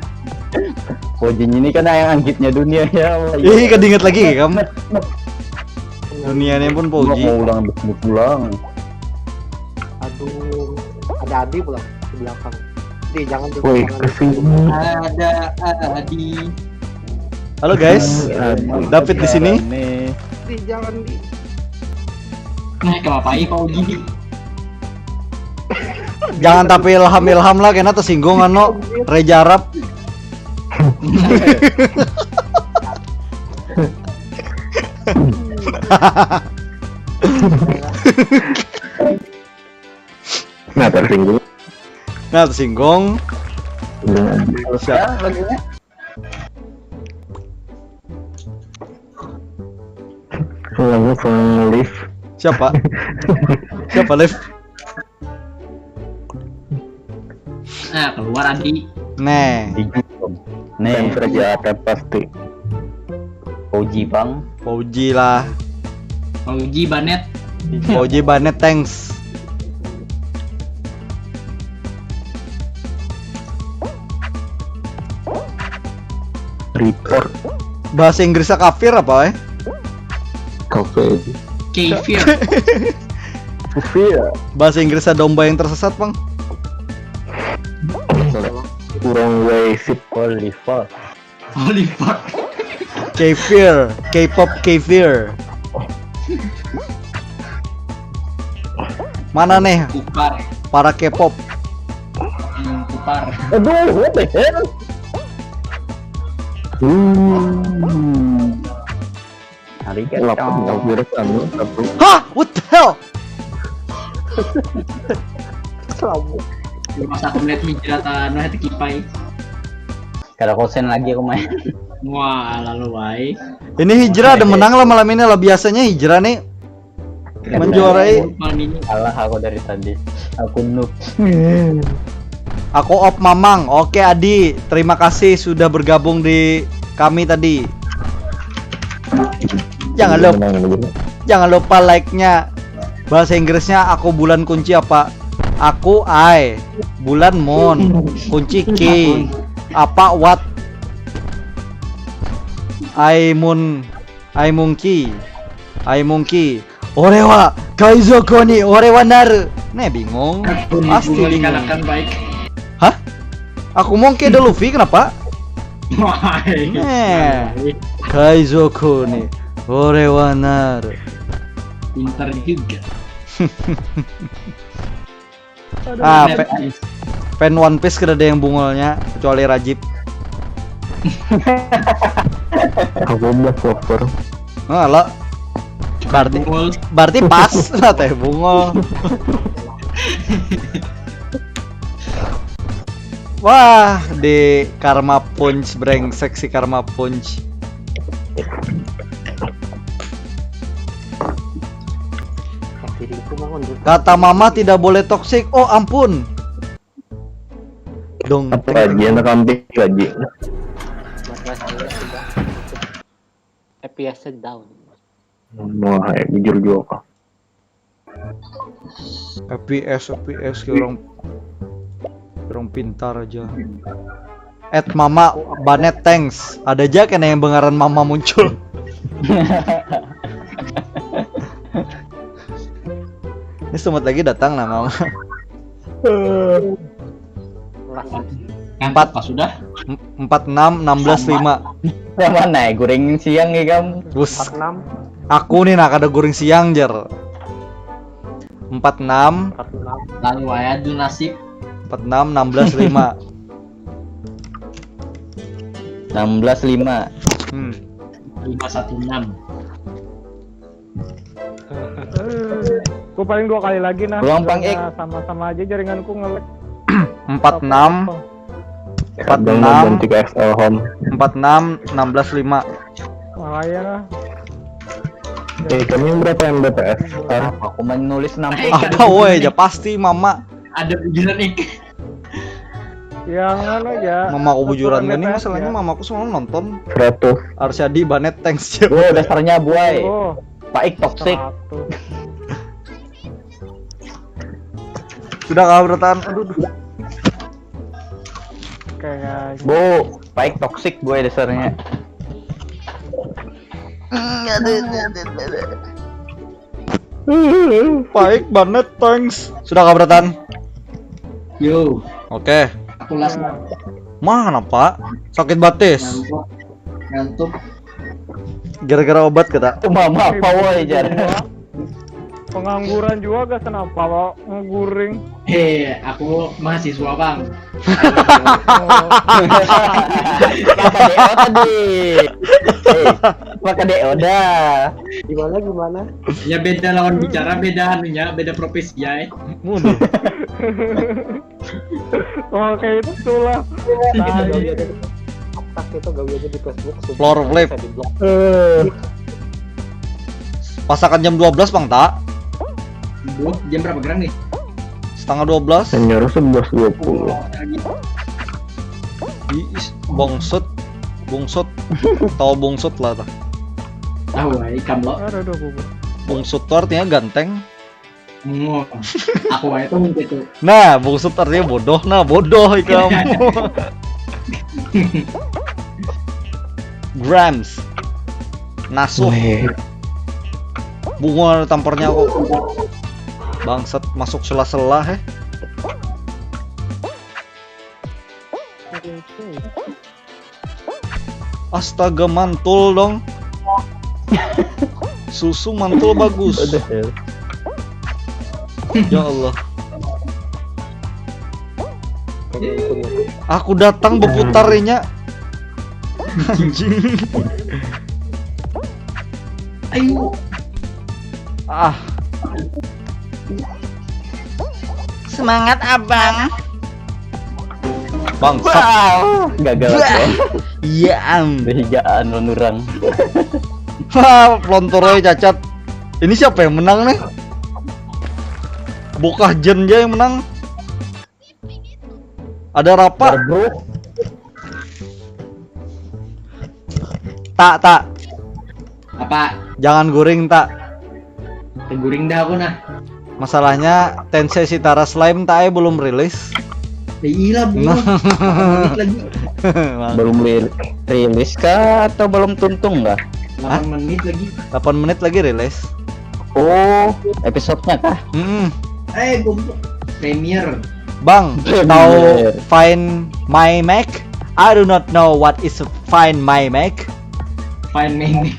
Fauji ini kan yang anggitnya dunia ya. Ih, kada ingat lagi kamu. Dunianya pun Gua Fauji. mau ulang, mau ulang. Aduh, ada Adi pulang di belakang. Di, jangan di Woi, jangan. Kesini. Ada Adi. Halo guys, David di sini. Di, jangan di. Nah, kenapa ini Fauji? Jangan tapi Ilham Ilham lah, kena tersinggung anu Reza Arab. Nah, tersinggung. Nah, tersinggung. Dengan Siap. Lalu pengelif. Siapa? Siapa live? Nah, keluar Adi. Nih, Nih, kerja apa pasti. Fauji bang. Fauji lah. Fauji Banet. Fauji banget, thanks. Report. Bahasa Inggrisnya kafir apa, eh? Kafir. Kefir. Kafir. Bahasa Inggrisnya domba yang tersesat, Bang. Kurang wasit. Oliver. Oliver. Kefir, K-pop kefir. Mana nih Kupar. Para K-pop? Hmm, kupar. Aduh, what the hell? Hmm. Hari Lapar nggak kira kamu tapi Hah? What the hell? Masa aku melihat hijrah tanah itu kipai. Kada konsen lagi aku main. Wah, lalu wae. Ini hijrah ada menang lah malam ini lah, biasanya hijrah nih menjuarai. Malam ini. Kalah aku dari tadi. Aku noob. Aku op Mamang. Oke Adi, terima kasih sudah bergabung di kami tadi. Jangan lupa, Menang lagi. Jangan lupa like-nya. Bahasa Inggrisnya aku bulan kunci apa? Aku I, bulan moon, kunci key, apa what? I moon, I monkey, I monkey. Ore wa kaizoku ni, ore wa naru. Nih bingung. Pasti bingung. Dikalahkan baik. Hah? Aku monkey ada Luffy kenapa? Wah. Nih. Kaizoku ni, ore wa naru. Pintar juga. Ah, pe- fan One Piece kada ada yang bungulnya kecuali Rajib. Aku udah over. Nah, lo berarti Bungul. berarti pas lah teh bungul. Wah, di Karma Punch, brengsek si Karma Punch. Diriku mau nunjuk. Kata mama tidak boleh toxic. Oh ampun. Dong. Apa lagi, anak kambing lagi? Mas-mas ini sudah F P S down. Wah, hai, bujur juga kah? F P S, F P S kayak orang orang pintar aja. At mama banet thanks. Ada aja kena yang bengaran mama muncul. Ini semut lagi datang lah mama. Lah, Empat pas sudah. Empat enam enam belas lima. Mana ya guring siang ya kamu? Bus, empat enam. Aku nih nak ada guring siang jer. Empat enam, Empat enam. Lalu wae adu nasib. Empat enam enam belas lima. Enam belas lima. Hmm. Lima satu enam. Gue paling dua kali lagi nah. Ulang, Pang Soalnya Ik. Sama-sama aja jaringanku nge-lag. Empat enam, empat Kadang enam, ganti ke X L home. Empat enam enam belas lima. Makanya lah. Eh, kamu yang berapa M B P S? Sekarang Aku menulis enam puluh. Eh, Apa woi aja pasti mama. Ada bujuran nih. Yang mana ya? Mama aku bujuran Satu gini M B P S masalahnya ya. Mama aku semalam nonton seratus. Arsyadi banet thanks ya. Bro, dasarnya buai. Oh, Paik toxic. Satu. Sudah kah bertahan? Aduh, aduh. Kayak Bu, Paik toxic buai dasarnya. Paik banet thanks. Sudah kah bertahan? Yo, Oke. Aku las lah. Mana pak? Sakit batis. Ngantuk. Ngantuk. Gara-gara obat kita. Mama apa woi jar. Pengangguran juga gak kenapa lo ngeguring. Hei, aku mahasiswa bang. Kata D O tadi. Eh, maka D O dah. Gimana gimana? Ya beda lawan bicara, beda anunya, beda profesi ya. Eh. Mudah. Oh kayak itu tuh lah. Nah, gawe aja di, tak itu gawe aja di Facebook. Sumpah, Floor flip. Bisa diblok. Pasakan jam dua belas bang tak? Blok jam berapa gerang nih? Setengah dua belas. Senior sebelas dua puluh. Ih, is- bongsot, bongsot. Tahu bongsot lah tak? Tahu lah ikam lo. Aduh, aduh, bubur. Bongsot tuh artinya ganteng. Ngomong. Aku aja tuh gitu. Nah, bongsot artinya bodoh. Nah, bodoh itu kamu. Grams. Nasuh. Weh. Bunga tamparnya kok. Bangsat, masuk sela-sela, heh. Astaga, mantul dong. Susu mantul bagus. What the hell? Ya Allah. Aku datang berputar inya. Anjing. Ayo. Ah. Semangat, Abang. Bangsat. Wah, gagal aku. Iya, am. Behigaan lawan urang. Wah, pelontor aja cacat. Ini siapa yang menang nih? Bokah Jen aja yang menang. Ada rapa. Bro. Tak, tak. Apa? Jangan guring, tak. Guring dah aku nah. Masalahnya Tensei Sitara Slime tak, eh, belum rilis. Ya iyalah, belum. Nah. Delapan menit lagi. Bang. Belum li- rilis kah atau belum tuntung kah? Hah? Delapan menit lagi. Delapan menit lagi rilis. Oh, episodenya kah? Mm-mm. Eh, goblok. Premier. Bang, tahu Find My Mac? I do not know what is Find My Mac. Find My Mac.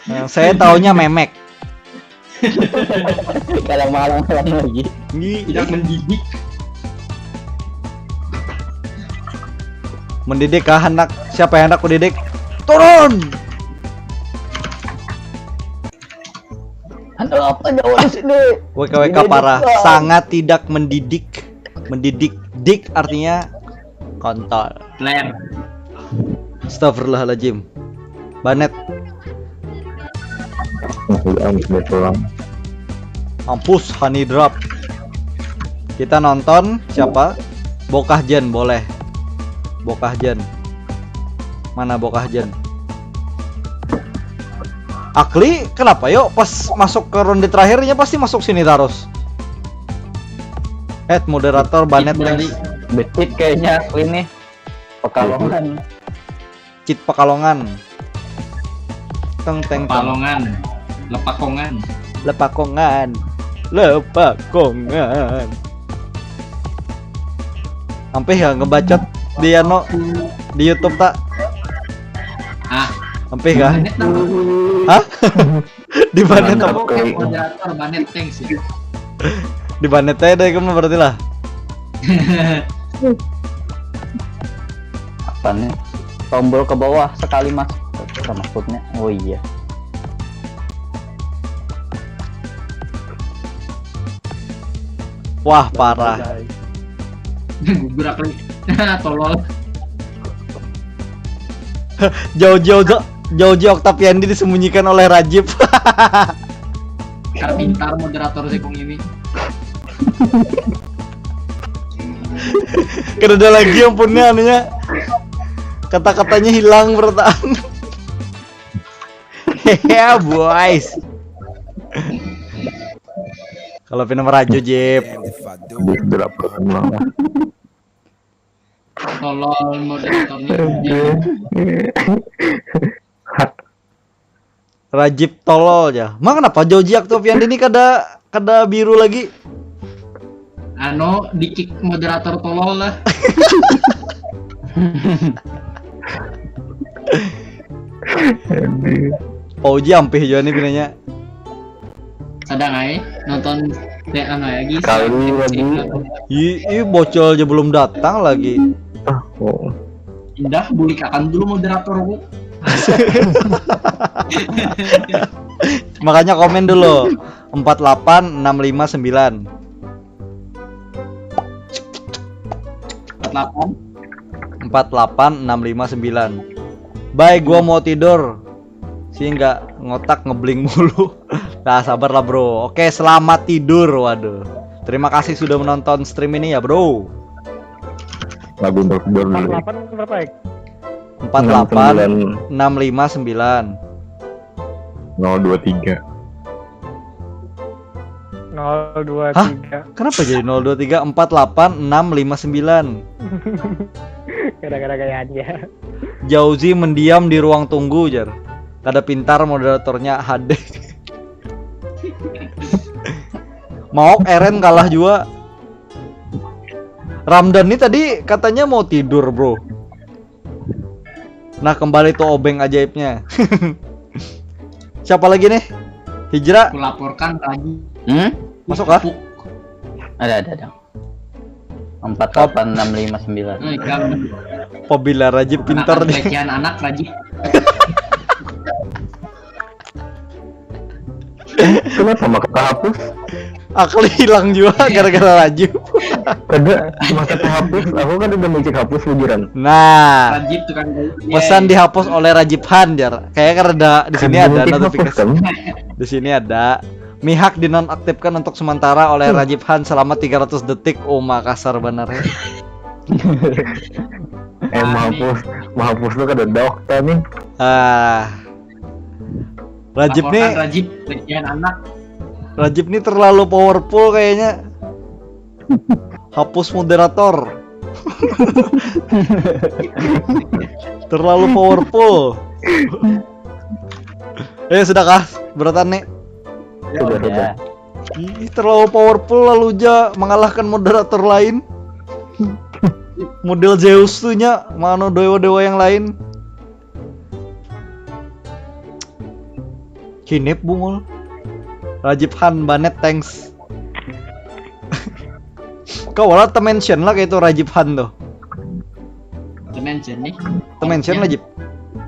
Nah, saya taunya memek. Kalau malam-malam lagi. Tidak mendidik. Mendidik kah anak? Siapa yang hendak kudidik? Turun! Aduh, apa jauh di sini? W K W K parah, sangat tidak mendidik. Mendidik, dik artinya kontol. Ler. Astagfirullahaladzim. Banet. Nah, iya, betul. Mampus, honey drop. Kita nonton siapa? Bokah Jen, boleh. Bokah Jen. Mana Bokah Jen? Akli, kenapa yuk pas masuk ke ronde terakhirnya pasti masuk sini terus? Head moderator Banet, thanks. Becit kayaknya Akli nih. Pekalongan. Cit Pekalongan. Teng, teng, teng. Pekalongan. Lepakongan. Lepakongan. Lepakongan. Ampih ya ngebacot di anu, di YouTube tak? Ah. Ampih kah? Hah? Di mana? Mantap, moderator, Banet, thanks ya. Di Banet aja deh, kamu berarti lah. Apa nih? Tombol ke bawah sekali, Mas. Apa maksudnya? Oh iya. Wah, parah. Gugur aku. Tolol. Jauh-jauh, jauh-jauh Octaviandi disembunyikan oleh Rajib. Karena pintar moderator si Kung ini. Kada ada lagi ampunnya anunya. Kata-katanya hilang berataan. Yeah, boys. Kalau pina merajo, Jip. Di delapan lah. Tolol moderatornya. Rajib tolol ya. Mang, kenapa Joji Octaviandi ini kada, kada biru lagi? Ano, di-kick moderator tolol lah. Aduh. Pauji ampih jua nih pinanya. Sadang ai nonton te anu lagi. Sekali lagi. Ih, ih, bocil aja belum datang lagi. Ah, oh. Indah, bulik akan dulu moderatorku. Makanya komen dulu. Empat delapan enam lima sembilan. Empat delapan. Empat delapan enam lima sembilan. Baik, gua mau tidur. Si nggak ngotak, ngebling mulu. Nah, sabarlah, bro. Oke, selamat tidur. Waduh. Terima kasih sudah menonton stream ini ya, bro. Lagu untuk tidur dulu. Empat delapan berapa, Ek? Empat delapan enam lima sembilan. Nol dua tiga. Nol dua Hah? tiga. Kenapa jadi nol dua tiga? Empat delapan enam lima sembilan. Gara-gara gayanya. Jauzi mendiam di ruang tunggu, jar. Kada pintar moderatornya, H D. Maok Eren kalah juga. Ramdan nih tadi katanya mau tidur, bro. Nah, kembali tuh obeng ajaibnya. Siapa lagi nih? Hijrah. Kulaporkan lagi. Hmm? Masuk kah? Puk. Ada, ada, ada. Empat delapan enam lima sembilan. Eh, kamu Apabila Rajib pintar kenakan nih. Pelecehan anak, Rajib. Kenapa maka hapus? Akli hilang juga gara-gara Rajib. Kada, maka hapus. Aku kan udah mencek hapus bujuran. Nah, Rajib tuh kan. pesan dihapus oleh Rajib Han, jar. Kayak karena ada di sini ada Mencek hapus, notifikasi. Kan? Di sini ada. Mihak dinonaktifkan untuk sementara oleh Rajib Han selama tiga ratus detik. Oh, mah kasar bener ya. Eh, mahapus, mahapus tuh kada dokter nih. Ah. Rajib Laporkan nih, Rajib, pelecehan anak. Rajib nih terlalu powerful kayaknya. Hapus moderator. Terlalu powerful. Eh, sudahkah beratan nih? Sudah, sudah. Ih, terlalu powerful lalu ja mengalahkan moderator lain. Model Zeus tuh nya, mana dewa-dewa yang lain. Hinip bungul. Rajib Han banet, thanks. Kau lah te-mention lah kayak itu Rajib Han tuh. Te-mention nih. Te-mention lah, Jib.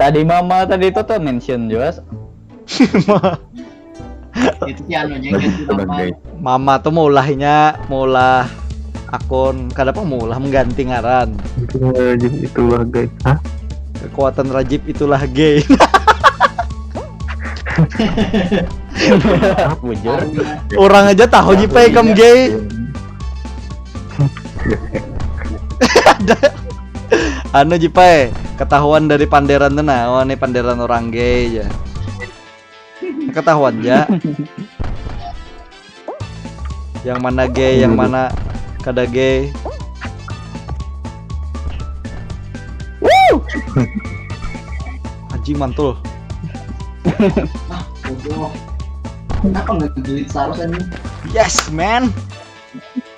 Tadi mama tadi itu tuh mention juga. Itu sih anunya ganti nama. Sebagai Mama tuh mau ulahnya, mau ulah akun, kada apa mau ulah mengganti ngaran. Itu Rajib itulah, guys. Hah? Kekuatan Rajib itulah gay. Bujur. Orang aja tahu Jipai ikam gay. Ada. Anu Jipai, ketahuan dari panderan tuh nah, oh ini panderan orang gay aja. Ketahuan aja. Yang mana gay, yang mana kada gay. Anjing mantul. Bodoh. Kenapa nggak duit seharusnya nih? Yes, man.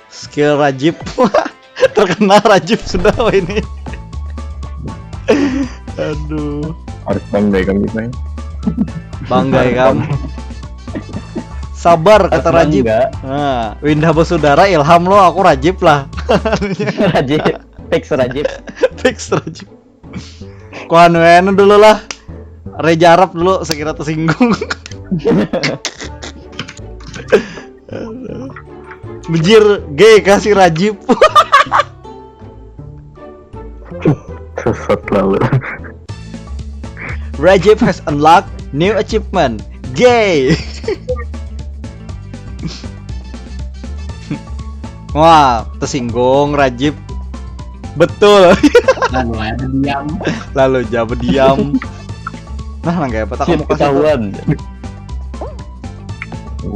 Skill Rajib. Terkenal Rajib sudah wah ini. Aduh. Harus bangga kan kita. Bangga ya kamu. Sabar kata Harus Rajib. bangga. Nah, Winda bersaudara Ilham lo, aku Rajib lah. Rajib. Fix Rajib. Fix Rajib. Kuan wena dulu lah. Reja Arab dulu sekira tersinggung. Bujir gay kasih Rajib. Sesat lalu. Rajib has unlocked new achievement. Gay. Wah, tersinggung Rajib. Betul. Lalu aja diam. Lalu aja berdiam. Nah, nang kayak apa tak Shit, kamu kasih tuh? Ketahuan.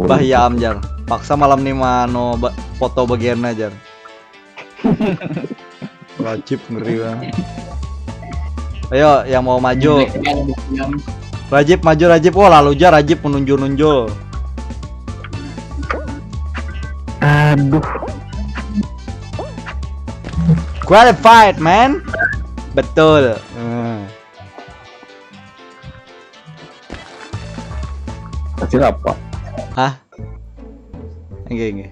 Bah ya amjar. Paksa malam nih mano ba- foto bagian ajar. Rajib ngeri banget. Ayo, yang mau maju. Black Veil diam. Rajib maju Rajib. Wah, lalu aja Rajib menunjul-nunjul. Aduh. Qualified, man. Betul. Hmm. Hasil apa? Hah? Enggak, enggak.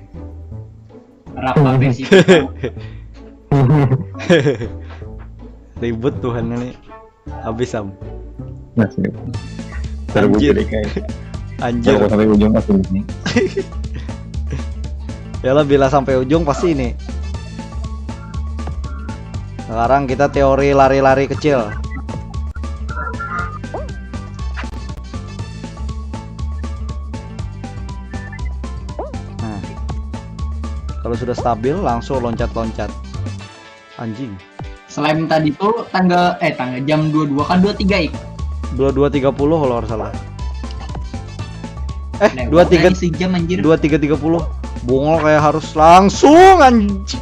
Rapa basic. Ribut Tuhan ini. Habis, Sam. Nah, sini. Terus Anjir. Gue kayak Anjir. Kalau sampai ujung pasti ini. Ya lah, bila sampai ujung pasti ini. Sekarang kita teori lari-lari kecil. Nah. Kalau sudah stabil, langsung loncat-loncat. Anjing. Selain tadi tuh tanggal eh tanggal jam dua dua kan dua tiga ik. Dua dua tiga puluh kalau nggak salah. Eh, dua tiga, sejam anjir. Dua tiga tiga puluh. Bungol kayak harus langsung anjing.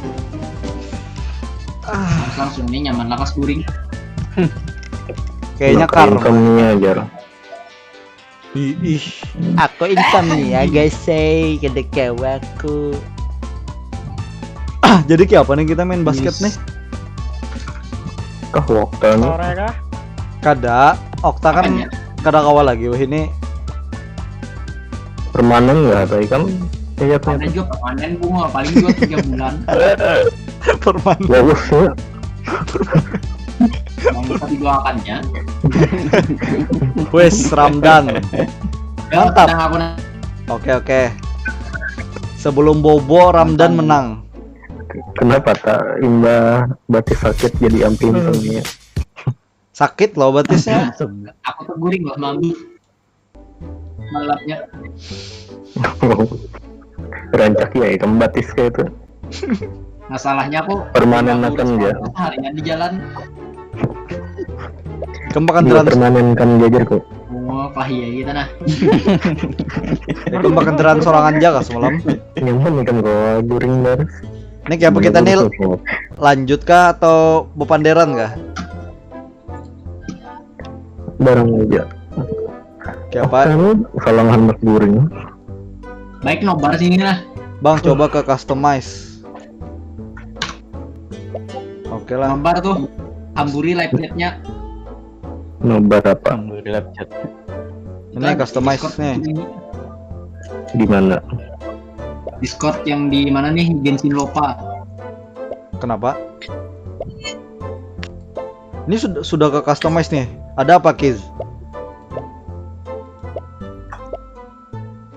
Ah. Harus langsung nih nyaman lakas guring. Kayaknya kar. Insomnia aja. Ih, aku insomnia guys, say, kada kawaku. Ah, jadi kayak apa nih kita main basket nih? Kah Okta nih? Sore kah? Kada, Okta kan kada kawa lagi wah ini. Permanen nggak tadi kan? Iya kan. Ada juga permanen bunga paling dua tiga bulan. Permanen. Bagus ya. Yang bisa didoakannya. Wes Ramdan. Mantap. Oke oke. Sebelum bobo Ramdan menang. Kenapa tak imbah batis sakit jadi amping hmm. Sakit loh batisnya. Aku teguring loh mami. Malapnya. Rancak ya itu batis kayak itu. Masalahnya aku permanen akan dia. Harian di jalan. Kembakan terang permanen kan jajar kok. Oh, pahia kita nah. Kembakan terang sorangan jaga semalam. Nyaman ikan kau guring baris. Ini kayak apa kita nih? Lanjut kah atau bepanderan kah? Barang aja. Siapa? Kamu salah anak guring. Baik nobar sini lah. Bang coba ke customize. Oke lah. Nobar tuh. Hamburi live chatnya. Nobar apa? Hamburi live chat. Ini customize nih. Di mana? Discord yang di mana nih Genshin Lopa? Kenapa? Ini sudah sudah ke customize nih. Ada apa Kiz?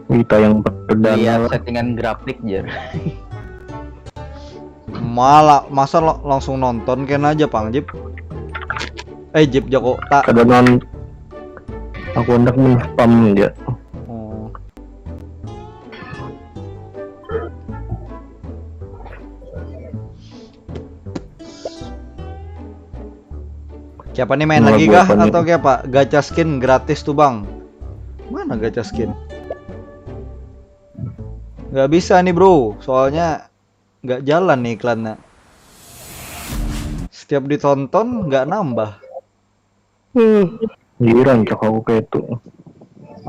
Kita yang perdana. Iya, settingan grafik jer. Malah masa lo, langsung nonton kena aja pang Jip. Eh Jip Joko tak. Ada non. Aku hendak men-spam aja. Siapa nih main lagi kah atau kayak apa? Gacha skin gratis tuh bang. Mana gacha skin? Gak bisa nih bro, soalnya gak jalan nih iklannya. Setiap ditonton gak nambah. Hmm. Giliran cak aku kayak itu.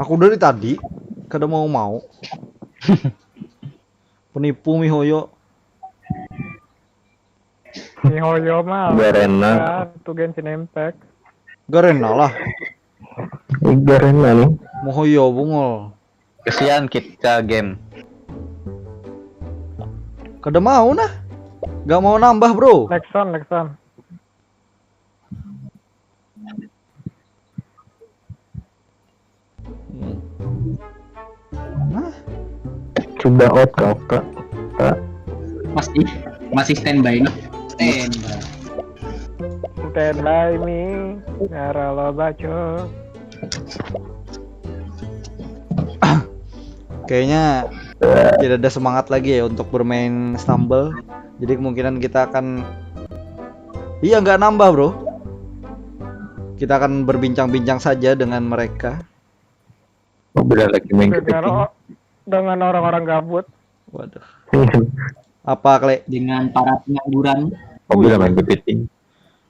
Aku dari tadi kada mau mau. Penipu mihoyo. Mihoyo mah. Garena. Tuh Genshin Impact. Garena lah. Garena nih. Mihoyo bungol. Kesian kita game. Kada mau nah. Gak mau nambah bro. Nexon, Nexon. Sudah out kau kak? Kak? Masih masih standby nih. Standby. Standby mi. Nara lo baco. Kayaknya tidak ada semangat lagi ya untuk bermain Stumble. Jadi kemungkinan kita akan Iya nggak nambah bro. Kita akan berbincang-bincang saja dengan mereka. Oh, benar lagi main kepiting. Dengan orang-orang gabut. Waduh. Apa kle? Dengan para pengangguran. Oh, benar main kepiting.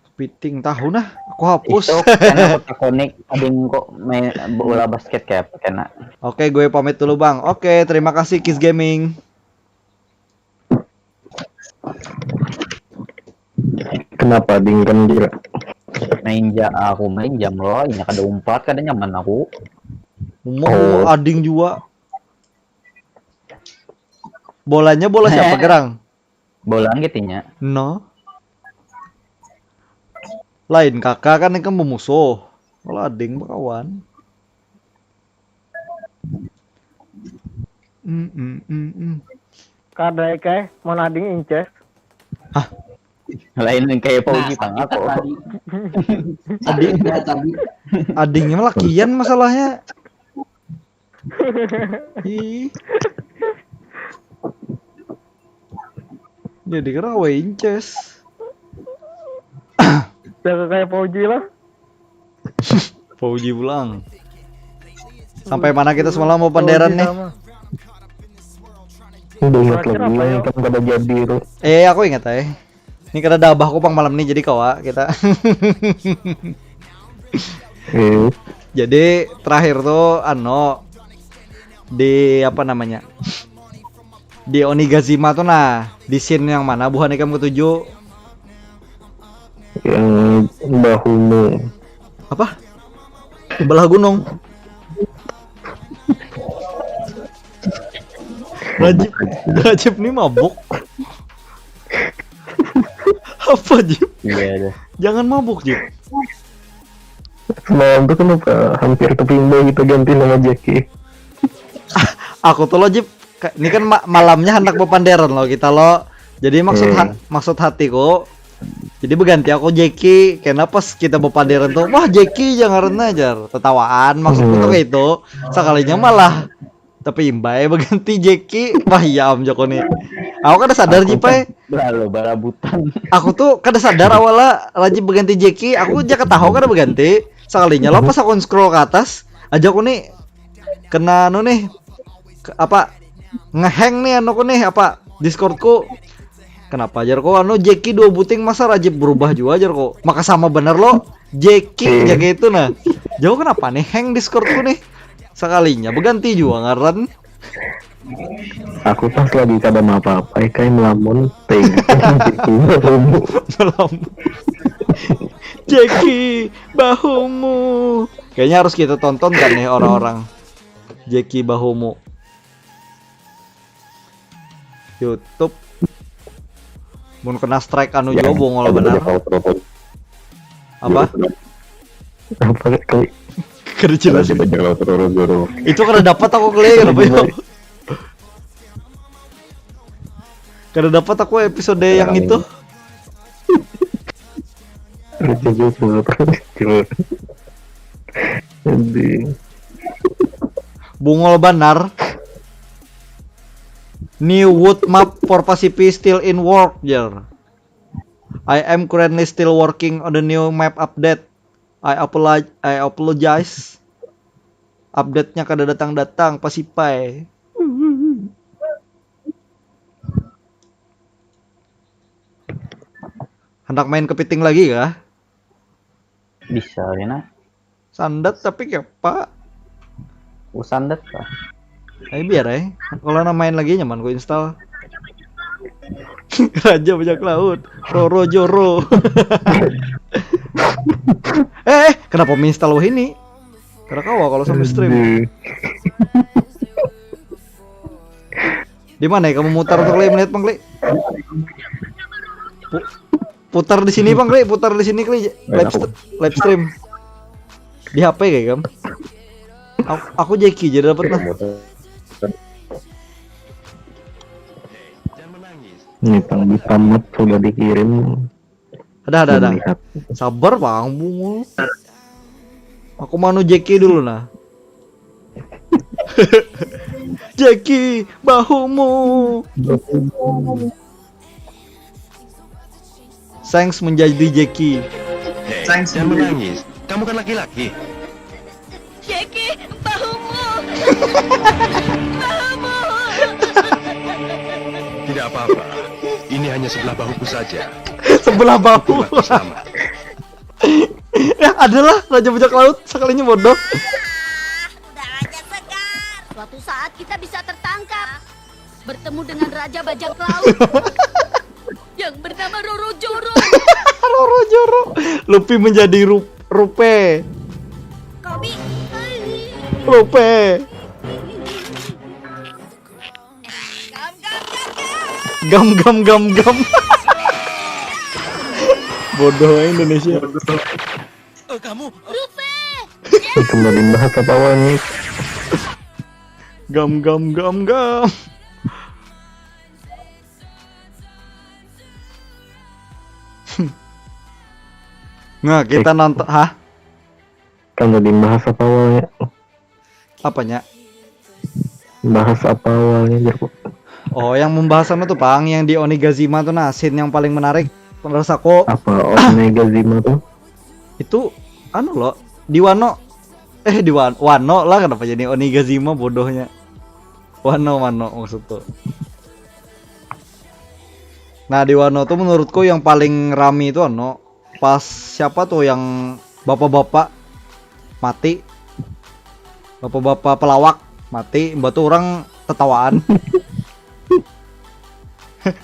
Kepiting tahu nah, aku hapus. Itu karena aku takonik ading kok main bola basket kayak apa kena. Oke, gue pamit dulu bang. Oke, terima kasih Kiss Gaming. Kenapa dingin juga? Main ja aku main jam lo, ini kada umpat kada nyaman aku. Mau oh. Ading juga. Bolanya bola siapa gerang? Bola gitunya. No. Lain kakak kan ini kan memusuh. Kalau ading bakawan. Mm, mm, mm, mm. Kada kayak mau nading inces. Hah? Lain yang kayak Fauji nah, pang aku. Ading, adingnya lakian masalahnya. Ih. Jadi kena inces. Jangan kayak Fauji lah. Fauji pulang. Sampai mana kita semalam mau panderan nih? Udah ingat lagi yang kan kada jadi itu. Eh, aku ingat eh. Ini kada ada abahku pang malam nih, jadi kawa kita. Eh, Jadi terakhir tuh ano di apa namanya, di Onigashima tuh, nah, di scene yang mana buhan ikam ketuju? Yang bahumu. Apa? Belah gunung. Rajib, Rajib nih mabuk. Apa Jib? Iya deh. Jangan mabuk Jib. Semalam tuh kenapa hampir kepindah kita ganti nama Jackie? Aku tuh lo Jib, ini kan ma- malamnya hendak bepanderan lo kita lo. Jadi maksud ha- maksud hatiku, jadi berganti aku Jackie. Karena pas kita bepanderan tuh, wah Jackie jangan ajar, tertawaan maksudku tuh kayak itu. Sekalinya malah tapi imbai berganti Jackie, wah iya am Joko nih. Aku kada sadar Jipai. Berlalu barabutan. Aku tuh kada sadar awalnya Rajib berganti Jackie, aku aja ketahu kada berganti. Sekalinya lo pas aku scroll ke atas, aja aku nih kena anu nih, ke- apa, ngeheng nih anuku nih, apa, Discordku. Kenapa ajar kok anu Jackie dua buting, masa Rajib berubah juga ajar kok. Maka sama bener lo Jackie jaga itu nah. Jauh kenapa nih hang Discordku nih? Sekalinya berganti juga ngaran. Aku pas lagi kada apa-apa, kayak melamun, ting. Malam. Jackie bahumu. Kayaknya harus kita tonton kan nih orang-orang. Jackie bahumu. YouTube. Mun kena strike anu jua bungol benar. Apa? Apa kali? Kada jelas. Kita jangan terus guru. Itu kada dapat aku kali kenapa ya? Kada dapat aku episode yang itu. Lucu juga tuh. Anjing. Bungol banar. New wood map for Pasipi still in work, jar. I am currently still working on the new map update. I apologize. I apologize. Update-nya kada datang-datang, Pasipai. Hendak main kepiting lagi kah? Bisa ya nah. Sandat tapi kepa. Usandat lah. Ayo biar eh. Kalau nak main lagi nyaman ku install. Raja bajak laut. Roro joro. Eh, eh, kenapa menginstal wahini? Kada kawa kalau sambil stream. Di mana ya kamu mutar tuh kali melihat bang kali? Pu- putar di sini bang kali, putar di sini kali. Live, st- live stream di H P kayak kamu. Aku, aku Jackie jadi dapat lah. Ini pang di tamat sudah dikirim. Ada ada ada. Melihat. Sabar bang bungul. Aku manu Jackie dulu nah. Jackie bahumu. Thanks menjadi Jackie. Hei, jangan menangis. Kamu kan laki-laki. Jackie, bahumu. Bahumu. Tidak apa-apa. Ini hanya sebelah bahuku saja. Sebelah bahu. Itulah selamat. Ya adalah raja bajak laut sekalinya bodoh. Udara segar. Suatu saat kita bisa tertangkap. Bertemu dengan raja bajak laut yang bernama Roro Joro. Roro joro. Lupi menjadi rup rupe. Kobi. Rupe. Gam gam gam gam. Bodoh Indonesia. Eh, kamu. Rupe. Kembali bahas apa awalnya? Gam gam gam gam. Nah, kita nonton, hah? Kan tadi bahas apa awalnya? Apanya? Bahas apa awalnya, Jerko? Oh, yang membahas anu tuh, Pang, yang di Onigashima tuh, nah, scene yang paling menarik menurut aku Apa Onigashima tuh? Itu anu loh, di Wano. Eh, di Wan- Wano lah, kenapa jadi Onigashima bodohnya? Wano, Wano maksud tuh. Nah, di Wano tuh menurutku yang paling rame itu anu, pas siapa tuh yang bapak-bapak mati? Bapak-bapak pelawak mati, mbak tuh orang tetawaan.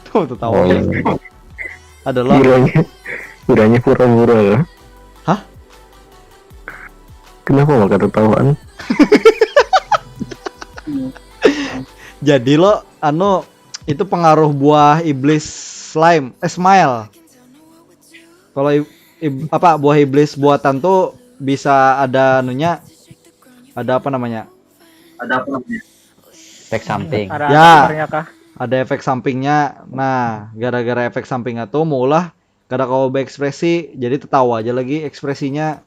Tuh, tetawa. Oh, iya. Adalah Kiranya, kiranya pura-pura ya. Hah? Kenapa maka tertawaan? Jadi lo anu, itu pengaruh buah iblis slime, eh, smile. Kalau ib- ib- apa, buah iblis buatan tuh bisa ada anunya, ada apa namanya? Efek samping. Arah Ya. Arahnya kah? Ada efek sampingnya. Nah, gara-gara efek sampingnya tuh maulah kada kawa beekspresi, jadi tetawa aja lagi ekspresinya.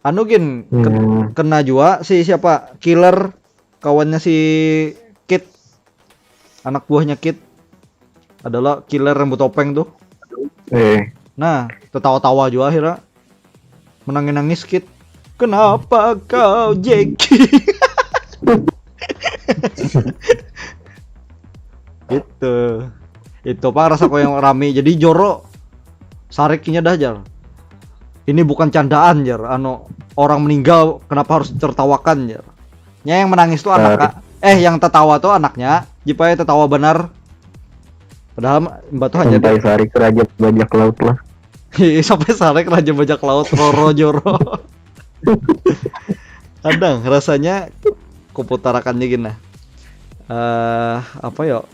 Anu gin, ken- Hmm. kena jua si siapa? Killer, kawannya si Kid. Anak buahnya Kid. Adalah killer rambut topeng tuh. Eh, Nah, tetawa-tawa jua akhirnya. Menangis-nangis Kid. "Kenapa kau, Jackie?" Gitu. Itu apa, rasa kau yang rame. Jadi Zoro sariknya dah, jar. Ini bukan candaan, jar. Anu, orang meninggal kenapa harus ditertawakan, jar. Nya yang menangis tuh anak, Sarik. Kak. Eh, yang tetawa tuh anaknya. Jipaya tetawa benar. Padahal mbak tuh hanya sampai sarik raja bajak laut lah. Sampai sarik raja bajak laut, Roro Zoro. Kadang rasanya kuputarakannya gini. Eh, apa yo?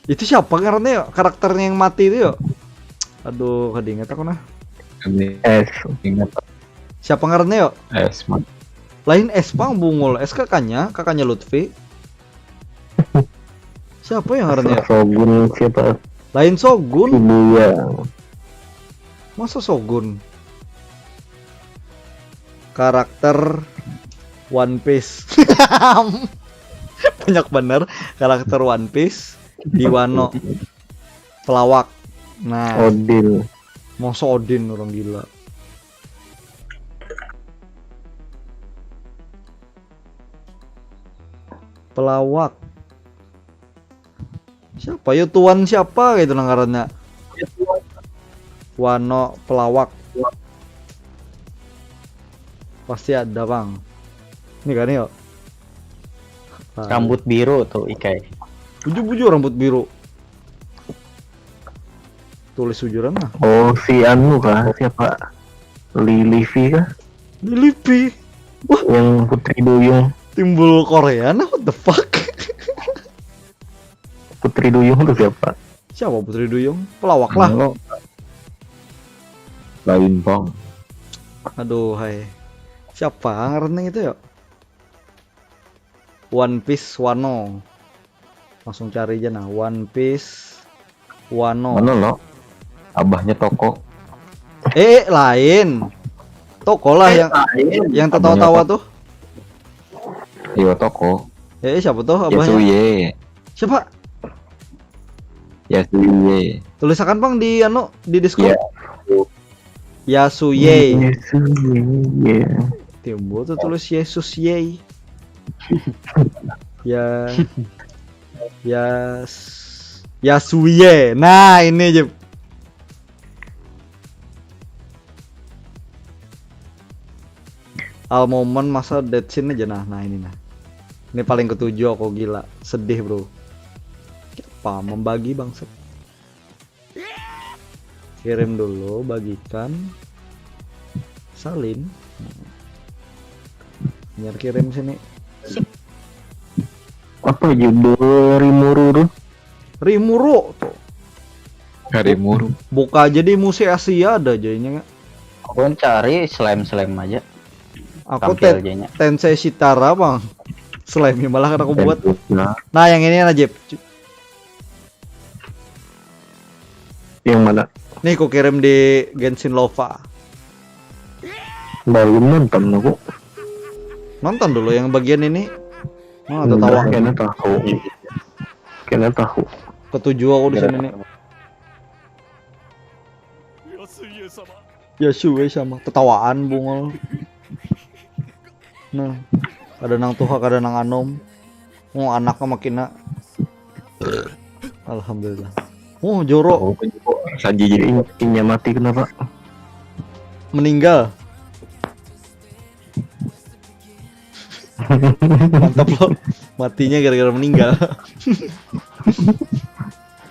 Itu siapa ngarannya yo? Karakternya yang mati itu yo? Aduh, kada ingat aku nah. Es. Siapa ngarannya yo? Es, man. Lain es pang, bungul. Es kakaknya, kakaknya Lutfi. Siapa yang ngarannya yo? Shogun siapa? Lain Shogun. Shibuya. Masa Shogun? Karakter One Piece. Banyak bener karakter One Piece di Wano. Pelawak. Nah, Odin. Masa Odin, orang gila. Pelawak. Siapa yo, tuan siapa gitu nang ngarannya? Wano pelawak. Pasti ada, Bang. Ini kan yo. Nah, Rambut biru tuh, Ikai. Bujur-bujur rambut biru. Tulis bujuran lah. Oh, si anu kah? Siapa? Lilifi kah? Lilipi. Yang Putri Duyung. Timbul Korea nah, what the fuck? Putri Duyung tuh siapa? Siapa Putri Duyung? Pelawak lah. Anu, lain, Bang. Aduh, hai. Siapa ngarannya itu ya? One Piece Wano. Langsung cari aja nah, One Piece Wano. Mana lo? Abahnya Toko. Eh, lain. Toko lah yang yang tertawa-tawa tuh. Iya, Toko. Eh, siapa tuh abahnya? Yasuye. Siapa? Yasuye. Tulisakan, Bang, di anu, di Discord. Ya. Yasuye. Yasuye. Timbul tuh tulis Yesus, yay. Ya. Ya. Yasuye. Nah, ini aja. All moment masa death scene aja nah. Nah, ini nah. Ini paling ketujuh aku, gila. Sedih, bro. Apa membagi, bangsat? Kirim dulu, bagikan. Salin. Biar kirim sini. Apa judul Rimuru tuh? Rimuru tuh. Harimuru. Buka aja di Muse Asia ada aja ini. Aku cari slime-slime aja. Aku Tampil ten jadinya. Tensei Shitara, Bang. Slime malah kan aku buat. Nah, Nah, yang ini, Najib. yang mana? Nih, ku kirim di Genshin Lova. Belum nonton aku. Nonton dulu yang bagian ini. Nah, Enggak, tertawa. Kena tahu. Kena tahu. Ketujuh aku di sini nih. Yasuye sama. Tetawaan, bungul. Nah, kada nang tuha, kada nang anom. Oh, anaknya makin nak. Alhamdulillah. Oh, jorok. Oh, kok saja jadi inya mati kenapa? Meninggal. Mantap loh. Matinya gara-gara meninggal.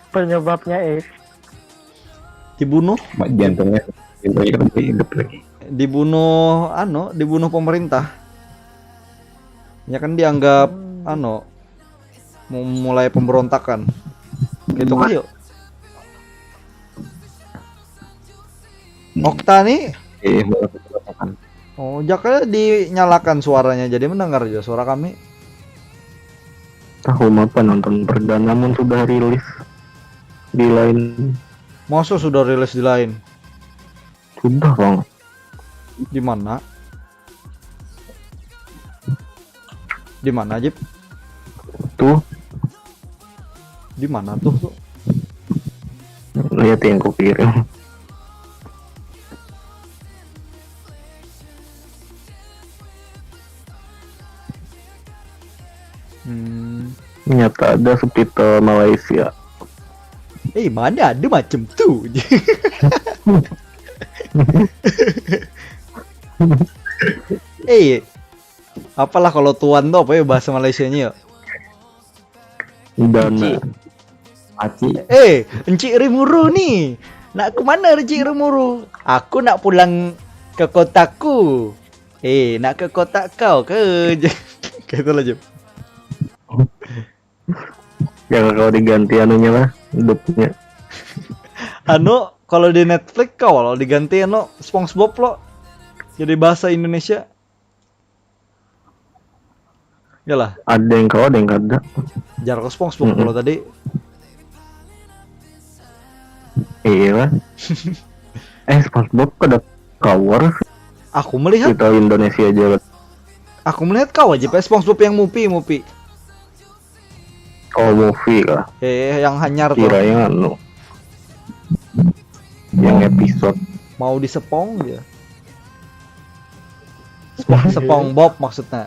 Penyebabnya eh Dibunuh, Mak jantungnya jantungnya kan masih hidup lagi. Dibunuh anu, dibunuh pemerintah. Ya kan dianggap anu, mem- mulai pemberontakan. Gitu kan yuk. Okta nih, Eh, mulai pemberontakan. Oh, jaka dinyalakan suaranya, jadi mendengar juga suara kami. Tahu apa nonton perdana mun sudah rilis di lain. Masa sudah rilis di lain? Sudah bang. Di mana? Di mana, Jip? Tuh, Di mana tuh? Tuh? Lihat yang kukirim. Hmm. Nyata ada subtitle Malaysia. Eh, mana ada macam tu? Eh, apalah kalau tuan tu apa ya bahasa Malaysianya ya? Dan Cik. Aci. Eh, Encik Rimuru ni. Nak ke mana Encik Rimuru? Aku nak pulang ke kotaku. Eh, nak ke kota kau ke? Gitu lah, Jep. Yang kalau diganti anunya lah, hidupnya. Anu, kalau di Netflix kau lo diganti anu SpongeBob lo. Jadi bahasa Indonesia. Yalah, Ada yang kau, ada yang kada. jar ke SpongeBob Mm-mm. kalau tadi. Iya lah. Eh, SpongeBob kada kawa. Aku melihat, Kita Indonesia aja. Aku melihat kau aja, Pak SpongeBob yang mupi, mupi. Oh, movie kah? Eh, yang hanyar tuh. Kiranya anu. Yang episode. Mau disepong dia. Sepong, SpongeBob maksudnya.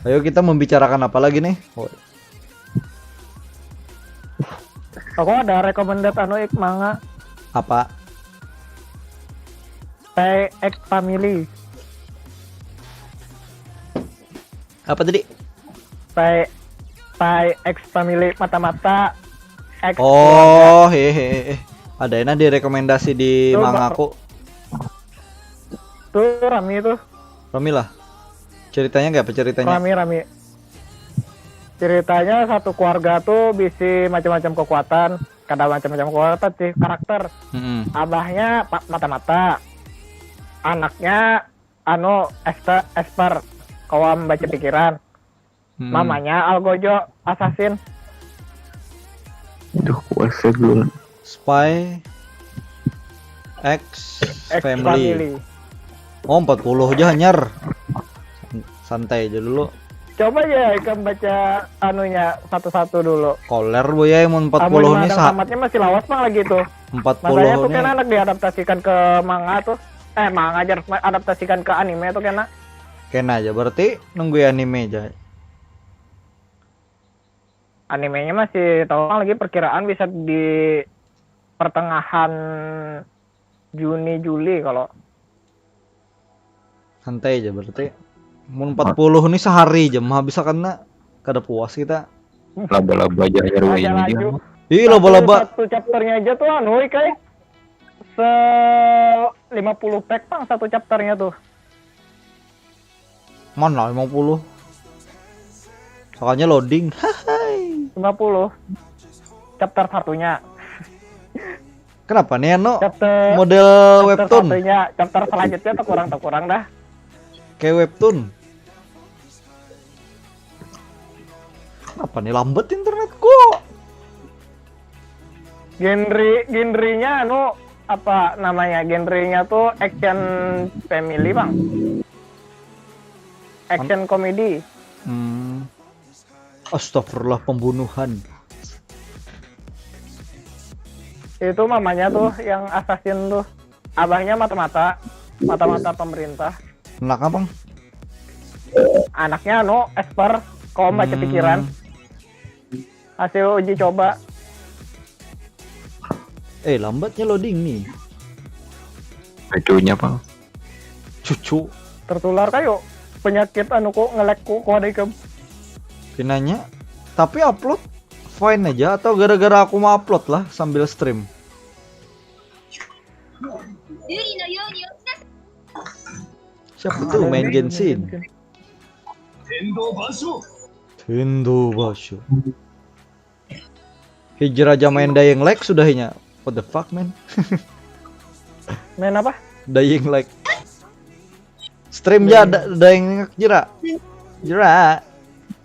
Ayo kita membicarakan apa lagi nih? Oh, Aku ada recommended anu ik manga apa? Spy X Family. Apa tadi? Spy Spy X Family mata-mata X keluarga. Oh, hehehe. Ada enak direkomendasi di Coba. Mangaku. Tuh rame tuh. Rami lah. Ceritanya nggak apa ceritanya? Rame-rame. Ceritanya satu keluarga tuh bisi macam-macam kekuatan, kada macam-macam kekuatan sih, karakter. Mm-mm. Abahnya pa- mata-mata. Anaknya anu expert, expert kawa membaca pikiran. Mm-mm. Mamanya algojo assassin. Duh, kuasa belum. Spy X X Family. Family. Oh, empat puluh aja hanyar. Santai aja dulu. Coba aja ikam baca anunya satu-satu dulu. Koler boy ya mun empat puluh Amun nih madang sah. Tamatnya masih lawas mang lagi tuh. Empat puluh Makanya tuh nih. Kena anak diadaptasikan ke manga tuh. Eh, manga aja, adaptasikan ke anime tuh Kena. Kena aja berarti nunggu anime aja. Animenya masih tahu mang lagi, perkiraan bisa di pertengahan Juni Juli kalau. Santai aja berarti. Mun empat puluh nih sehari aja mah bisa kena. Kada puas kita. Laba-laba aja hanyar Aja wayang laju. aja. Ih, loba-loba. Satu chapternya aja tuh anu kayak se lima puluh pack pang satu chapternya tuh. Mana lima puluh? Soalnya loading. Hai. Lima puluh. Chapter satunya. Kenapa nih anu? Chapter Model chapter webtoon. Satunya, chapter selanjutnya tuh kurang tuh kurang dah. Kayak webtoon. Kenapa nih lambat internetku? Genre genrenya anu apa namanya? Genrenya tuh action family, Bang. Action comedy. Hmm. Astagfirullah, pembunuhan. Itu mamanya tuh yang assassin tuh. Abahnya mata-mata, mata-mata pemerintah. Anak apa? Anaknya anu, expert, kau baca Hmm. pikiran. Hasil uji coba. Eh, lambatnya loading nih. Cucunya, Pang. Cucu. Tertular kayu. Penyakit anu ku nge-lag ku, ku ada ikam. Pinanya, tapi upload fine aja atau gara-gara aku mau upload lah sambil stream? Siapa tuh main Genshin? Tendo Basho. Hijrah aja main Dying Light sudahnya. What the fuck, man? Main apa? Dying Light. Stream ja da- Dying Light jera. Jera.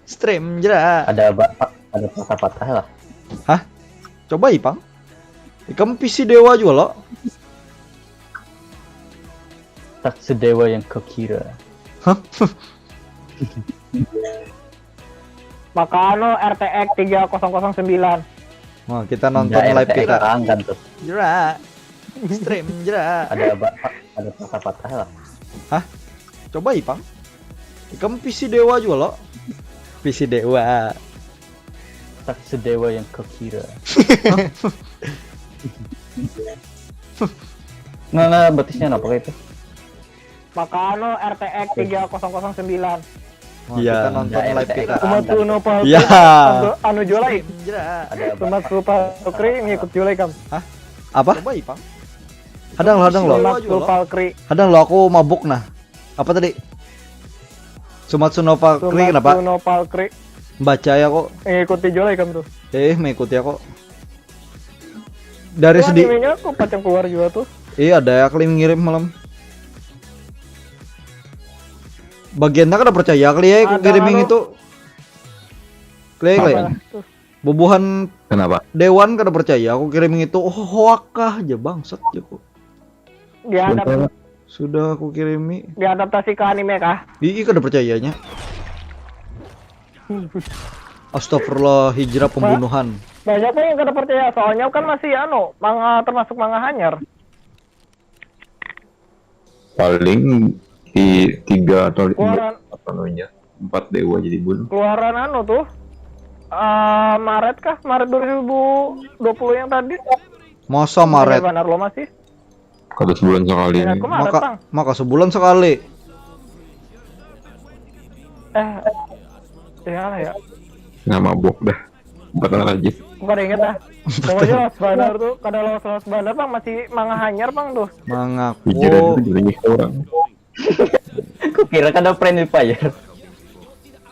Stream jera. Ada apa? Ada patah-patah lah. Coba ipang. Ikam P C dewa juga lo. Tak sedewa yang kau kira. Hah? Maka anu R T X tiga kosong kosong sembilan. Wah, kita nonton Nggak, live R T X kita. Terang kan tuh. Jera. Stream jera. Ada apa? Ada patah-patah lah. Coba ipang. Ikam P C dewa juga lo. P C dewa. Tak sedewa yang kau kira. Nah, nah, betisnya kenapa kayak itu? Maka anu R T X tiga kosong kosong sembilan. Wah, kita nonton Nggak, live R T X kita. Terang. Sumatsu no Valkyrie. Ya. Anu juga lai. Jera. Ada apa? Sumatsu Valkyrie ngikut juga lai kam. Apa? Coba ipang. Hadang lo, hadang lo. Sumatsu Valkyrie. Hadang lo, aku mabuk nah. Apa tadi? Sumatsu no Valkyrie kenapa? Sumatsu no Valkyrie. Baca ya kok. Ngikuti juga lai kam tuh. Eh, mengikuti aku. Dari Wah, sedi. Animenya aku pacang keluar juga tuh. Iya, ada ya kalian ngirim malam. Bagiannya kada percaya kali ya, aku Ada kiriming anu. Itu. Kalian, kalian. Apa tuh? Bubuhan Kenapa? Dewan kada percaya, aku kiriming itu. Oh, hoak kah aja, bangsat aja kok. Dia ada Sebentar. Sudah aku kirimi. Diadaptasi ke anime kah? Ih, kada percayanya. Astagfirullah, hijrah pembunuhan. Banyak pun yang kada percaya, soalnya kan masih anu, manga termasuk manga hanyar. Paling di tiga atau lima Keluaran apa namanya, empat dewa jadi bunuh. Keluaran anu tuh. Eh, Maret kah? Maret dua ribu dua puluh yang tadi. Masa Maret? Benar lo masih. Kata sebulan sekali Ya, ini. aku Maret Maka bang. Maka sebulan sekali. Eh, ya lah ya. Nggak mabuk dah. Empat orang aja. Aku kada inget dah. Pokoknya los banar tuh, kada los los banar bang, masih manga hanyar bang tuh. Mangaku. Pikiran itu jadi orang. Aku kira kada friendly fire.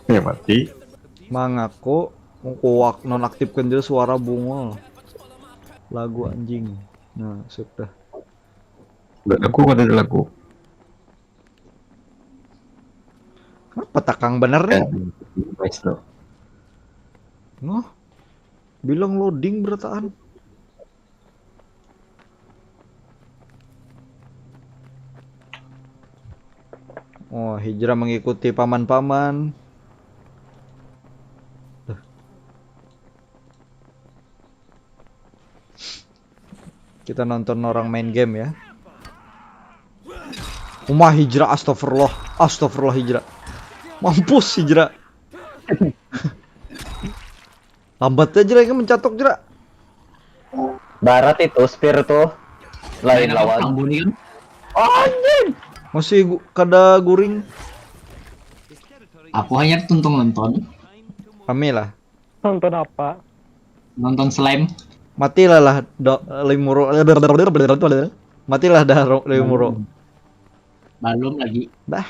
Ya mati. Mangaku. Kuak nonaktifkan dulu suara bungul. Lagu anjing. Nah, sudah. Nggak, aku ada lagu. Kenapa takang bener nih? Eh, nice tuh. Noh, bilang loading berataan. Oh, hijrah mengikuti paman-paman. Duh. Kita nonton orang main game ya. Uma hijrah, astagfirullah. Astagfirullah hijrah. Mampus hijrah. Lambat aja lagi mencatok jera. Barat itu spear tuh. Lain Main apa lawan. Ambon ini kan? Oh, anjing. Masih gu- kada guring. Aku hanya tuntung nonton. Kami lah. Nonton apa? Nonton slime. Matilah lah do, Rimuru. Matilah dah Ro- Rimuru. Belum lagi. Dah.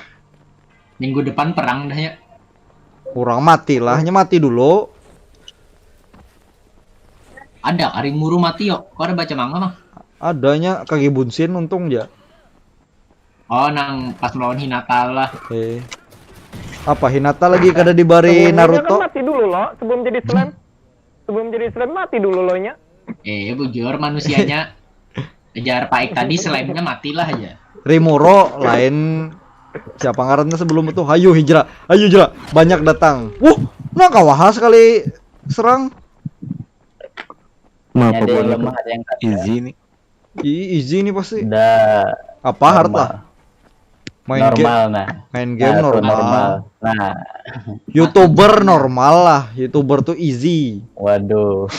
Minggu depan perang dah ya. Kurang matilah, nya mati dulu. Ada Rimuru mati yo. Kau ada baca manga mah? Adanya kaki bunsin untung ja. Oh, nang pas melawan Hinata lah. Eh. Apa Hinata lagi kada dibari Sebelumnya Naruto? Kan mati dulu lo, sebelum jadi slime. Sebelum jadi slime mati dulu lo nya. Eh, bujur manusianya. Ajar Pak Ek tadi slime-nya matilah aja. Rimuro lain siapa ngarannya sebelum itu? Hayu hijrah, hayu hijrah. Banyak datang. Wuh, nah kawaha sekali serang. Nah, Ada yang pokoknya lemah, ada yang kasar. Easy nih. Ih, easy nih pasti. Dah. Apa harta? Main game, Normal nah. Main game Nah, tuh normal. Nah, YouTuber normal lah. YouTuber tuh easy. Waduh.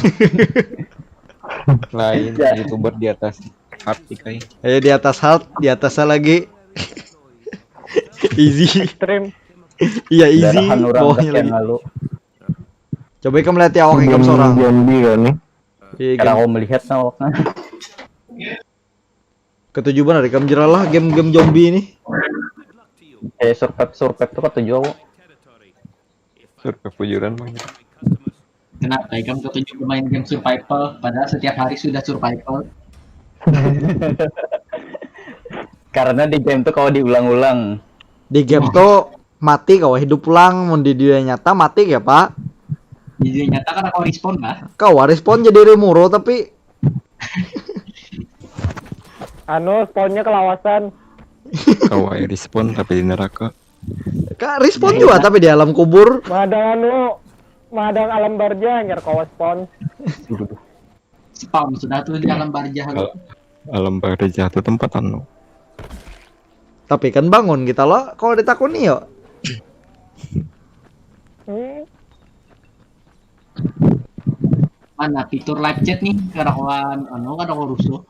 Lain Ya. YouTuber di atas hard sih, kai. Eh, di atas hard, di atasnya lagi easy. Stream. Iya, easy. Darahan orang Bawahnya kasihan lagi. Lalu. Coba ikam lihat ya awak ikam seorang. Zombie kan nih. Iya, Karena game. Aku melihat nah awaknya. Ketujuh benar ikam jeralah game-game zombie ini. Eh, survive survive tuh ketujuh aku. Survive bujuran mah. Kenapa ikam ketujuh bermain game survival padahal setiap hari sudah survival? Karena di game tuh kalau diulang-ulang. Di game tuh mati kau hidup pulang, mun di dunia nyata mati ya, Pak. Di dunia nyata kan aku respawn lah. Kau respawn jadi Rimuro tapi Anu, spawnnya kelawasan. Kau aja respawn tapi di neraka. Kak respawn juga tapi di alam kubur. Madang anu, madang alam barja hanyar kawa spawn. Spawn sudah tuh di alam barja. Kalau alam barja tuh tempat anu. Tapi kan bangun kita lo, kalau ditakuni yo. Hmm. Mana fitur live chat nih? Kada kawan anu, kada kawan rusuh.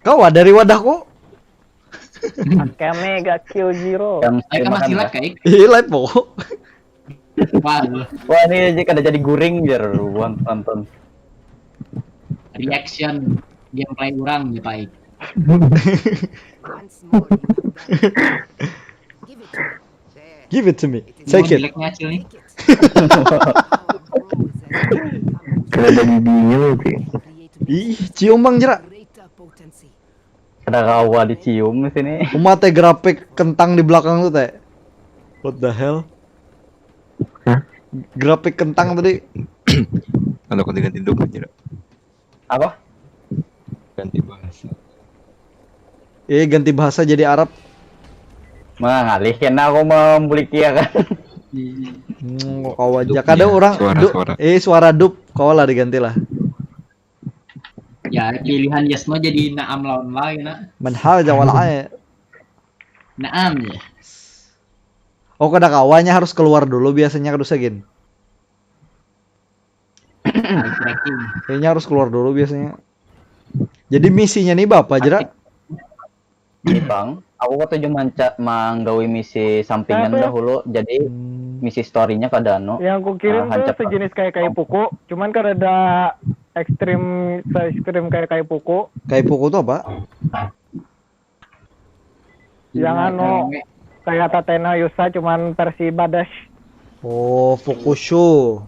Kau dari wadahku. Kami gak Q zero. Yang Saya kan makan masih dah. live kayak. Ih, live pokok. Wah, Wah, ini aja kada jadi guring biar buan nonton. Reaction gameplay orang ya, Pak. Once more, you have done it. Give it to me. There. Give it to me. It is Take more it. Jeleknya Acil nih. Take it. Our goal is as we become Kada ada bibinya loh sih. create Ih, cium bang jerak. greater potency. Ada kawa dicium di sini. Uma teh grafik kentang di belakang tuh teh. What the hell? Hah? Grafik kentang tadi. Ada kau ganti dulu aja. Apa? Ganti bahasa. Eh, ganti bahasa jadi Arab. Mengalih kena aku membulik ya kan. Hmm, kau aja. Dup, Kadang ya, orang suara, du- suara. Eh, suara dup, kau lah diganti lah. Ya, pilihan Yasno jadi Naam lawan La ya, nak. Menhal jawal ae. Naam ya. Oh, kada kawanya harus keluar dulu biasanya kada usah gin. Eye tracking. Kayaknya harus keluar dulu biasanya. Jadi misinya nih bapak jerak. Ini bang, aku ketuju manca manggawi misi sampingan Apa? Dahulu. Jadi Hmm. misi storynya kada anu. Yang aku kirim Ah, tuh hancap. Sejenis kayak kayu puku, cuman kada ada ekstrim se ekstrim kayak kayu puku. Kayak puku tuh apa? Yang anu kayak Tatena Yusa cuman versi Badash. Oh, Fukushu.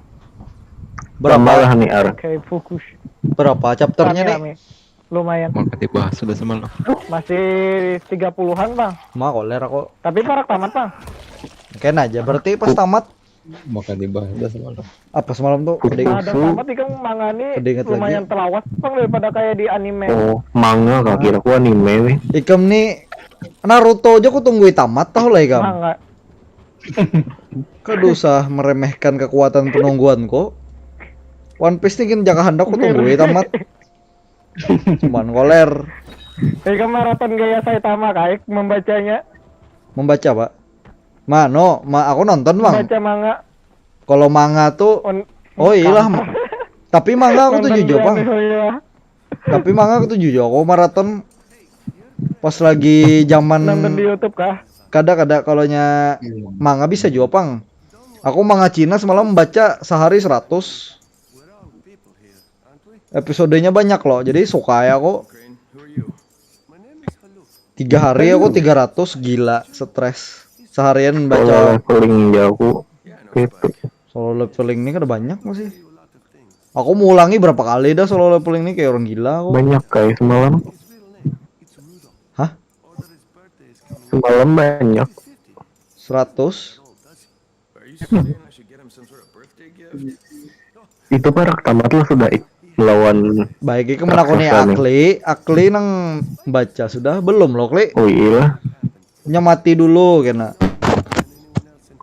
Tambah lah Berapa? Niar. Kayak Fukush. Berapa chapternya Rame, nih? Rame. Lumayan. Maka dibahas sudah semalam. Masih tiga puluhan bang. Mah koler aku. Tapi parak tamat bang. Kena aja berarti pas tamat. Maka dibahas sudah semalam. Apa semalam tuh? Kada ingat. Parak tamat ikam mangani Kada ingat lagi. Lumayan telawas bang daripada kayak di anime. Oh, manga kah kira aku anime nih. Ikam nih Naruto aja ku tunggui tamat tahu lah ikam. Manga. Kada usah meremehkan kekuatan penungguan kok. One Piece nih gin jaka handak ku tunggui tamat. Cuman koler. Ikam maraton gaya Saitama kayak membacanya. Membaca, Pak. Mano, ma aku nonton, Bang. Baca manga. Kalau manga tuh On- oh iyalah. Kampar. Tapi manga aku tuh Nonton jujur, di Bang. anime, iya. Tapi manga aku tuh jujur aku maraton pas lagi zaman Nonton di YouTube kah? kada kada kalau nya manga bisa jua, Pang. Aku manga Cina semalam baca sehari seratus. Episodenya banyak loh, jadi suka ya aku. Tiga hari aku tiga ratus, gila, stres. Seharian Solo baca leveling ya aku. Gitu. Solo leveling ini kan banyak masih. Aku mau ulangi berapa kali dah solo leveling ini, kayak orang gila aku. Banyak kayak semalam. Hah? Semalam banyak. Seratus. Itu parak tamat lah sudah ik- melawan Baik, iki menakuni raksasa nih. Akli. Akli nang baca sudah belum lo, Kli? Oh iya, Nya mati dulu kena.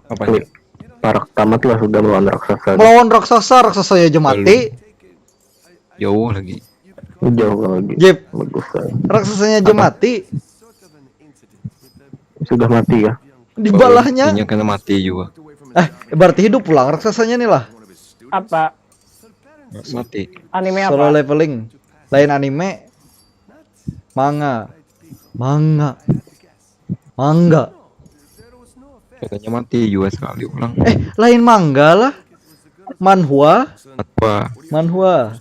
Apa nih? Parak tamat lah sudah melawan raksasa. Melawan raksasa, raksasanya aja mati. Jauh lagi. Jauh lagi. Jep, Bagus lah. raksasanya aja mati. Sudah mati kah? Di balahnya. Inya kena mati juga. Eh, berarti hidup pulang raksasanya nih lah. Apa? Mati. Anime Solo apa? Leveling. Lain anime. Manga. Manga. Mangga. Katanya mati juga sekali ulang. Eh, lain mangga lah. Manhwa. Apa? Manhwa.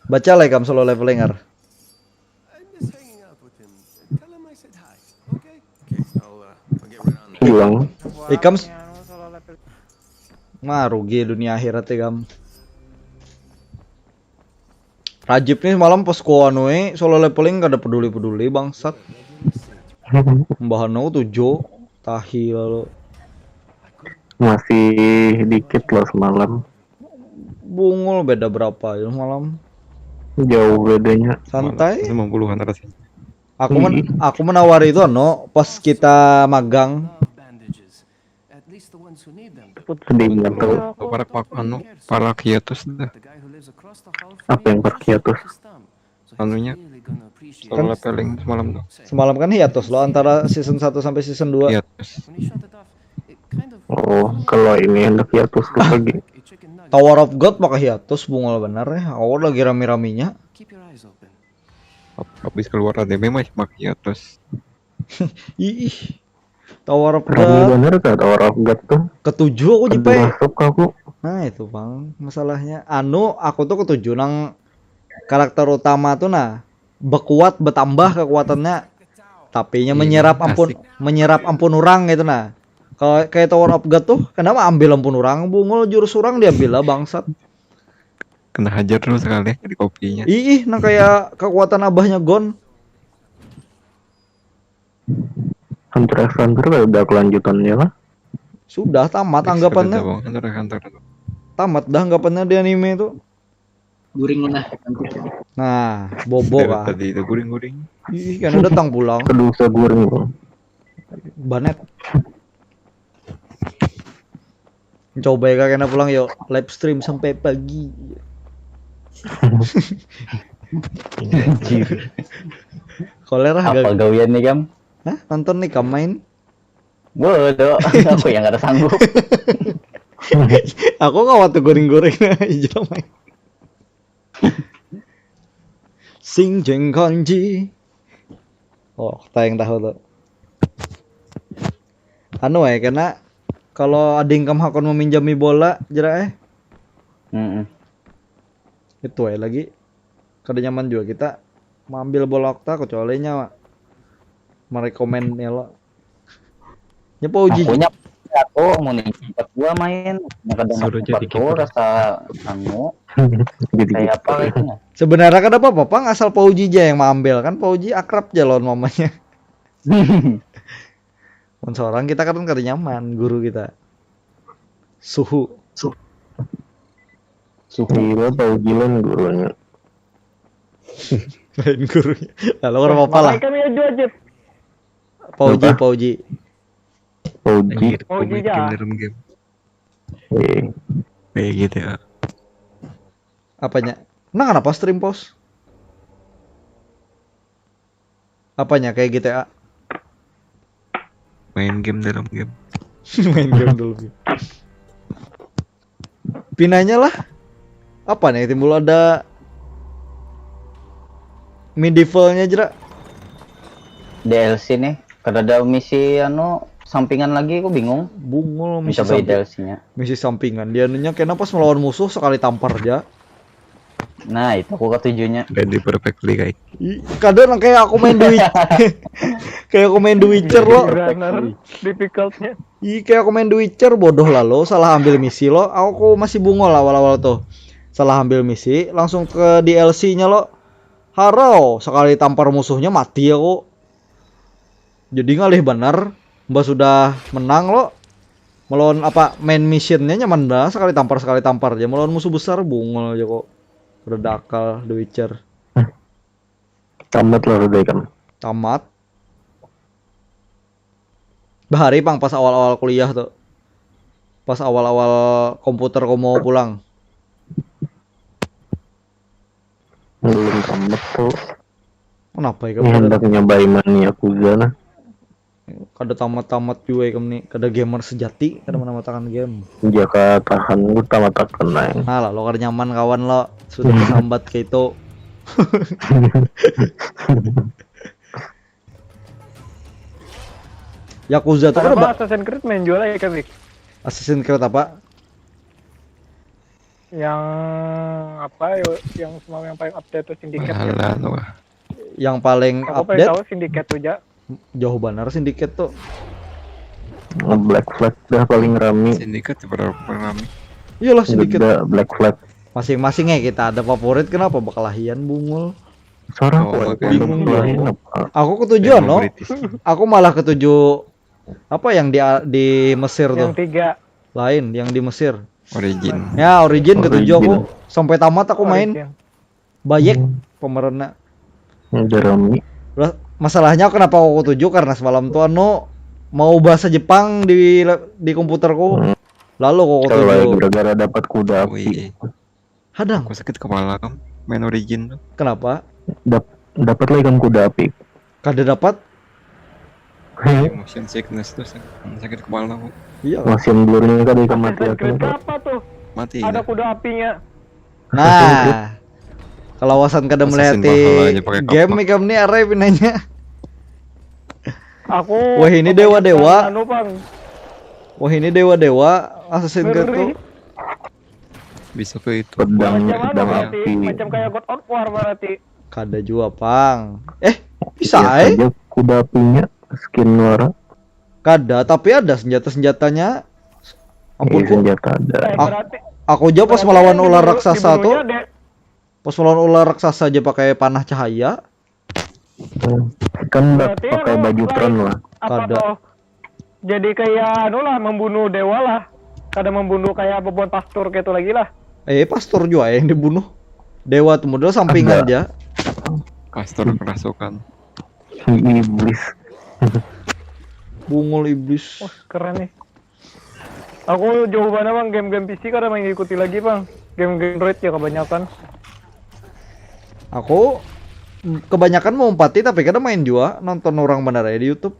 Baca lah ikam Solo Leveling, Ar. I'm just hanging out with him. Tell him I said hi, okay? Okay, I'll, uh, I'll get right on that. Hilang. Ikam s- Mah rugi dunia akhirat ya, Gam. Rajib nih malam pas ku anu, eh, Solo Leveling kada peduli-peduli, bangsat. Mbahan aku tujuh, tahi lalu. Masih dikit loh semalam. Bungul beda berapa ya malam. Jauh bedanya. Santai. Lima puluhan rasanya. Aku men aku menawari itu no pas kita magang. Bandages. At least the ones who need them. Sedih banget tuh. Parak pak anu, parak hiatus dah. The guy who lives across the hall from Apa yang parak hiatus? his thumb. So he's Anunya. Really gonna appreciate Solo Leveling semalam tuh. Semalam kan hiatus loh antara season satu sampai season dua. Hiatus. When he shot it off, it kind of Oh, kalau ini hendak hiatus tuh lagi. a chicken nugget. Tower of God pakai hiatus, bungul bener ya. Aku lagi rame-ramenya. Keep your eyes open. Habis keluar A D B masih pakai hiatus. Ih. Tower of Rame God bener tuh Tower of God tuh. ketujuh aku Aduh, jipai. Masuk aku. Nah, itu, Bang, masalahnya. Anu, aku tuh ketujuh nang karakter utama tuh nah bekuat, bertambah kekuatannya. Tapi nya Iya, menyerap ampun, asik. Menyerap ampun orang gitu nah. Kalau kayak Tower of God tuh, kenapa ambil ampun orang, bungul jurus orang diambil lah, bangsat. Kena hajar terus sekali di kopinya. Ih, ih, nang kayak kekuatan abahnya Gon. Hunter x Hunter kalau udah kelanjutannya lah. Sudah tamat anggapannya. Bang, Hunter x Hunter. Tamat dah anggapannya di anime itu. Guring lah. Nah, bobo Dari kah? Tadi itu guring-guring. Ih, kan datang pulang. Kedua guring tuh. Banet. Coba ya kena pulang yuk live stream sampai pagi. Anjir. Kolera Apa gak? Gawian nih, Gam? Hah? Nonton nih kam main? Bodoh, aku yang kada sanggup. Aku nggak waktu goreng-goreng aja main. Sing jeng kanji. Oh, tayang tahu tuh. Anu ya, karena kalau ada yang kamu hakon meminjami bola, jerak eh. Mm-mm. Itu ya lagi. Kada nyaman juga kita mengambil bola okta kecuali nya merekomen ya lo. Nya Pak Uji. Aku nya aku mau nih empat dua main, nya kada Suruh empat jadi dua kiper. Rasa anu Jadi kayak apa gitu. Itu nah. Sebenarnya kada apa-apa, Pang, asal Pak Uji aja yang mengambil kan Pak Uji akrab aja lawan mamanya. Mun seorang kita kan kada nyaman guru kita. Suhu. Suhu. Gila Pak Uji lah gurunya. Lain gurunya. Lalu orang apa lah? Makanya kami aja aja. Pak Uji, Apa? Pak Uji. Pak Uji. Oh, Komik iya. Game dalam game. Eh, Kayak gitu ya. Apanya? Nah, kenapa stream pause? Apanya kayak G T A? Main game dalam game. Main game dulu. Pinanya lah. Apa nih timbul ada medievalnya jera? D L C nih. Kada ada misi anu sampingan lagi, aku bingung. Bungul misi, Mencoba sampi- D L C-nya. Misi sampingan. Dia anunya kena pas melawan musuh sekali tampar aja. Nah, itu aku ketujuhnya. Ready perfectly kayak. Ih, kadang kayak aku main The Witcher. Kayak aku main The Witcher lo. Runner difficultnya. Ih, kayak aku main The Witcher bodoh lah lo, salah ambil misi lo. Aku masih bungul awal-awal tuh. Salah ambil misi, langsung ke D L C-nya lo. Harau, sekali tampar musuhnya mati aku. Jadi ngalih bener, mbah sudah menang lo. Melawan apa main mission-nya nyaman dah, sekali tampar sekali tampar aja melawan musuh besar bungul aja kok. Udah dakal The Witcher. Tamat lah udah kan. Tamat. Bahari pang pas awal-awal kuliah tuh. Pas awal-awal komputer ku mau pulang. Belum tamat tuh. Kenapa ya Ini hendak nyobain main Yakuza nah. Kada tamat-tamat jua ikam ni, kada gamer sejati, kada menamatakan game. Jaka tahan ku tamatakan aing. Nah lah, lo kada nyaman kawan lo, sudah sambat kayak itu. Yakuza tuh Ada kada apa ba- Assassin's Creed main jual ya Kak Bik? Assassin's Creed apa? Yang apa yo? Yang semalam yang paling update tuh Syndicate ya. Alah tuh. Yang paling Aku pengen update tahu Syndicate tuh ja. Jauh banar Syndicate tuh. Black Flag dah paling rami. Syndicate berapa rame? Iyalah Syndicate. Gede Black Flag. Masing-masing ya kita ada favorit, kenapa bakalahian bungul. Sarah Oh, kuat oke. yang Bingung lain gua. Apa? Aku ketuju Yang no. British. Aku malah ketuju apa yang di di Mesir Yang tuh. Tiga. Lain yang di Mesir. Origin. Ya Origin ketuju aku. Origin. Sampai tamat aku main. Origin. Bayek Hmm. pemerannya. Udah rami. Lah, masalahnya kenapa aku ketuju karena semalam tuh anu mau bahasa Jepang di di komputerku. Hmm. Lalu aku Kalau ketuju. Gara-gara dapat kuda api. Wih, Hadang. Aku sakit kepala kan main Origin tuh. Kenapa? Dap dapat lagi kan kuda api. Kada dapat. Motion sickness tuh sak- sakit kepala aku. Iya. Motion blurnya kada ikam mati Assassin's aku. Creed apa tuh? Mati. Ada Nah. Kuda Apinya. Nah, kalawasan kada Assassin melihat Valhalla aja pakai game kapak. ikam ni arai pinanya. Aku Wah, ini dewa-dewa. Anu pang. Wah, ini dewa-dewa Assassin's Creed Ngeri. Tuh. Bisa ke itu. Pedang Macam anu pedang berarti, api. Macam kayak God of War berarti. Kada jua pang. Eh, bisa Biasa eh? Aja kuda apinya skin wara. Kada, tapi ada senjata-senjatanya. Ampun Iya, kok. Senjata ada. Eh, Ah, berarti Aku aja pas berarti melawan yang ular dibunuh- raksasa tuh, dibunuhnya de- pas melawan ular raksasa aja pakai panah cahaya. Kan nggak berarti pakai anu baju lain. Tron lah. Apa Kada. Tuh? Jadi kayak anu lah membunuh dewa lah. Kada membunuh kayak bebuan pastor gitu lagi lah. Eh, pastor juga yang dibunuh. Dewa tuh modal sampingan Ada. Aja. Pastor kerasukan. Iblis. Bungul iblis. Wah, keren nih. Aku jauh banget bang game-game P C kada mengikuti lagi bang. Game-game Android ya kebanyakan. Aku kebanyakan mau empati tapi kada main juga, nonton orang benar ya di YouTube.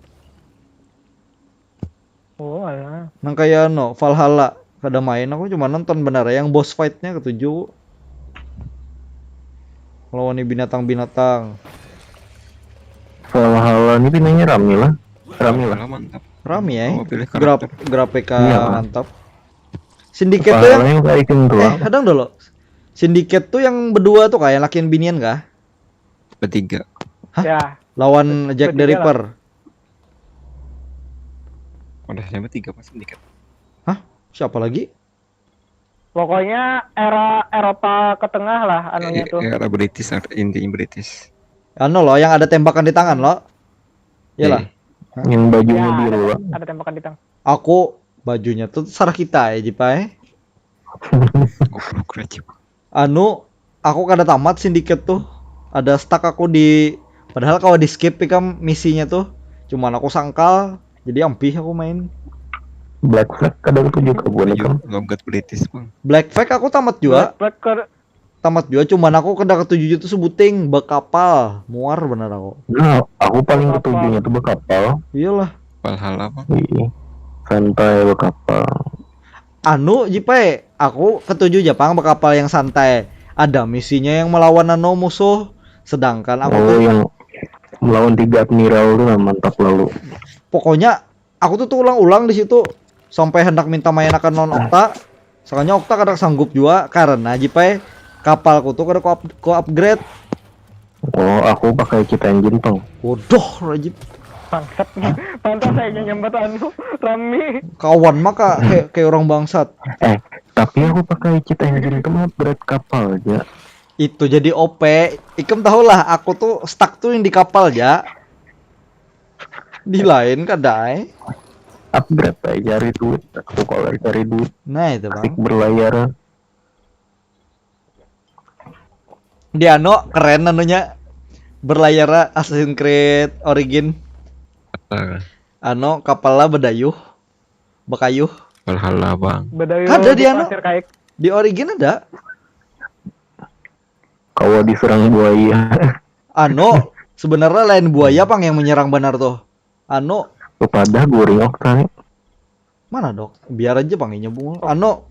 Oh alah. Nang kayak no Valhalla kada main, aku cuma nonton benar ya yang boss fight-nya ketuju. Melawan binatang-binatang. Valhalla ini pinanya rame lah. Rame lah. Valhalla mantap. Rame ya. Oh, pilih Graf karakter. Grafika Iya. Mantap. Syndicate tuh yang Valhalla yang kayak itu eh lah. Hadang dulu. Syndicate tuh yang berdua tuh kayak lakian binian kah? Bertiga. Hah? Ya. Lawan Jack the Bertiga lah. Ripper. Udah saya bertiga pas Syndicate. Siapa lagi? Pokoknya era Eropa ke tengah lah anunya Eh, tuh. Era British, intinya British. Anu loh yang ada tembakan di tangan loh. Iyalah. Yang bajunya Ya, biru ada, lah. Ada tembakan di tangan. Aku bajunya tuh sarah kita ya Jipai. Goblok aja. Anu, aku kada tamat Syndicate tuh. Ada stuck aku di padahal kalau di skip ikam misinya tuh. Cuman aku sangkal, jadi ampih aku main. Black Flag kada ketuju ke buat Baju ikam. Logat British bang. Black Flag aku tamat juga. Black Flag ke- Tamat juga cuman aku kada ketuju itu sebuting bekapal. Muar bener aku. Nah, aku paling Kapal. ketujunya tuh bekapal. Iyalah. Valhalla bang. Iya. Santai bekapal. Anu Jipai, aku ketuju Japang bekapal yang santai. Ada misinya yang melawan nano musuh. Sedangkan aku Oh, tuh yang melawan tiga admiral tuh nah, mantap lalu. Pokoknya aku tuh tuh ulang-ulang di situ sampai hendak minta main akan non Okta. Soalnya Okta kada sanggup juga karena Jipai kapalku tuh kada ku, up- ku upgrade. Oh, aku pakai cheat engine pang. Bodoh Rajib. Bangsat. Pantas saya nyambat anu rame. Kawan maka kayak kayak orang bangsat. Eh, tapi aku pakai cheat engine tuh mah upgrade kapal aja. Itu jadi O P. Ikam tahu lah, aku tuh stuck tuh yang di kapal ya. Di lain kadai. Upgrade aja cari duit. Aku kalau cari duit Nah itu asik bang. Berlayar. Di anu keren anunya, berlayar Assassin's Creed Origin. Ah, Anu kapalnya bedayuh, bekayuh. Valhalla bang. Bedayu Kada di dia, no. Pasir Kaik. Di Origin ada. Kalau diserang buaya. Anu sebenarnya lain buaya pang yang menyerang benar tuh. Anu Kepadah guring Okta nih. Mana dok? Biar aja pang inya bungul. Anu,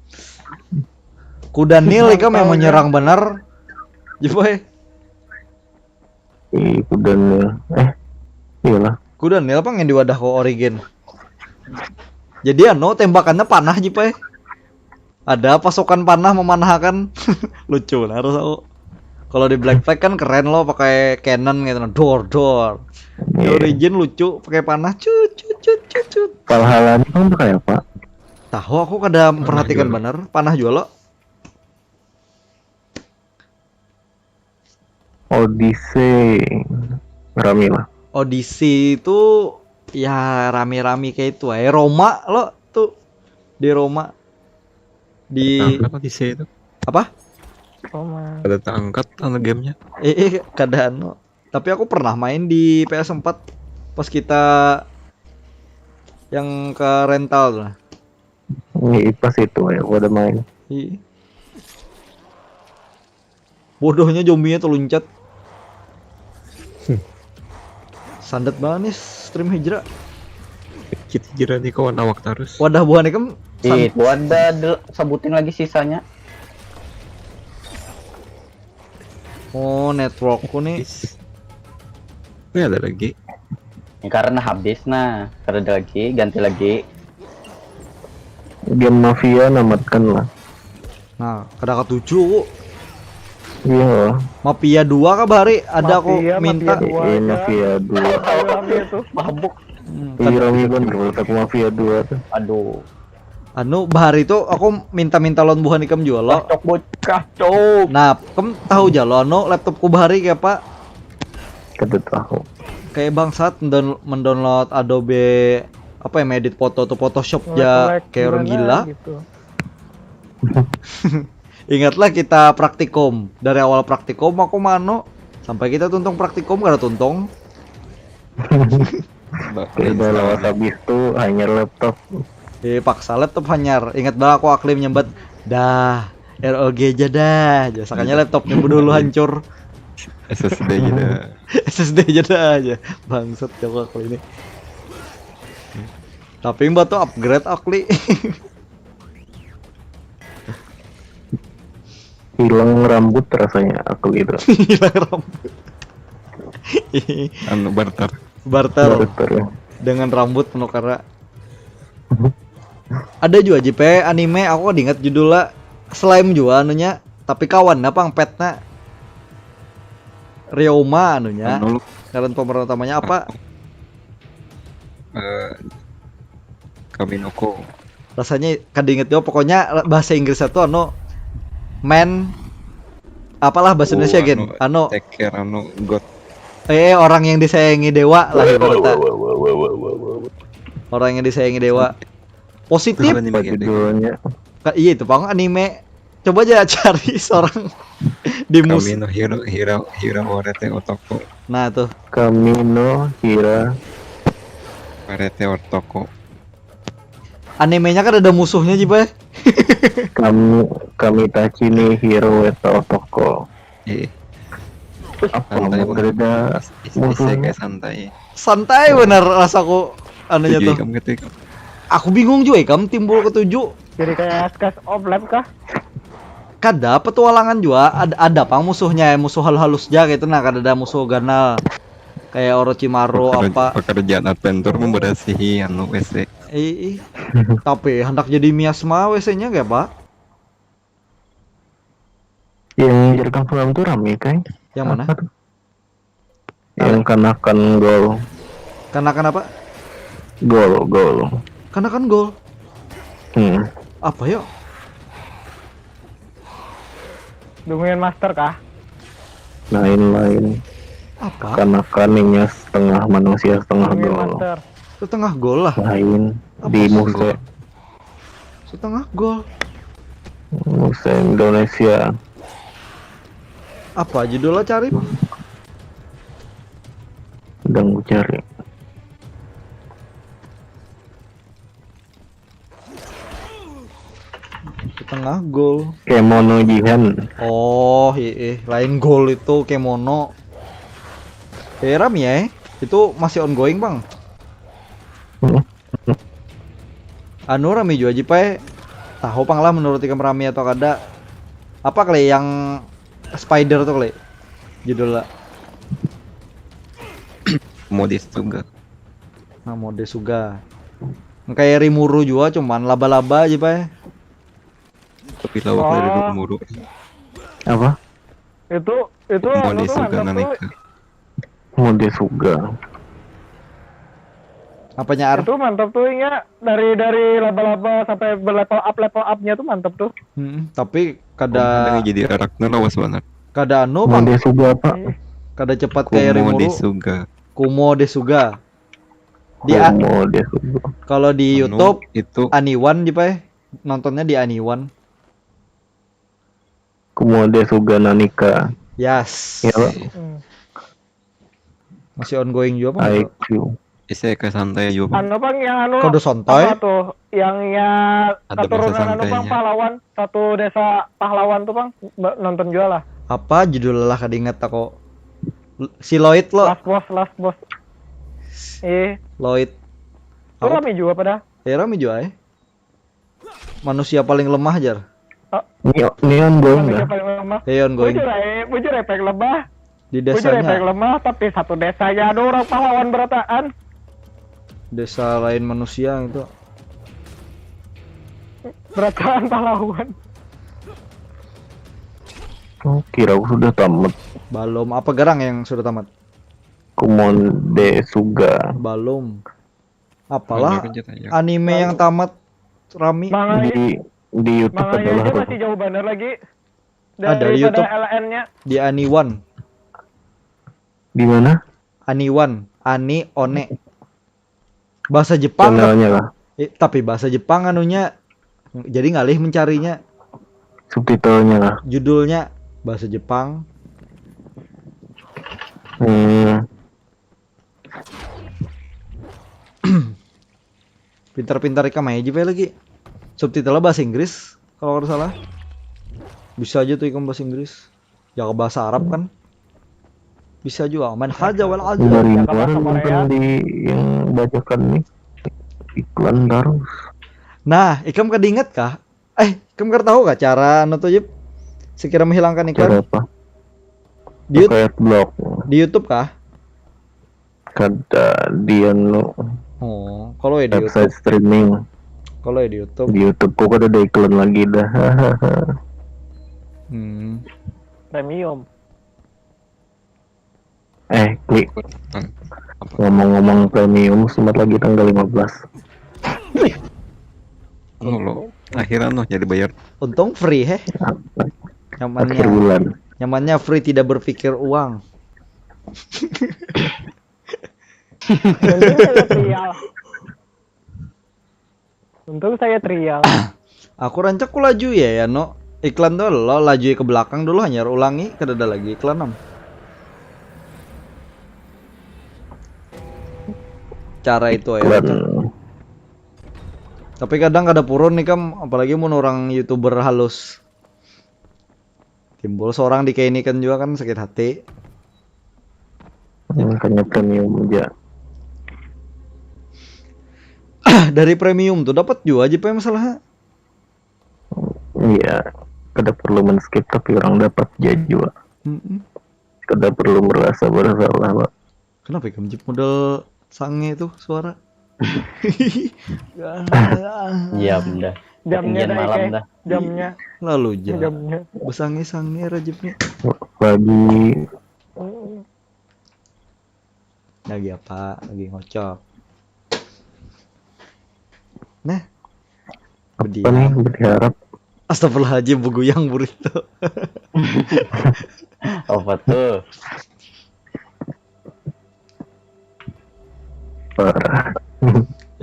kuda Nil ikam yang menyerang benar. Jiboy. Ih, kuda Nil. Eh, iyalah. Kuda Nil pang yang di wadah ko origin. Jadi anu, tembakannya panah, Jiboy. Ada pasukan panah memanahkan. Lucu lah harus aku. Kalau di Black Flag kan keren loh, pakai cannon gitu, nah, dor dor. Di Iya. Origin lucu, pakai panah, cut cut cut cut cut. Valhalla ini kan pakai apa? Tahu, aku kada memperhatikan bener, panah juga lo. Odyssey, rame lah. Odyssey itu ya rame-rame kayak itu, eh, Roma lo tuh, di Roma, di Angkat di sini itu. Apa? Roma. Ada terangkat anu gamenya. Eh, eh, kada anu. Tapi aku pernah main di P S empat pas kita yang ke rental tuh. Ini pas itu ya, aku ada main. Ih. Bodohnya zombinya tuh loncat. Sandet banget nih stream Hijrah. Kita jira di kawan awak terus. Wadah buhan ikam Ih, san- itu ada del- sebutin lagi sisanya. Oh, networkku nih. Is. Ini ada lagi. Ya, karena habis nah, karena ada lagi, ganti lagi. Game Mafia namatkan lah. Nah, kada katuju aku. Iya. Mafia dua kah bahari? Ada aku Mafia, minta. Mafia dua Iya, aja. Mafia dua. Ayo, rame tuh. Mabuk. Hmm, Iya, rame bener aku Mafia dua tuh. Aduh. Anu, bahari tuh aku minta-minta lawan buhan ikam jua lo. Kacok bocah, cok. Nah, kamu tahu aja lo, anu, laptopku bahari kayak apa? Kada tahu. Kayak bangsat mendon- mendownload Adobe apa ya, edit foto tuh, Photoshop ya, Nge-lag kayak orang gimana gila. Gitu. Ingatlah kita praktikum. Dari awal praktikum aku mano, sampai kita tuntung praktikum kada tuntung. Udah lewat habis tuh hanya laptop. Eh, paksa laptop hanyar. Ingat bah aku Aklim nyambat, "Dah, R O G aja dah." Aja. Sakanya laptopnya dulu hancur. S S D gitu. S S D aja dah aja. Bangsat coba Akli ini. Tapi mbak tuh upgrade Akli. Hilang rambut rasanya aku gitu. Hilang rambut. Anu barter. Barter Barter ya. dengan rambut penukara. Ada juga J P anime, aku kada ingat judulnya. Slime juga anunya, tapi kawan apa ang petnya? Ryoma anunya. Anu Ngaran pemeran utamanya apa? Eh, Kaminoko. Rasanya kada inget juga, pokoknya bahasa Inggris itu anu, man, apalah bahasa Indonesia gen, anu, Take care anu god. Eh, orang yang disayangi dewa lah ibaratnya. Orang yang disayangi dewa. Positif. Apa nih Apa bagian judulnya? Ka- iya itu pang anime. Coba aja cari seorang di mus. Kami no hero hero hero warete otoko. Nah tuh. Kami no Hira. Warete otoko. Animenya kan ada musuhnya juga. Kami kami tachi ni hero weta otoko. Eh, Apa santai mau bang. Kerja Is- is- musuhnya? Kayak santai. Santai bener rasaku anunya Tujuh tuh. Ikam gitu ikam. Aku bingung juga ikam timbul ketujuh. Jadi kayak Skies of Life kah? Kada petualangan juga ada, ada pang musuhnya, musuh halus-halus aja gitu, nah kada ada musuh ganal kayak Orochimaru Pekerja- apa. Pekerjaan adventure membersihi anu W C. Ih, ih. Tapi hendak jadi miasma W C-nya gak pak? Yang jeritan film tuh rame kan? Yang mana? Apa tuh? Yang kanakan gol. Kanakan apa? Gol, gol. Kanakan gol. Hmm. Apa yuk? Dunguyan Master kah? Lain-lain. Apa? Kanakan inya setengah manusia setengah Dunguyan gol. Master. Setengah gol lah. Lain di Apa Muse. Setengah gol. Muse Indonesia. Apa judulnya cari? Sedang ku cari. Setengah gol. Kemono Jihan. Oh, iya, lain gol itu kemono. Eh, rame ya, eh? Itu masih ongoing bang. Anu rami jua Jipai. Tahu pang lah menurut ikam rami atau kada. Apa kali yang spider tuh kali? Judulnya. Modis juga. Nah, mode suga. Kayak Rimuru jua cuman laba-laba aja Pai. Tapi lawak dari Oh. Rimuru. Apa? Itu itu anu Modis tuh juga mantap tuh. Nanika. Mode suga. Apanya Ar? Itu mantap tuh ya dari dari laba-laba sampai berlevel up level up-nya tuh mantap tuh. Hmm, tapi Kada kada jadi Arachne lawas banget. kada anu bang, Mode suga apa? Iya. kada cepat kayak Rimuru. Suga. Kumo de suga. Di a- Mode suga. kalau di Anu, YouTube itu Aniwan Jipai, nontonnya di Aniwan. Kumode suga nanika. Yes. Ya, Pak. Hmm. Masih ongoing juga apa? I Q. Ise ke santai juga. Anu bang yang anu Kode santai. Apa tuh yang ya Ada keturunan bahasa anu bang santainya. Pahlawan, satu desa pahlawan tuh bang. Ba- nonton juga lah. Apa judulnya lah kada ingat aku. L- Si Lloyd lo. Last boss, last boss. Eh, Lloyd. itu rame juga pada. Ya rame juga eh. Manusia paling lemah jar. Ini ini ongoing Rame dah. juga paling lemah. Ya ongoing. Bujur eh, bujur eh paling lemah. Di Bujur eh desanya, paling lemah, tapi satu desanya ada orang pahlawan berataan. Desa lain manusia itu. Berataan pahlawan. Oh, kira aku sudah tamat. Balum apa garang yang sudah tamat? Kumode suga. Balum. Apalah Lanjut aja. Anime yang tamat rami? Manganya, Di di YouTube manganya adalah aja apa? Masih jauh banget lagi. Ada di Daripada YouTube. L N-nya. Di Aniwan. Di mana? Aniwan, Ani One. Bahasa Jepang. Channelnya lah. Eh, tapi bahasa Jepang anunya. Jadi ngalih mencarinya. Subtitlenya lah. Judulnya bahasa Jepang. Hmm. Pintar-pintar ikam aja Jipai lagi. Subtitlenya bahasa Inggris kalau kada salah. Bisa aja tuh ikam bahasa Inggris. Ya ke bahasa Arab kan. Bisa juga. Man haja wal aja. Dari Ya, luar bahasa Korea. Nonton di yang bajakan nih iklan terus. Nah, ikam kada ingat kah? Eh, ikam kada tahu kah cara anu tuh Jip? Sekira menghilangkan Cara iklan apa? di, Yout- Pakai adblock. Di YouTube kah? Kada di anu Oh, kalau ya di YouTube, website streaming. Kalau ya di YouTube. Di YouTube kok kada ada iklan lagi dah. Hmm. Premium. Eh, Kli, ngomong-ngomong premium, sebentar lagi tanggal lima belas. Anu lo, akhiran lo jadi bayar. Untung free heh. Akhir Nyamannya, bulan. Nyamannya free, tidak berpikir uang. Untung saya trial. Untung saya trial. Aku rancak ku laju ya ya no. Iklan tuh lo laju ke belakang dulu, hanyar ulangi, kada ada lagi iklan am. Cara itu aja. Iklan. Rancak. Tapi kadang kada purun nih kam, apalagi mun orang YouTuber halus. Timbul seorang dikainikan juga kan sakit hati. Makanya premium aja. Dari premium tuh dapat juga aja Pak masalahnya. Iya, kada perlu men-skip tapi orang dapat aja juga. Mm-mm. Kada perlu merasa bersalah, Pak. Kenapa ikam Jip model sange tuh suara? Diam dah. Jamnya Ketinggian dah, malam Ike. Dah. Jamnya. Lalu ja. Jamnya. Besange-sange Rajibnya. Lagi Mm. Lagi apa? Lagi ngocok. Nah. Apa nih, berharap? Astagfirullahaladzim, beguyang burrito. Apa tuh? Parah.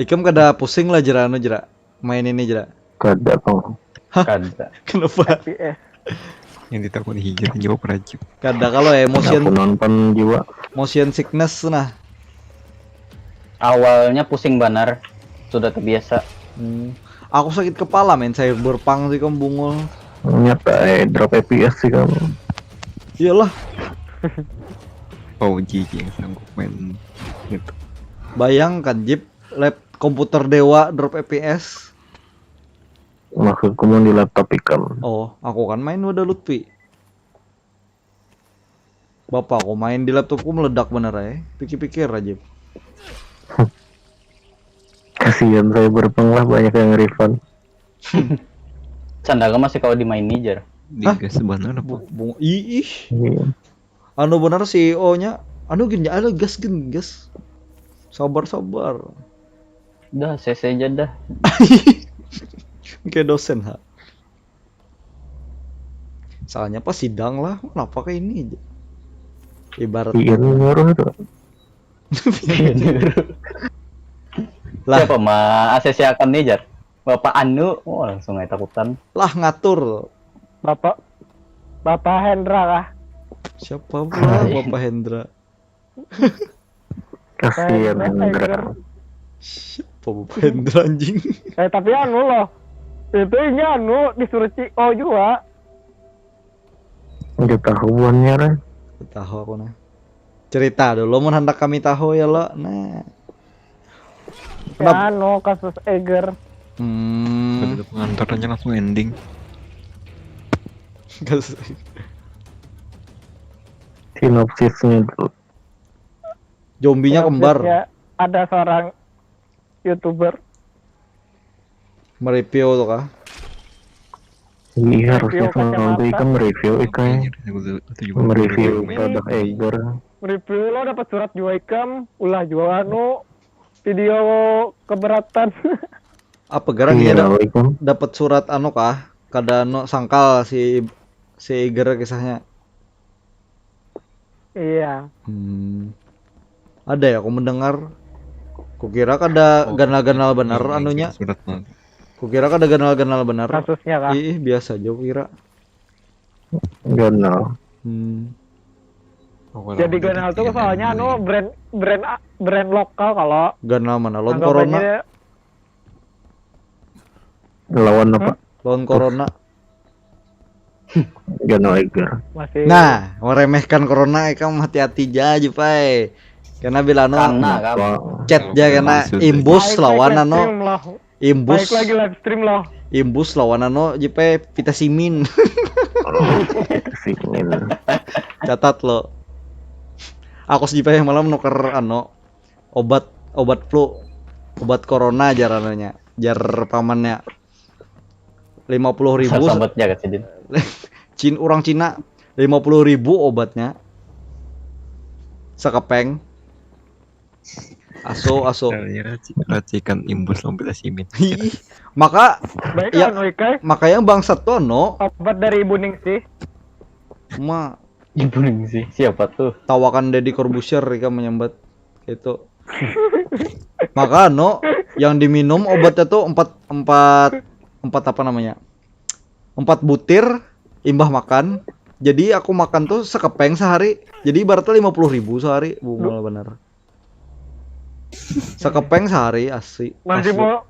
Ikam kada pusing lah jera anu jera main ini jera. Kada, Bang. Kada. Kenapa? P S. Yang ditakuni hijau jawab Rajib. Kada kalau ya Aku motion nonton juga. Motion sickness nah. Awalnya pusing banar, sudah terbiasa. Hmm. Aku sakit kepala main cyberpunk sih, kom bungul. Nyata eh drop F P S sih kamu. Iyalah. P U B G yang sanggup main gitu. Bayangkan Jip, lap komputer dewa drop F P S. Maksudku mun di laptop ikam. Oh, aku kan main wadah Lutfi. Bapak aku main di laptopku meledak bener ya. Pikir-pikir aja. Kasihan saya berpeng lah, banyak yang refund. Sandaga masih kalau dimaini jar. Digas banget apa? Bu, bu, ih, ih. Iya. Anu bener C E O-nya. Anu gini, anu gas gini, gas. Sabar sabar. Dah, C C aja dah. Kayak dosen ha. Soalnya pas sidang lah, kenapa kayak ini aja. Ibarat Iya, nyuruh tuh. Lah. Siapa ma A C C akan nih jar? Bapak Anu, oh langsung aja takutan. Lah ngatur. Bapak Bapak Hendra kah? Siapa pula Hai. Bapak Hendra? Kasihan Hendra, Hendra. Tiger. Siapa Bapak Hendra anjing? Eh tapi anu loh, itu ini anu disuruh C O juga. Nggak tahu buannya, Ren. Tahu aku nah. Cerita dulu mun hendak kami tahu ya lo. Nah. Ya anu kasus Eger. Hmm. Ada pengantarannya langsung ending. Sinopsisnya dulu. Zombinya kembar. Ya, ada seorang youtuber. Mereview tuh kah? Iya, harusnya Review kacamata. Ronaldo ikam mereview ikai. Anjir, aku tuh- aku juga Mereview main. produk Eger. Review lo dapat surat juga ikam, ulah juga anu video keberatan. Apa geran Iya, ya ikam. Dapat surat anu kah? Kada anu sangkal si si Eger kisahnya. Iya. Hmm. Ada ya aku mendengar. Kukira kada Oh, ganal-ganal benar Yang anunya. Surat mah. Kukira kada ganal-ganal benar. Kasusnya kah? Ih, biasa aja kukira. Ganal. Hmm. Oh, Jadi kalau ganal udah tuh iya, soalnya iya, anu iya. Brand brand brand lokal kalau Ganal mana lawan anggap corona. Aja Lawan apa? Lawan corona. Ganal Eger. Masih Nah, meremehkan corona ikam hati-hati ja aja pai. Karena bila anu Karena kan Wah, chat ja kena Maksudnya. imbus Baik lawan lagi live anu stream lah. imbus Baik lagi live stream lah. Imbus lawan anu J P vitamin. Singin. Catat lo. Aku sih J P malam nuker anu obat obat flu, obat corona jar anunya, jar pamannya. Lima puluh ribu Sahabatnya kan sidin. Cin orang Cina lima puluh ribu obatnya sekepeng. Aso aso. Caranya raci- racikan imbus lompil simin. Ih, maka Baik Ya. anu ikai. Makanya bangsat tuh no Obat dari Ibu Ningsih. ma Ibu Ningsih siapa tuh? Tawakan Deddy Corbuzier ikam menyambat itu. Maka no yang diminum obatnya tuh empat empat empat apa namanya, empat butir imbah makan. Jadi aku makan tuh sekepeng sehari, jadi ibaratnya lima puluh ribu sehari. Bunga bener. Sekepeng sehari asli. Masih Asli. mau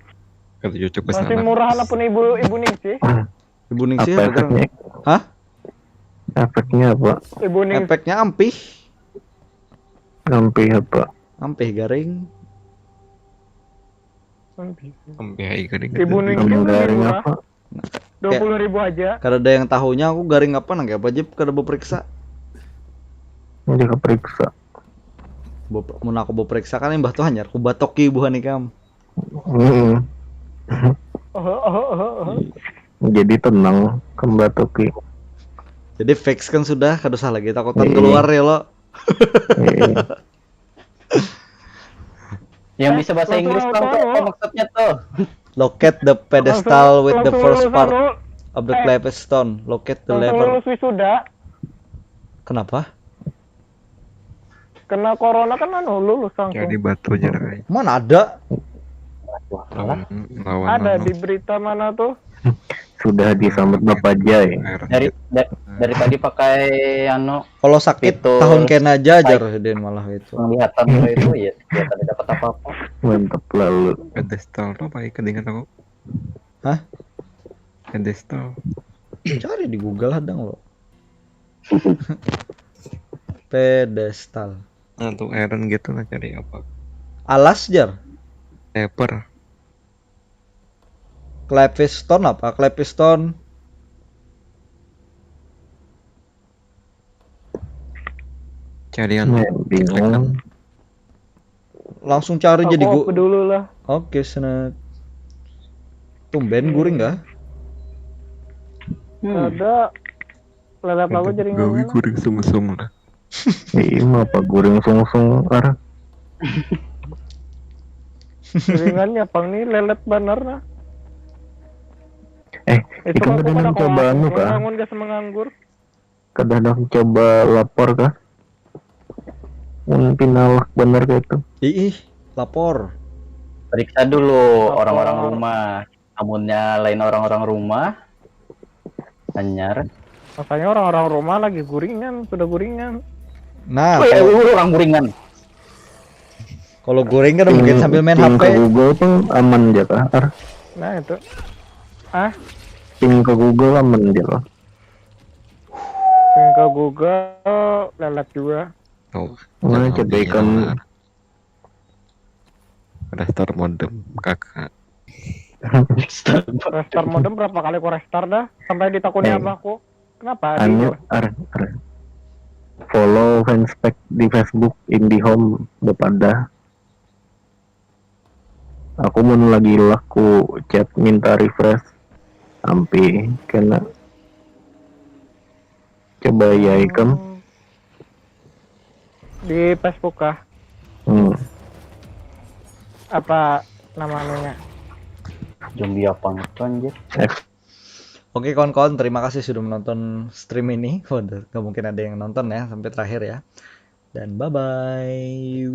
Kata cucuk masih pesanan. Murahan apa nih Ibu Ibu Ningsih? Ibu Ningsih Apa apa gerang? Efeknya? Hah? Efeknya apa? Ibu Ningsih. Efeknya ampih. Ampih apa? Ampih garing. Sampai hari kering. Ibu Ningsih Ampih lebih garing murah. Apa? Dua puluh ribu aja. Kada ada yang tahunya aku garing apa nang apa aja kada beperiksa. Ini keperiksa. Bep- mun aku beperiksa kan imbah tuh hanyar ku batoki buhan ikam. Hmm. Oh, oh, oh, oh. Jadi tenang kembatoki. Jadi fix kan sudah kada usah lagi takutan Iya. Keluar ya lo. Eh, Yang bisa bahasa Langsung Inggris apa bang tuh lo? Apa maksudnya tuh? Locate the pedestal with the Langsung- first langsung part lulus of the eh. Clevis Stone. Locate the Langsung lever. Lulus wisuda. Kenapa? Kena corona kan anu lulus langsung. Jadi batu aja dah. Mana ada? Lawan lawan Ada anu. Di berita mana tuh? Sudah disambat Bapak Jai. Air. Dari da- dari tadi pakai anu Kalau sakit Itu tahun kena aja ajar Din malah itu. Penglihatan gue itu ya dia kada dapat apa-apa. Mantap lalu. Pedestal tuh apa ya kedingat aku? Hah? Pedestal. Cari di Google hadang lo. Pedestal. Nah tuh Aaron gitu lah cari apa? Alas jar. Lever. Clapistone apa? Clapistone. Carian Nah, bingung. Langsung cari Aku jadi off gue. Dulu lah. Oke, Senet. Tumben guring kah? Hmm. Ada lelet apa Aduh, jaringannya gawi lah. Guring sungsung lah. Iya, apa guring sungsung, Ar? Jaringannya pang nih lelet banar nah. Eh, Itu ikam aku kada kada nang coba kawa anu aku kah? Bangun gas menganggur. Kada ada coba lapor kah? Mun pinalak bener kayak itu. Ih, lapor. Periksa dulu Lapor. Orang-orang rumah. Amunnya lain orang-orang rumah, anyar. Makanya orang-orang rumah lagi guringan, sudah guringan. Nah, Oh ya, kalau, orang guringan. kalau guring kan mungkin sambil main Ping H P. Ke Google tuh aman aja kah? Ar? Nah itu. Ah, Ping ke Google aman aja loh. Ping ke Google lelet juga. Oh, Mana jangan coba hobinya ikam? Lah. Restore modem kakak. Restore modem berapa kali ku restore dah sampai ditakuni Eh. Abahku. Kenapa? Adi? Anu, ar, ar. Follow fanspage di Facebook IndiHome bepadah. Aku mun lagi laku chat minta refresh sampai kena coba ya ikam. Di Facebook kah? Hmm. Apa nama anunya? Zombie apa itu anjir? Oke kawan-kawan, terima kasih sudah menonton stream ini. Waduh, nggak mungkin ada yang nonton ya sampai terakhir ya. Dan bye bye.